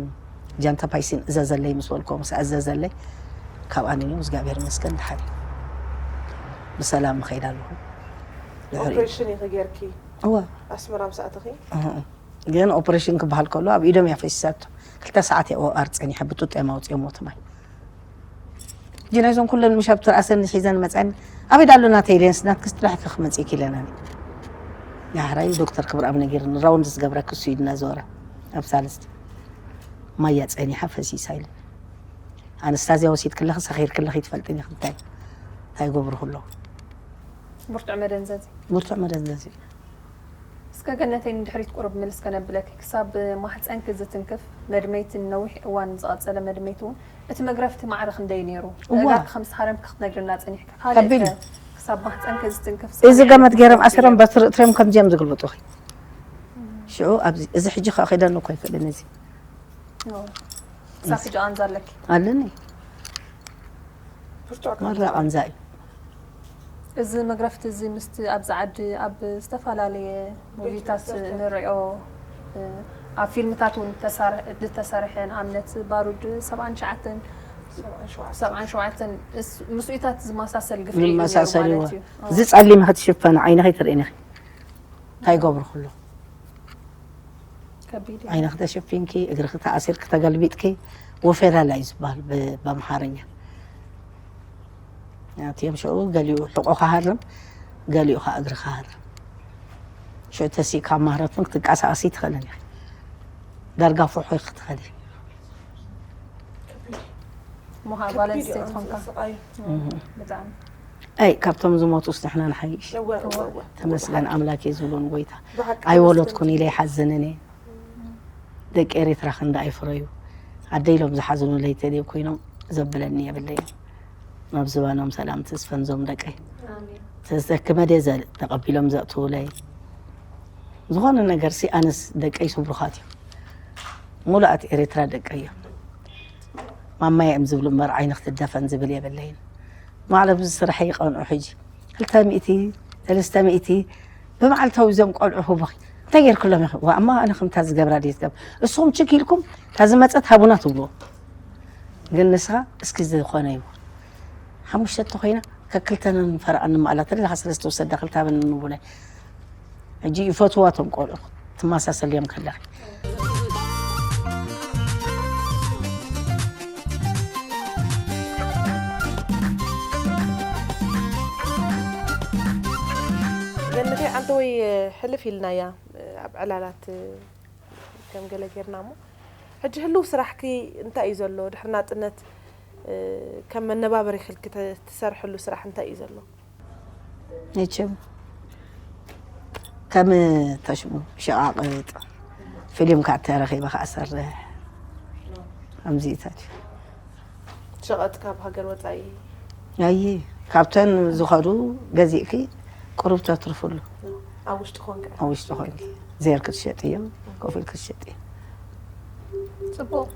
ጃንታ ፓይሲን እዘዘለይ ምስ በልኮ ምስ ኣዘዘለይ፣ ካብ ኣንዮ እግዚኣብሔር ይመስገን ድሓር እዩ። ብሰላም ምኸይድ ኣለኹ። ድሕሪ ኦፕሬሽን ኢኺ ጌርኪ እወ ኣስመራ ምስ ኣተኺ? እህ። ግን ኦፕሬሽን ክበሃል ከሎ ኣብ ኢዶም እያ ፈሲሳቶ። ክልተ ሰዓት እያ ኦኣር ጸኒሐ ብጡጥ እዮም ኣውፅኦሞ እቲ ማይ። ሕጂ ናይዞም ኩለን ምሽ ኣብቲ ርኣሰን ሒዘን መፅኣን ኣበይ ዳሎ ናተይ ኢለን ስናትክስ ጥራሕ ክመፅእኪ ኢለናኒ። ዳሕራይ ዶክተር ክብርኣብ ነጊርኒ ራውንድ ዝገብረኪ እሱ እዩ እናዞረ ኣብ ሳልስቲ ማያ ፀኒሓ ፈሲሳ ኢለ ኣነስታዚያ ወሲድ ክለኺ ሰኺር ክለኺ ትፈልጥኒ እንታይ እንታይ ይገብሩ ክሎ ብርቱዕ መደንዘዚ ብርቱዕ መደንዘዚ እስከ ገነተይ ንድሕሪት ቁሩብ ምልስ ከነብለኪ ክሳብ ማሕፀንኪ ዝትንክፍ መድመይቲ ንነዊሕ እዋን ዝቐፀለ መድመይቲ እውን እቲ መግረፍቲ ማዕረ ክንደይ ነይሩ እዋ። እጋርኪ ከም ዝሃረምኪ ክትነግርና ፀኒሕኪ ካልእ ከቢድ ከ ክሳብ ማሕፀንኪ ዝትንክፍ እዚ ገመድ ገይሮም ኣስሮም በትሪ እትሪኦም ከምዚኦም ዝግልብጡኺ ሽዑ ኣብዚ እዚ ሕጂ ከ ኸይደኒ እኮ ኣይክእልን እዚ ክሳብ ሕጂ ቃንዛ ኣለኪ ኣለኒ ብርቱዕ መራ ቃንዛ እዩ እዚ መግረፍቲ እዚ ምስቲ ኣብዚ ዓዲ ኣብ ዝተፈላለየ ሙቪታት ንሪኦ ኣብ ፊልምታት እውን ዝተሰርሐ ንኣብነት ባሩድ ሰብዓን ሸዓተን ሰብዓን ሸውዓተን ምስኡታት ዝመሳሰል ግፍዒ እዩ ነይሩ ዝመሳሰል ማለት ይዎ እዩ እዚ ጸሊም ክትሽፈን ዓይንኺ ትርእንኺ እንታይ ይገብሩ ክሎ ከቢድ እዩ ዓይንኺ ተሸፊንኪ እግርኺ ተኣሲርኪ ተገልቢጥኪ ወፌላላ እዩ ዝበሃል ብ- ብኣምሓርኛ ኣትዮም ሽዑ ገሊኡ ሕቆ ክሃርም ገሊኡ ከዓ እግሪ ክሃርም ሽዑ ተሲእካ ማህረትን ክትንቀሳቀሲ ትኽእልን ኢኺ ዳርጋ ፍሑ ክትኽእሊ እሞ ጓል ኣንስተይቲ ኮንካ ብጣዕሚ ኣይ ካብቶም ዝሞቱስ ንሕና ንሓይሽ እወ እወ እወ ተመስገን ኣምላክ እየ ዝብሎን ጎይታ ብሓቂ ኣይወለድኩን ኢለ ይሓዝንን እየ ደቂ ኤሪትራ ክንዳ ኣይፍረዩ ኣደ ኢሎም ዝሓዝኑለይ ተልዮም ኮይኖም ዘብለኒ የብለይን ኣብ ዝባኖም ሰላም ትስፈን ዞም ደቀይ ተዘክመ ደየ ዘል ተቐቢሎም ዘእትውለይ ዝኾነ ነገር ሲ ኣነስ ደቀይ ስብሩኻት እዮም ሙሉኣት ኤሪትራ ደቀይ እዮም ማማየ እዮም ዝብሉ እምበር ዓይኒ ክትደፈን ዝብል የብለይን ማዕለ ብዚ ስራሕ ይቐንዑ ሕጂ ክልተ ሚእቲ ሰለስተ ሚእቲ ብመዓልታዊ እዞም ቆልዑ ህቦኺ እንታይ ጌርክሎም ኢኺ ዋእማ ኣነ ከምታ ዝገብራ ድየ ዝገብር እስኹም ችክ ኢልኩም እታ ዝመፀት ሃቡና ትብልዎ ግን ንስኻ እስኪ ዝኾነ ይኹን ሓሙሽተ እንተኾይና ከክልተንን ፈረቓ ንምኣላ ተደለኻ ሰለስተ ወሰዳ ክልተ ሃበኒ ንቡነ ሕጂ ይፈትዋ ቶም ቆልዑ ትመሳሰልዮም ከለኺ ገነተይ ዓንተወይ ሕልፍ ኢልናያ ኣብ ዕላላት ከም ገለ ጌርና እሞ ሕጂ ህልው ስራሕኪ እንታይ እዩ ዘሎ ድሕሪ ናፅነት ከም መነባበሪ ክልኪ ትሰርሕሉ ስራሕ እንታይ እዩ ዘሎ መቸም ከም ተሽሙ ሸቓቕጥ ፊልም ከዓ ተረኺበ ከዓ ሰርሕ ከምዚታት እዩ ሸቐጥ ካብ ሃገር ወፃኢ ኣይ ካብተን ዝኸዱ ገዚእኪ ቁሩብ ተትርፍሉ ኣብ ውሽጢ ኮንካ ኣብ ውሽጢ ኮይንኪ ዜር ክትሸጥዮ ኮፍ ኢል ክትሸጥዮ ፅቡቅ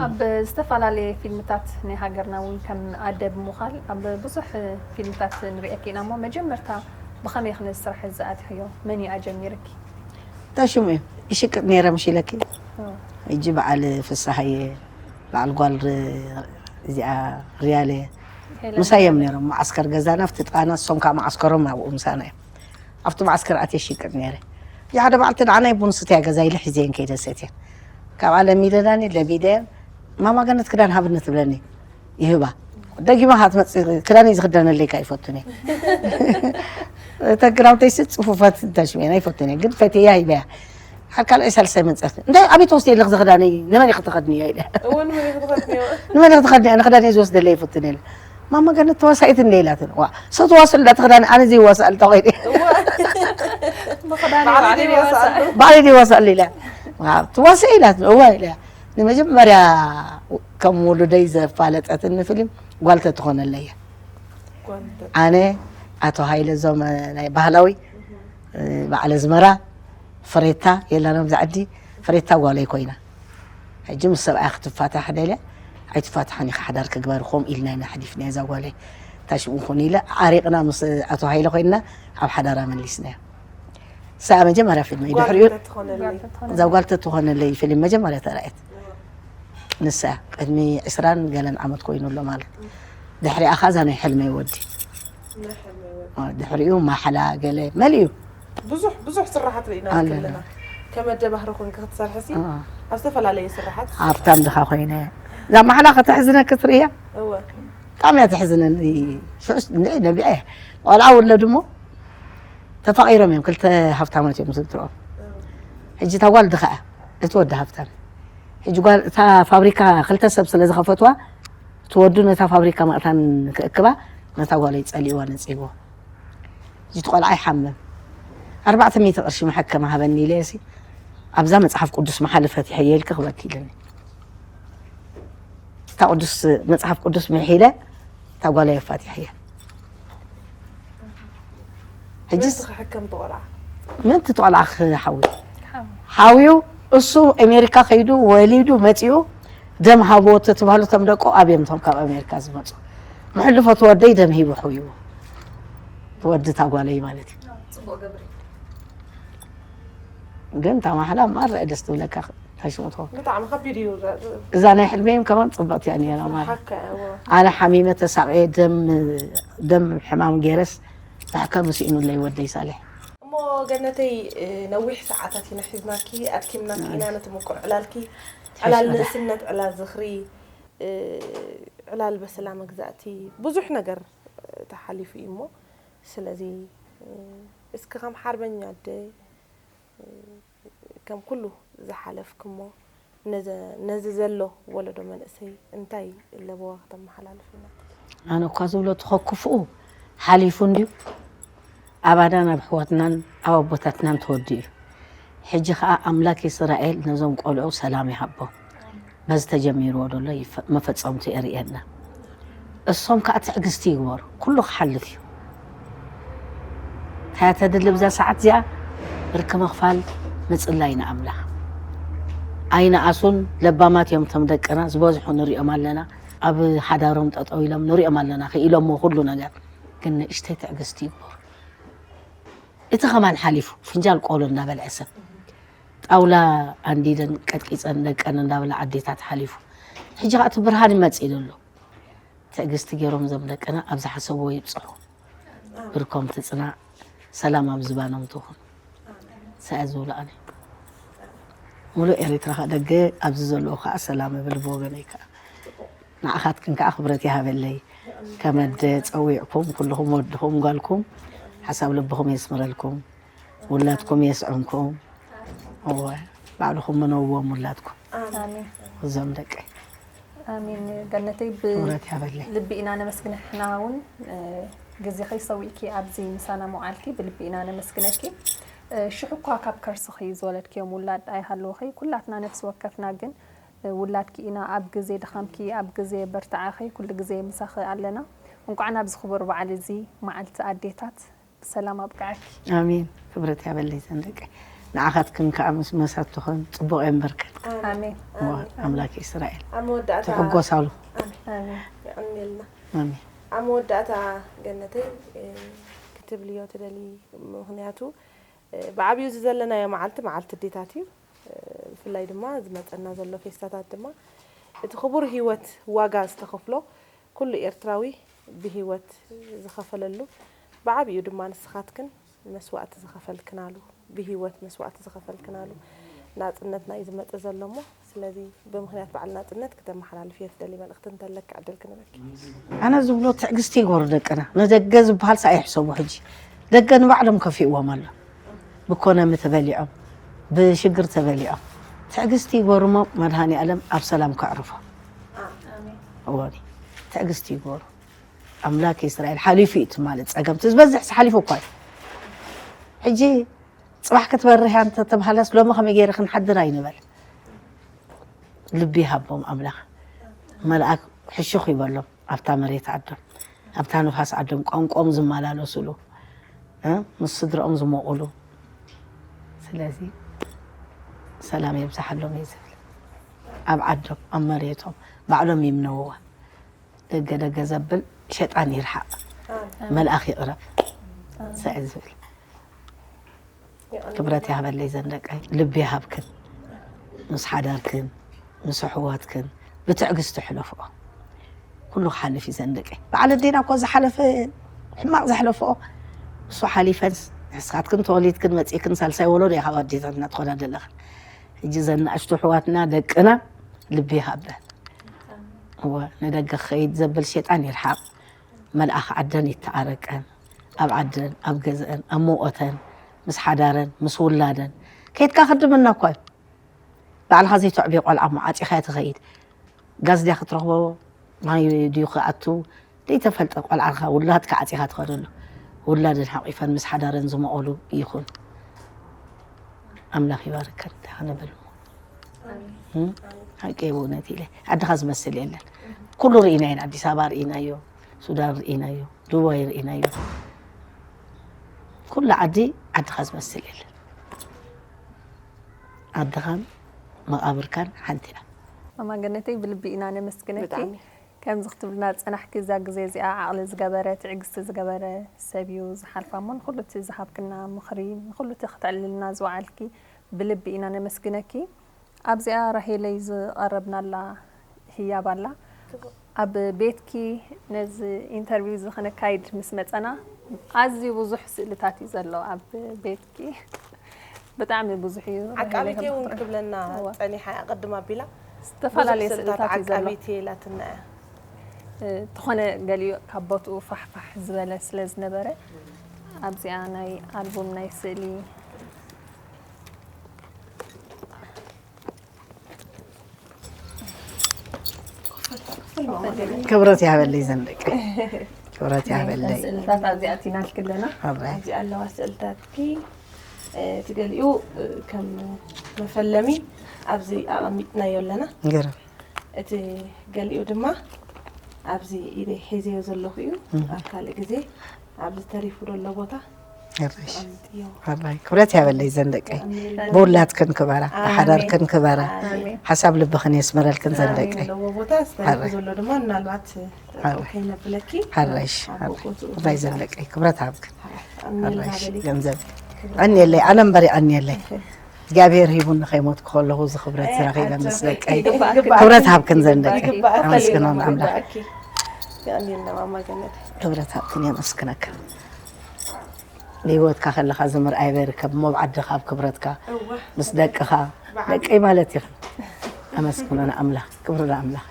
ኣብ ዝተፈላለየ ፊልምታት ናይ ሃገርና እውን ከም ኣደ ብምዃል ኣብ ብዙሕ ፊልምታት ንሪኤኪ ኢና እሞ መጀመርታ ብኸመይ ክነዚ ስራሕ እዚ ኣትሕዮ መን እዩ ኣጀሚርኪ እንታይ ሽሙ እዩ ይሽቅጥ ነይረ ምሽ ኢለኪ ሕጂ በዓል ፍስሃየ በዓል ጓል እዚኣ ርያለ ምሳዮም ነይሮም መዓስከር ገዛና ኣብቲ ጥቓና እሶም ከዓ መዓስከሮም ኣብኡ ምሳና እዮም ኣብቲ መዓስከር ኣትየ ሽቅጥ ነይረ እዚ ሓደ በዓልቲ ንዓናይ ቡን ስትያ ገዛ ኢለ ሒዘየን ከይደ ሰትየን ካብኣ ለሚደናኒ ለሚደየን ማማ ገነት ክዳን ሃብኒ ትብለኒ ይህባ ደጊማ ከዓ ትመፅእ ክዳነይ ዝክደነለይ ከዓ ይፈቱን እየ እተን ክዳውንተይሲ ፅፉፋት ተሽሜን ኣይፈቱን እየ ግን ፈትያ ሂበያ ሓደ ካልኣይ ሳልሳይ መፀት እንታይ ኣበይ ተወስደ ኣለክ ዝክዳነይ ንመን ኢክ ተኸድንዮ ኢለ እውን ምን ክትኸድንዮ ንመን ኢክ ተኸድንዮ ንክዳነይ ዝወስደለይ ይፈቱን እየ ማማ ገነት ተዋሳኢት እንደ ኢላትን ዋ ሰው ተዋስእ እንዳ ተክዳን ኣነ ዘይዋሳእ ኣልታ ኮይነ ባዕለይ ይዋሳሉ ባዕለይ ዘይዋሳእ ኢላ ትዋሳእ ኢላት እዋ ኢላ ንመጀመርያ ከም ውሉደይ ዘፋለጠትኒ ፊልም ጓል ተትኾነለይ እያ ኣነ ኣቶ ሃይለ እዞም ናይ ባህላዊ በዓል ኣዝመራ ፍሬታ የላን ኣብዚ ዓዲ ፍሬታ ጓለይ ኮይና ሕጂ ምስ ሰብኣያ ክትፋታሕ ደልያ ኣይትፋታሕን ኢኻ ሓዳር ክግበር ከምኡ ኢልና ኢና ሓሊፍና እዛ ጓለይ እታ ሽኡ ኩን ኢለ ዓሪቕና ምስ ኣቶ ሃይለ ኮይንና ኣብ ሓዳራ መሊስናያ ሰኣ መጀመርያ ፊልም እዩ ድሕሪኡ እዛ ጓል ተትኾነለይ ፊልም መጀመርያ ተራእየት ንሳ ቅድሚ ዕስራን ገለን ዓመት ኮይኑ ኣሎ ማለት። ድሕሪኣ ኸኣ እዛ ናይ ሕልመይ ወዲ። ናይ ሕልመይ ወዲ። ኦ፣ ድሕሪኡ ማሕላ ገለ መሊኡ። ብዙሕ፣ ብዙሕ ስራሓት ርኢና ኣሎ። ከለና። ከመደ ባህሪ ኮንኪ ክትሰርሕሲ፣ ኦ። ኣብ ዝተፈላለየ ስራሓት። ሃብታም ድኻ ኮይነ። እዛ ማሕላ ከተሕዝነኪ ትርእያ? እወ። ብጣዕሚ እያ ተሕዝነኒ። ሽዑስ እንድዒ ነቢዐ። ቆልዓ ውለዱ እሞ ተፋቒሮም እዮም፣ ክልተ ሃብታማት እዮም ስድርኦም። ሕጂ እታ ጓል ድኻ እያ፣ እቲ ወዲ ሃብታም። ሕጂ ጓል እታ ፋብሪካ ክልተ ሰብ ስለ ዝኸፈትዋ፣ እቲ ወዱ ነታ ፋብሪካ መእታን ክእክባ ነታ ጓለይ ጸሊእዋ ነጺግዎ። ሕጂ እቲ ቆልዓ ይሓምም። ኣርባዕተ ሚእቲ ቅርሺ መሐከሚ ሃበኒ ኢለሲ፣ ኣብዛ መጽሓፍ ቅዱስ መሓሊ ፈቲሐ እየ ኢልኪ ክበኪ ኢለኒ። እታ ቅዱስ መጽሓፍ ቅዱስ ምሒለ እታ ጓለይ ኣፋቲሐ እየ። ሕጅስ ምእንቲ ክሕከም ተቆልዓ። ምእንቲ ተቆልዓ ክሓዊ። ሓዊ። ሓዊው እሱ ኣሜሪካ ከይዱ ወሊዱ መጺኡ ደም ሃብዎ ተትባህሉ እቶም ደቁ ኣብዮም እቶም ካብ ኣሜሪካ ዝመጹ። መሕልፎ ትወደይ ደም ሂቡ ሕውይዎ። ትወዲ እታ ጓለይ ማለት እዩ። ጽቡቕ ገብሪ። ግን እታ ማሕላ ማራ ደስ ትብለካ። እንታይ ሽሙ ትኾን? ብጣዕሚ ከቢድ እዩ። እዛ ናይ ሕልመይም ከማን ጽብቕቲ እያ ነይራ ማለት። ሓካ እዎ። ኣነ ሓሚመ ተሳቕየ ደም፣ ደም ሕማም ገይረስ መሕከሚ ስኢኑለይ ወደይ ሳልሕ። እሞ ገነተይ፣ እ፣ ነዊሕ ሰዓታት ኢና ሒዝናኪ፣ ኣድኪምናኪ ኢና፣ ነቲ ምቁር ዕላልኪ፣ ዕላል ንእስነት፣ ዕላል ዝኽሪ፣ እ፣ ዕላል በሰላ መግዛእቲ፣ ብዙሕ ነገር፣ እ፣ ተሓሊፉ እዩ እሞ፣ ስለዚ፣ እ፣ እስኪ ከም ሓርበኛ ኣደ፣ እ፣ ከም ኩሉ ዝሓለፍክሞ፣ ነዘ-፣ ነዚ ዘሎ ወለዶ መንእሰይ እንታይ ለበዋ ከተመሓላልፉ ኢና? ኣነ እኳ ዝብሎ እቲ ከክፍኡ ሓሊፉ እንድዩ። ኣባናን ኣብ ኣሕዋትናን ኣብ ኣቦታትናን ተወዲኡ እዩ። ሕጂ ኸኣ ኣምላክ እስራኤል ነዞም ቆልዑ ሰላም ይሃቦም። በዚ ተጀሚርዎ ዘሎ ይፈ-፣ መፈጸምቱ የርእየና። እሶም ከኣ ትዕግስቲ ይግበሩ። ኩሉ ክሓልፍ እዩ። እንታይ ተድሊ ብዛ ሰዓት እዚኣ? ብርኪ ምኽፋል፣ ምጽላይ ንኣምላኽ። ኣይነኣሱን፣ ለባማት እዮም እቶም ደቅና፣ ዝበዝሑ ንሪኦም ኣለና። ኣብ ሓዳሮም ጠጠው ኢሎም ንሪኦም ኣለና፣ ክኢሎምዎ ኩሉ ነገር። ግን ንእሽተይ ትዕግስቲ ይግበሩ። እቲ ኸማን ሓሊፉ፣ ፍንጃል ቆሎ እንዳበልዐ ሰብ፣ ጣውላ ኣንዲደን ቀጥቂጸን ደቀን እንዳበላ ኣዴታት ሓሊፉ። ሕጂ ኸኣ እቲ ብርሃን ይመጽእ ኢሉ ኣሎ። ትዕግስቲ ገይሮም እዞም ደቅና ኣብ ዝሓሰብዎ ይብጽሑ። ብርኮም ትጽናዕ፣ ሰላም ኣብ ዝባኖም ትኹን። ሰኣ ዝብሎ ኣነ። ሙሉእ ኤሪትራ ኸኣ ደገ ኣብዚ ዘለዉ ኸኣ ሰላም እብል ብወገነይ ከኣ። ንዓኻትክን ከኣ ክብረት ይሃበለይ። ከም ኣደ ጸዊዕኩም ኩልኹም ወድኹም ጓልኩም ሓሳብ ልብኹም የስምረልኩም። ውላድኩም የስዕምኩም። እወ፣ ባዕልኹም ምነውዎም ውላድኩም። ኣሜን። እዞም ደቀይ። ኣሜን። ገነተይ፣ ብ-፣ ክብረት ያበለይ። ልቢ ኢና ነመስግንሕና እውን፣ እ፣ ግዜኺ ሰዊእኪ ኣብዚ ምሳና ምውዓልኪ ብልቢ ኢና ነመስግነኪ። እ፣ ሽሕ እኳ ካብ ከርስኺ ዝወለድክዮም ውላድ ኣይሃለውኺ፣ ኩላትና ነፍሲ ወከፍና ግን፣ እ፣ ውላድኪ ኢና። ኣብ ግዜ ድኻምኪ፣ ኣብ ግዜ በርትዓኺ፣ ኩሉ ግዜ ምሳኺ ኣለና። እንቋዕ ናብዚ ክቡር በዓል እዚ፣ መዓልቲ ኣዴታት፣ ብሰላም ኣብቅዓኪ። ኣሜን። ክብረት ያበለይ ዘንደቀ። ንዓኻትክን ከኣ ምስ መሳትኽን ጽቡቕ የንበርከን። ኣሜን። እወ፣ ኣሜን። ኣምላክ እስራኤል ኣብ መወዳእታ ትሕጎሳሉ። ኣሜን። ኣሜን። የቐንየልና። ኣሜን። ኣብ መወዳእታ ገነተይ፣ እ፣ ክትብልዮ ትደሊ፣ ምኽንያቱ፣ እ፣ ብዓብዩ እዚ ዘለናዮ መዓልቲ፣ መዓልቲ ኣዴታት እዩ። እ፣ ብፍላይ ድማ ዝመጸና ዘሎ ፌስታታት ድማ እቲ ክቡር ህይወት ዋጋ ዝተኸፍሎ ኩሉ ኤርትራዊ ብህይወት ዝኸፈለሉ፣ ብዓቢኡ ድማ ንስኻትክን መስዋእቲ ዝኸፈልክናሉ፣ ብህይወት መስዋእቲ ዝኸፈልክናሉ ናጽነትና እዩ ዝመጽእ ዘሎ እሞ፣ ስለዚ ብምኽንያት በዓል ናጽነት ክተመሓላልፍዮ ትደሊ መልእኽቲ እንተለኪ ዕድል ክንበኪ። ኣነ ዝብሎ ትዕግስቲ ይግበሩ ደቅና። ንደገ ዝበሃል ሰኣ ይሕሰቡ ሕጂ። ደገ ንባዕሎም ከፊእዎም ኣሎ። ብኢኮኖሚ ተበሊዖም፣ ብሽግር ተበሊዖም። ትዕግስቲ ይግበሩ እሞ መድሃኔ ኣለም ኣብ ሰላም ከዕርፎም። ኣሜን። እወ፣ ትዕግስቲ ይግበሩ። ኣምላክ እስራኤል ሓሊፉ እዩ ትማሊ ጸገም። እቲ ዝበዝሕ ሓሊፉ እኳ እዩ። ሕጂ ጽባሕ ክትበርህ እያ እንተተባህለስ ሎሚ ከመይ ገይረ ክንሓድር ኣይንበል። ልቢ ይሃቦም ኣምላኽ። መልኣክ ሕሹኽ ይበሎም ኣብታ መሬት ዓዶም፣ ኣብታ ንፋስ ዓዶም፣ ቋንቋኦም ዝመላለሱሉ፣ እ፣ ምስ ስድራኦም ዝሞቑሉ። ስለዚ ሰላም የብዝሓሎም እየ ዝብል። ኣብ ዓዶም፣ ኣብ መሬቶም ባዕሎም ይምነውዋ። ደገ ደገ ዘብል ሸጣን ይርሓቕ። ኣሜን። መልኣኽ ይቕረብ። ኣሜን። ሰዕ ዝብል። የቐንየልና። ክብረት ይሃበለይ ዘንደቀይ። ልቢ ይሃብክን። ምስ ሓዳርክን፣ ምስ ኣሕዋትክን፣ ብትዕግስቲ ሕለፍኦ። ኩሉ ክሓልፍ እዩ ዘንደቀ። በዓል ኣዴና እኮ ዝሓለፈ ሕማቕ ዘሕለፍኦ እሱ ሓሊፈንስ፣ ንስኻትክን ተወሊድክን መጺእክን ሳልሳይ ወለዶ ኢኻ ኣዴታትና ትኾና ዘለኽን። ሕጂ ዘን ንኣሽቱ ኣሕዋትና ደቅና ልቢ ይሃበን። እወ፣ ንደገ ክኸይድ ዘብል ሸይጣን ይርሓቕ። መልኣኽ ዓደን ይተዓረቀን። ኣብ ዓደን፣ ኣብ ገዝአን፣ ኣብ መውኦተን፣ ምስ ሓዳረን፣ ምስ ውላደን። ከይድካ ክድምና እኳ እዩ። ባዕልኻ ዘይተዕብዮ ቆልዓ እሞ ዓጺኻዮ ትኸይድ። ጋዝ ድያ ክትረኽቦ? ማይ ድዩ ክኣቱ? ዘይተፈልጠ ቆልዓኻ፣ ውላድካ ዓጺኻ ትኸደሉ። ውላደን ሓቂፈን ምስ ሓዳረን ዝመቐሉ ይኹን። ኣምላኽ ይባርከን። እንታይ ክንብል እሞ? እም? ሓቂ እዩ፣ ብእውነት ኢለ። ዓድኻ ዝመስል የለን። ኩሉ ርኢና ኢና። ኣዲስ ኣበባ ርኢናዮ፣ ሱዳን ርኢናዮ፣ ዱባይ ርኢናዮ። ኩሉ ዓዲ ዓድኻ ዝመስል የለን። ዓድኻን መቓብርካን ሓንቲ እያ። ማማ ገነተይ፣ ብልቢ ኢና ነመስግነኪ። ብጣዕሚ። ከምዚ ክትብልና ዝጸናሕኪ፣ እዛ ግዜ እዚኣ ዓቕሊ ዝገበረ፣ ትዕግስቲ ዝገበረ ሰብ እዩ ዝሓልፋ እሞ፣ ንኹሉ እቲ ዝሃብክና ምኽሪ፣ ንኹሉ እቲ ክተዕልልና ዝወዓልኪ ብልቢ ኢና ነመስግነኪ። ኣብዚኣ ራሄለይ ዝቐረብናላ ህያብ ኣላ። ኣብ ቤትኪ ነዚ ኢንተርቪው እዚ ከነካይድ ምስ መጸና፣ ኣዝዩ ብዙሕ ስእልታት እዩ ዘሎ ኣብ ቤትኪ። ብጣዕሚ ብዙሕ እዩ። ራሄለይ ዓቃቢተይ እውን ከምትኽእሊ ክትብለና እዋ። ጸኒሓ እያ፣ ቅድም ኣቢላ። ዝተፈላለየ ብዙሕ ስእልታት ስእልታት እዩ ዘሎ። ዓቃቢተይ ኢላትና እያ። እ፣ ተኾነ ገሊኡ ካብ ቦትኡ ፋሕፋሕ ዝበለ ስለ ዝነበረ፣ ኣብዚኣ ናይ ኣልቡም ናይ ስእሊ ክብረት ይሃበለይ ዘንደቀ። ክብረት ይሃበለይ። ስእልታት ኣብዚ ኣቲናልኪ ኣለና። ኣባይ። ኣብዚ ኣለዋ ስእልታትኪ፣ እ፣ እቲ ገሊኡ፣ እ፣ ከም መፈለሚ ኣብዚ ኣቐሚጥናዮ ኣለና። ገርም። እቲ ገሊኡ ድማ ኣብዚ ኢደይ ሒዘዮ ዘለኹ እዩ። እም። ኣብ ካልእ ግዜ ኣብዚ ተሪፉ ዘሎ ቦታ ኣራይሽ። ኣቐምጥዮ። ኣራይ። ክብረት ያበለይ ዘንደቀይ። ኣሜን። ብውላድክን ክበራ፣ ኣሜን። ብሓዳርክን ክበራ። ኣሜን። ሓሳብ ልብኽን የስመረልክን ኣሜን። ዘንደቀይ። ዘለዎ ቦታ ዝተሪፉ ኣራይ። ዘሎ ድማ ምናልባት ኣራይ። ከይነብለኪ ሓራይሽ፣ ኣብ ሓራይ። ቦትኡ ክብራይ ትምጻእ። ዘለቀይ፣ ክብረት ሃብክን። ሓራይ። ኣሜን ሓራይሽ፣ ሃበሊ። ገንዘብ። ክብረት ቀንየለይ፣ ሃበሊ። ኣነ እምበር ይቐንየለይ። እሺ። እግዚኣብሔር ሂቡኒ ከይሞትኩ ከለኹ እዚ ክብረት ኣይ፣ ዝረኺበ ኣንቺ ምስ ደቀይ። ይግባእኪ። ክብረት ሃብክን ዘንደቀይ። ይግባእኪ። ኣመስግኖ ይግባእኪ። ኣምላኽ። ይግባእኪ። ኣሜን ማማ ገነት። ክብረት ሃብክን የመስግነክን። ብህይወትካ ከለኻ ዝምርኣይ በይርከብ እሞ ኣብ ዓድኻ ኣብ ክብረትካ እወ። ምስ ደቅኻ፣ በዓል። ደቀይ ማለት ኢኻ። ኣመስግኖ ንኣምላኽ፣ ክብሪ ንኣምላኽ።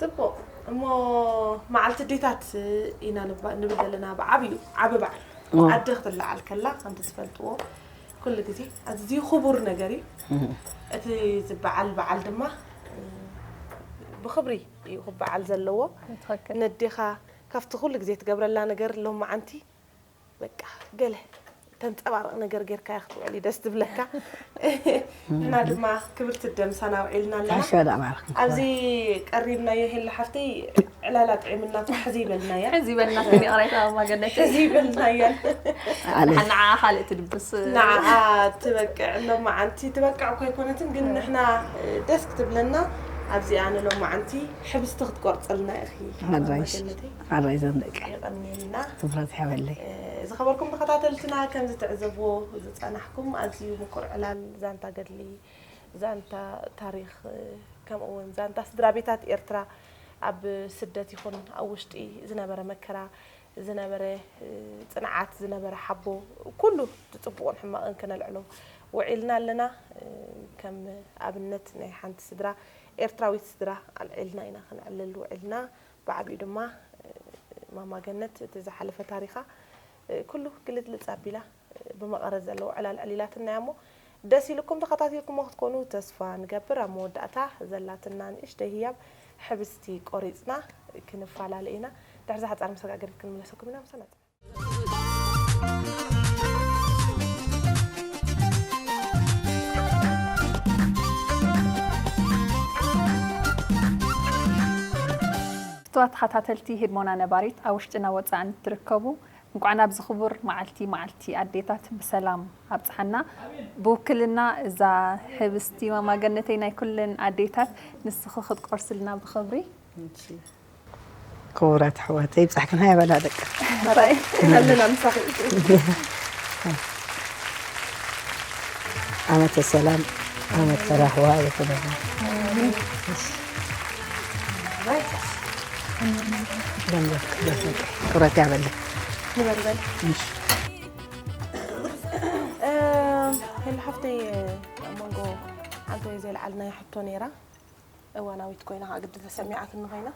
ጽቡቕ። እሞ መዓልቲ ኣዴታት ኢና ንባ-፣ ንብል ዘለና ብዓብዩ፣ ዓቢ በዓል። እዎ። ኣደ ክትለዓል ከላ፣ ከምቲ ትፈልጥዎ፣ ኩሉ ግዜ ኣዝዩ ክቡር ነገር እዩ። እህ። እቲ ዝበዓል በዓል ድማ፣ እ፣ ብኽብሪ እዩ ክበዓል ዘለዎ። ትኽክል። ነዴኻ ካብቲ ኩሉ ግዜ ትገብረላ ነገር ሎማዓንቲ በቃ ገለ ተንጸባርቕ ነገር ጌርካያ ክትውዕል እዩ ደስ ትብለካ። ንሕና ድማ ክብርቲ ኣደ ምሳና ኣውዒልና ኣለና። ሓሻ ደኣ ባርኽ። ኣብዚ ቀሪብናዮ ሄላ ሓፍተይ ዕላላ ጥዒምና እኮ ሕዚ ይበልናያ። ሕዚ ይበልና ስኒ ቅሬታ ማማ ገነተይ። ሕዚ ይበልናያ። ኣለ። ንዓ ካልእ ትድብስ። ንዓኣ ትበቅዕ ሎማዓንቲ ትበቅዕ እኮ ኣይኮነትን፣ ግን ንሕና ደስ ክትብለና ኣብዚኣ ንሎማዓንቲ ሕብስቲ ክትቆርጽልና ኢኺ ሓራይሽ። ማማ ገነተይ። ሓራይ ዘንደቀ። የቐንየልና። ክብረት ይሃበለይ። እ፣ ዝኸበርኩም ተኸታተልትና፣ ከም ዝትዕዘብዎ ዝጸናሕኩም፣ ኣዝዩ ምቁር ዕላል ዛንታ ገድሊ፣ ዛንታ ታሪኽ፣ እ፣ ከምኡ እውን ዛንታ ስድራ ቤታት ኤርትራ፣ ኣብ ስደት ይኹን ኣብ ውሽጢ ዝነበረ መከራ፣ ዝነበረ፣ እ፣ ጽንዓት፣ ዝነበረ ሓቦ፣ ኩሉ እቲ ጽቡቕን ሕማቕን ክነልዕሎ ውዒልና ኣለና። እ፣ ከም ኣብነት ናይ ሓንቲ ስድራ፣ ኤርትራዊት ስድራ ኣልዒልና ኢና ክነዕልል ውዒልና። ብዓቢኡ ድማ፣ እ፣ ማማ ገነት እቲ ዝሓለፈ ታሪኻ፣ እ፣ ኩሉ ግልጽልጽ ኣቢላ፣ እ፣ ብመቐረት ዘለዎ ዕላል ዕሊላትና እያ እሞ፣ ደስ ኢልኩም ተኸታቲልኩሞ ክትኮኑ ተስፋ ንገብር። ኣብ መወዳእታ ዘላትና ንእሽተይ ህያብ ሕብስቲ ቆሪጽና ክንፈላለ ኢና። ድሕሪ እዛ ሓጻር መሰጋገሪት ክንምለሰኩም ኢና። ምሳና ጽንሑ። ፍቱዋት ተኸታተልቲ ህድሞና ነባሪት ኣብ ውሽጥን ኣብ ወጻእን እትርከቡ፣ እንቋዕ ናብዚ ክቡር መዓልቲ፣ መዓልቲ ኣዴታት ብሰላም ኣብጽሓና። ብውክልና እዛ ሕብስቲ ማማ ገነተይ ናይ ኩለን ኣዴታት ንስኺ ክትቆርስልና ብኽብሪ። እሺ። ክቡራት ኣሕዋተይ፣ ይብጻሕክን። ሃያ በላ ደቂ። ሓራይ፣ ኣለና ምሳኺ። ዓመተ ሰላም፣ ዓመተ ራህዋ ይኹነልና። ክብረት ያበለ። ንበርበል እሺ። ሄሎ ሓፍተይ፣ ኣብ መንጎ ሓንቲ ወይ ዘይለዓልና ሕቶ ነይራ። እዋናዊት ኮይና ከዓ ግዲ ተሰሚዓትኒ ኮይና።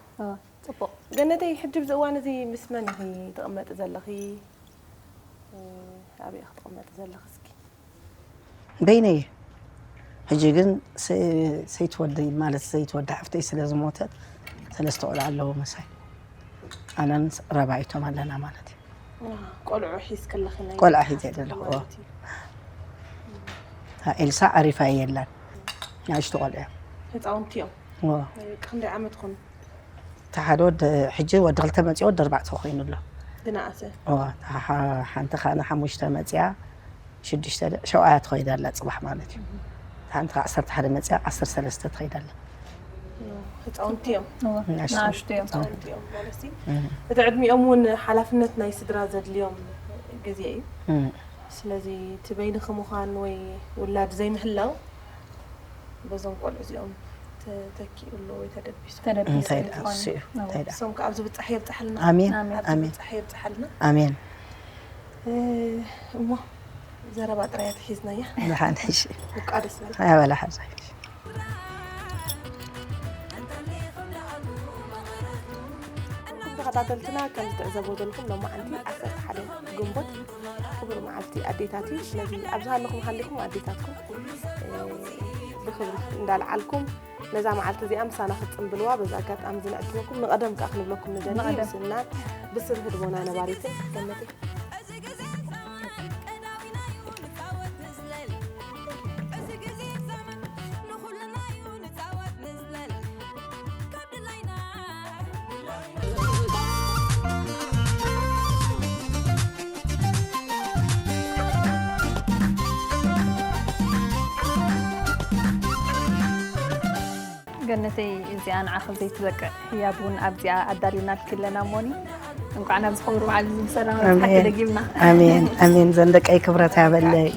ጽቡቕ። ገነተይ፣ ሕጂ ብዚ እዋን እዚ ምስ መን ኢኺ ትቕመጢ ዘለኺ? ኣበይ ኢኺ ትቕመጢ ዘለኺ እስኪ? በይነየ። ሕጂ ግን ሰይትወደይ ማለት ሰይትወደ ሓፍተይ ስለ ዝሞተት ሰለስተ ቆልዓ ኣለዎ ምሳይ። ኣነን ረባይቶም ኣለና ማለት እዩ። ቆልዑ ሒዝኪ ኣለኺ ናይ ቆልዓ ሒዘ ዘለኹ። ኤልሳ ዓሪፋ የላን። ንኣሽቱ ቆልዑ እዮም። ህፃውንቲ እዮም። እዎ። ክንደይ ዓመት ኾኑ? እቲ ሓደ ወዲ ሕጂ ወዲ ክልተ መፂኡ ወዲ ኣርባዕተ ኮይኑ ኣሎ። ዝነኣሰ እዎ፣ እታ ሓ- ሓንቲ ከዓ ሓሙሽተ መፂኣ ሽዱሽተ ደ- ሸውዓያ ትኸይድ ኣላ ፅባሕ ማለት እዩ። እታ ሓንቲ ከዓ ዓሰርተ ሓደ መፂኣ ዓሰርተ ሰለስተ ትኸይድ ኣላ። ህፃውንቲ እዮም። ንኣሽቱ ንኣሽቱ እዮም። ህፃውንቲ እዮም ማለት እዩ። እቲ ዕድሚኦም እውን ሓላፍነት ናይ ስድራ ዘድልዮም ግዜ እዩ። ስለዚ እቲ በይንኺ ምዃን ወይ ውላድ ዘይምህላው በዞም ቆልዑ እዚኦም ተተኪኡ ኣሎ ወይ ተደቢሱ። ተደቢሱ እንታይ እዩ ደኣ ዝኾነ። እሱ እዩ እንታይ ደኣ እሶም ከዓ ኣብዚ ብፃሕ የብፅሓልና። ኣሜን ኣሜን። ኣብዚ ኣሜን ብፃሕ የብፅሓልና። ኣሜን እሞ ዘረባ ጥራይ ኣትሒዝናያ። ብሓንሽ ብቃ ደስ በል። ኣበላ ሓዛ ተኸታተልትና ከም ዝትዕዘቦ ዘለኹም ሎማዓንቲ ዓሰርተ ሓደ ግንቦት ክቡር መዓልቲ ኣዴታት እዩ። ስለዚ ኣብዚ ሃለኹም ሃሊኹም ኣዴታትኩም ብክብሪ እንዳልዓልኩም ነዛ መዓልቲ እዚኣ ምሳና ክትፅምብልዋ በዚ ኣጋጣሚ ዝንዕድመኩም ንቐደም ከዓ ክንብለኩም ንደሊ። ብስናን ብስም ህድሞና ነባሪትን ገነተይ ገነተይ እዚኣ ንዓኺ ዘይትበቅዕ ህያብ እውን ኣብዚኣ ኣዳሊናልኪ ኣለና እሞኒ። እንኳዕ ናብዚ ክቡር በዓል እዚ ብሰላም ኣብጽሓኪ ኣሜን። ደጊምና። ኣሜን ኣሜን። ዘን ደቀይ ክብረት ያበለይ።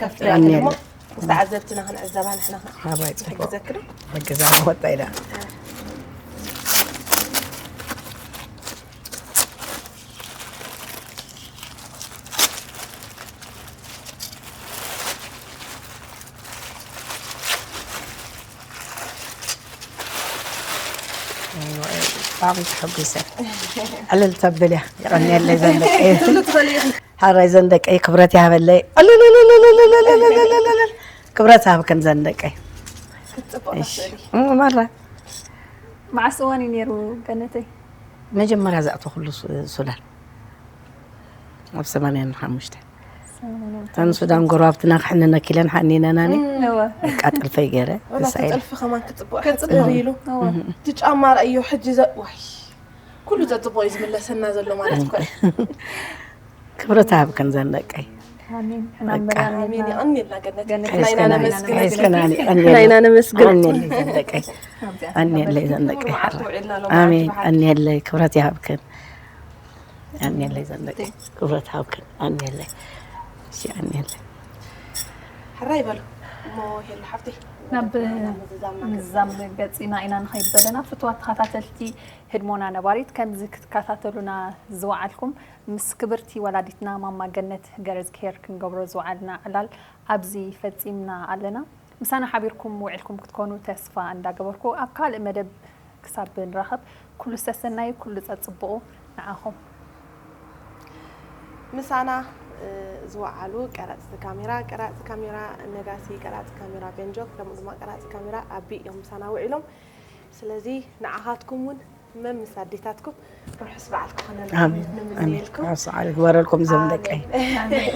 ከፍትለይ ኣሜን። እሞ ምስ ተዓዘብትና ክንዕዘባ ንሕና ሓባይ ጽቡቅ ሕግዘክዶ ሕግዛ ወጣ ኢላ ብጣዕሚ ተሐጒሰ። ዕልል ተብል እያ። የቐንየለይ ዘን ደቀይ። ሓራይ ዘን ደቀይ ክብረት ይሃበለይ። ዕልልልልልልልልልልልልልል። ክብረት ሃብክን ዘን ደቀይ። ክትፅቡቕ እሺ። ትኽእሊ እም፣ ማራ መዓስ እዋን እዩ ነይሩ ገነተይ? መጀመርያ ዝኣተኹሉ ሱ- ሱዳን ኣብ ሰማንያን ሓሙሽተ እተን ሱዳን ጎረባብትና ክሕንነኪለን ሓኒነናኒ እወ። በቃ ጥልፈይ ገይረ ወላ ደስ ኣይለ ተጠልፊ ከማን ክትፅቡቕ ክትፅቡቕ። ክትፅቡቕ ኢሉ እወ። እቲ ጫማ ረእዮ ሕጂ ዘ ዋይ ኩሉ ዘፅቡቕ እዩ ዝምለሰና ዘሎ ማለት እኮ እዩ። ክብረት ሃብክን ዘን ደቀይ ኣሜን። ሕና በቃ። እምበር ኣሜን ኣሜን። ይቐንየልና ገነት ገነት ናይና ይቐንየልና። ነመስግን ገነት እስከናኒ ናይና ነመስግን ኣኔለይ ዘን ደቀይ ኣኔለይ ዘን ደቀይ ክቡር መዓልቲ ውዒልና ሎም ኣሜን መዓልቲ በዓል ኣኔለይ ክብረት ይሃብክን ኣኔለይ ዘን ደቀይ ክብረት ሃብክን ኣኔለይ እሺ ኣኔለይ ሕራይ በሉ እሞ ሄሉ ሓፍተይ ናብ ምዝዛምና ምዝዛም ገፂና ኢና ንኸይድ ዘለና። ፍትዋት ተኸታተልቲ ህድሞና ነባሪት፣ ከምዚ ክትከታተሉና ዝወዓልኩም ምስ ክብርቲ ወላዲትና ማማ ገነት ገረዝግሄር ክንገብሮ ዝወዓልና ዕላል ኣብዚ ፈፂምና ኣለና። ምሳና ሓቢርኩም ውዒልኩም ክትኮኑ ተስፋ እንዳገበርኩ ኣብ ካልእ መደብ ክሳብ ንራኸብ ኩሉ ሰሰናዩ ኩሉ ጸጽብቑ ንዓኹም። ምሳና ዝወዓሉ ቀራፅቲ ካሜራ፣ ቀራፂ ካሜራ ነጋሲ፣ ቀራፂ ካሜራ ቤንጆክ፣ ከምኡ ድማ ቀራፂ ካሜራ ኣቢ እዮም ምሳና ውዒሎም። ስለዚ ንዓኻትኩም እውን መምስ ኣዴታትኩም ርሑስ በዓል ክኾነልኩም ኣሜን። ንምነየልኩም። ርሑስ በዓል ይግበረልኩም ዘም ደቀይ። ኣሜን።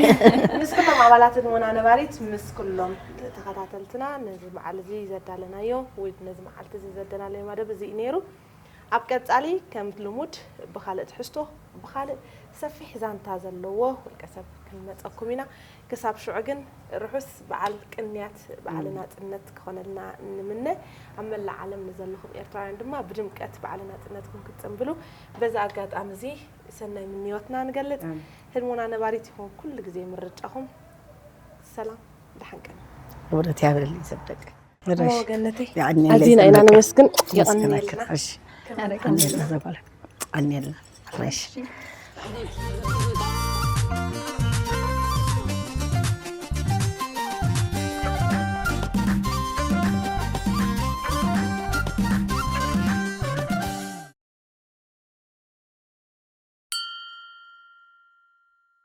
ምስ ኩሎም ኣባላት ህድሞና ነባሪት፣ ምስ ኩሎም ተኸታተልትና ነዚ በዓል እዚ ዘዳለናዮ ወይ ነዚ መዓልቲ እዚ ዘዳለናዮ መደብ እዚ እዩ ነይሩ። ኣብ ቀጻሊ ከም ልሙድ ብኻልእ ትሕዝቶ ብኻልእ ሰፊሕ ዛንታ ዘለዎ ውልቀ ሰብ ክንመጸኩም ኢና። ክሳብ ሽዑ ግን ርሑስ በዓል ቅንያት በዓል ናጽነት ክኾነልና ንምነ። ኣብ መላእ ዓለም ንዘለኹም ኤርትራውያን ድማ ብድምቀት በዓል ናጽነትኩም ክትጽንብሉ በዚ ኣጋጣሚ እዚ ሰናይ ምንዮትና ንገልጽ። ህድሞና ነባሪት ይኹን ኩሉ ግዜ ምርጫኹም። ሰላም ደሓን ቀን። ክብረት ያብለልኝ ዘም ደቀይ። እሞ ገነተይ የቐንየለይ ኣዚና ኢና ዘም ደቀይ። ነመስግን። የመስግነካ። የቐንየልና። እሺ። ቀንየልና ዘጓለ፣ ቀንየልና። እሺ።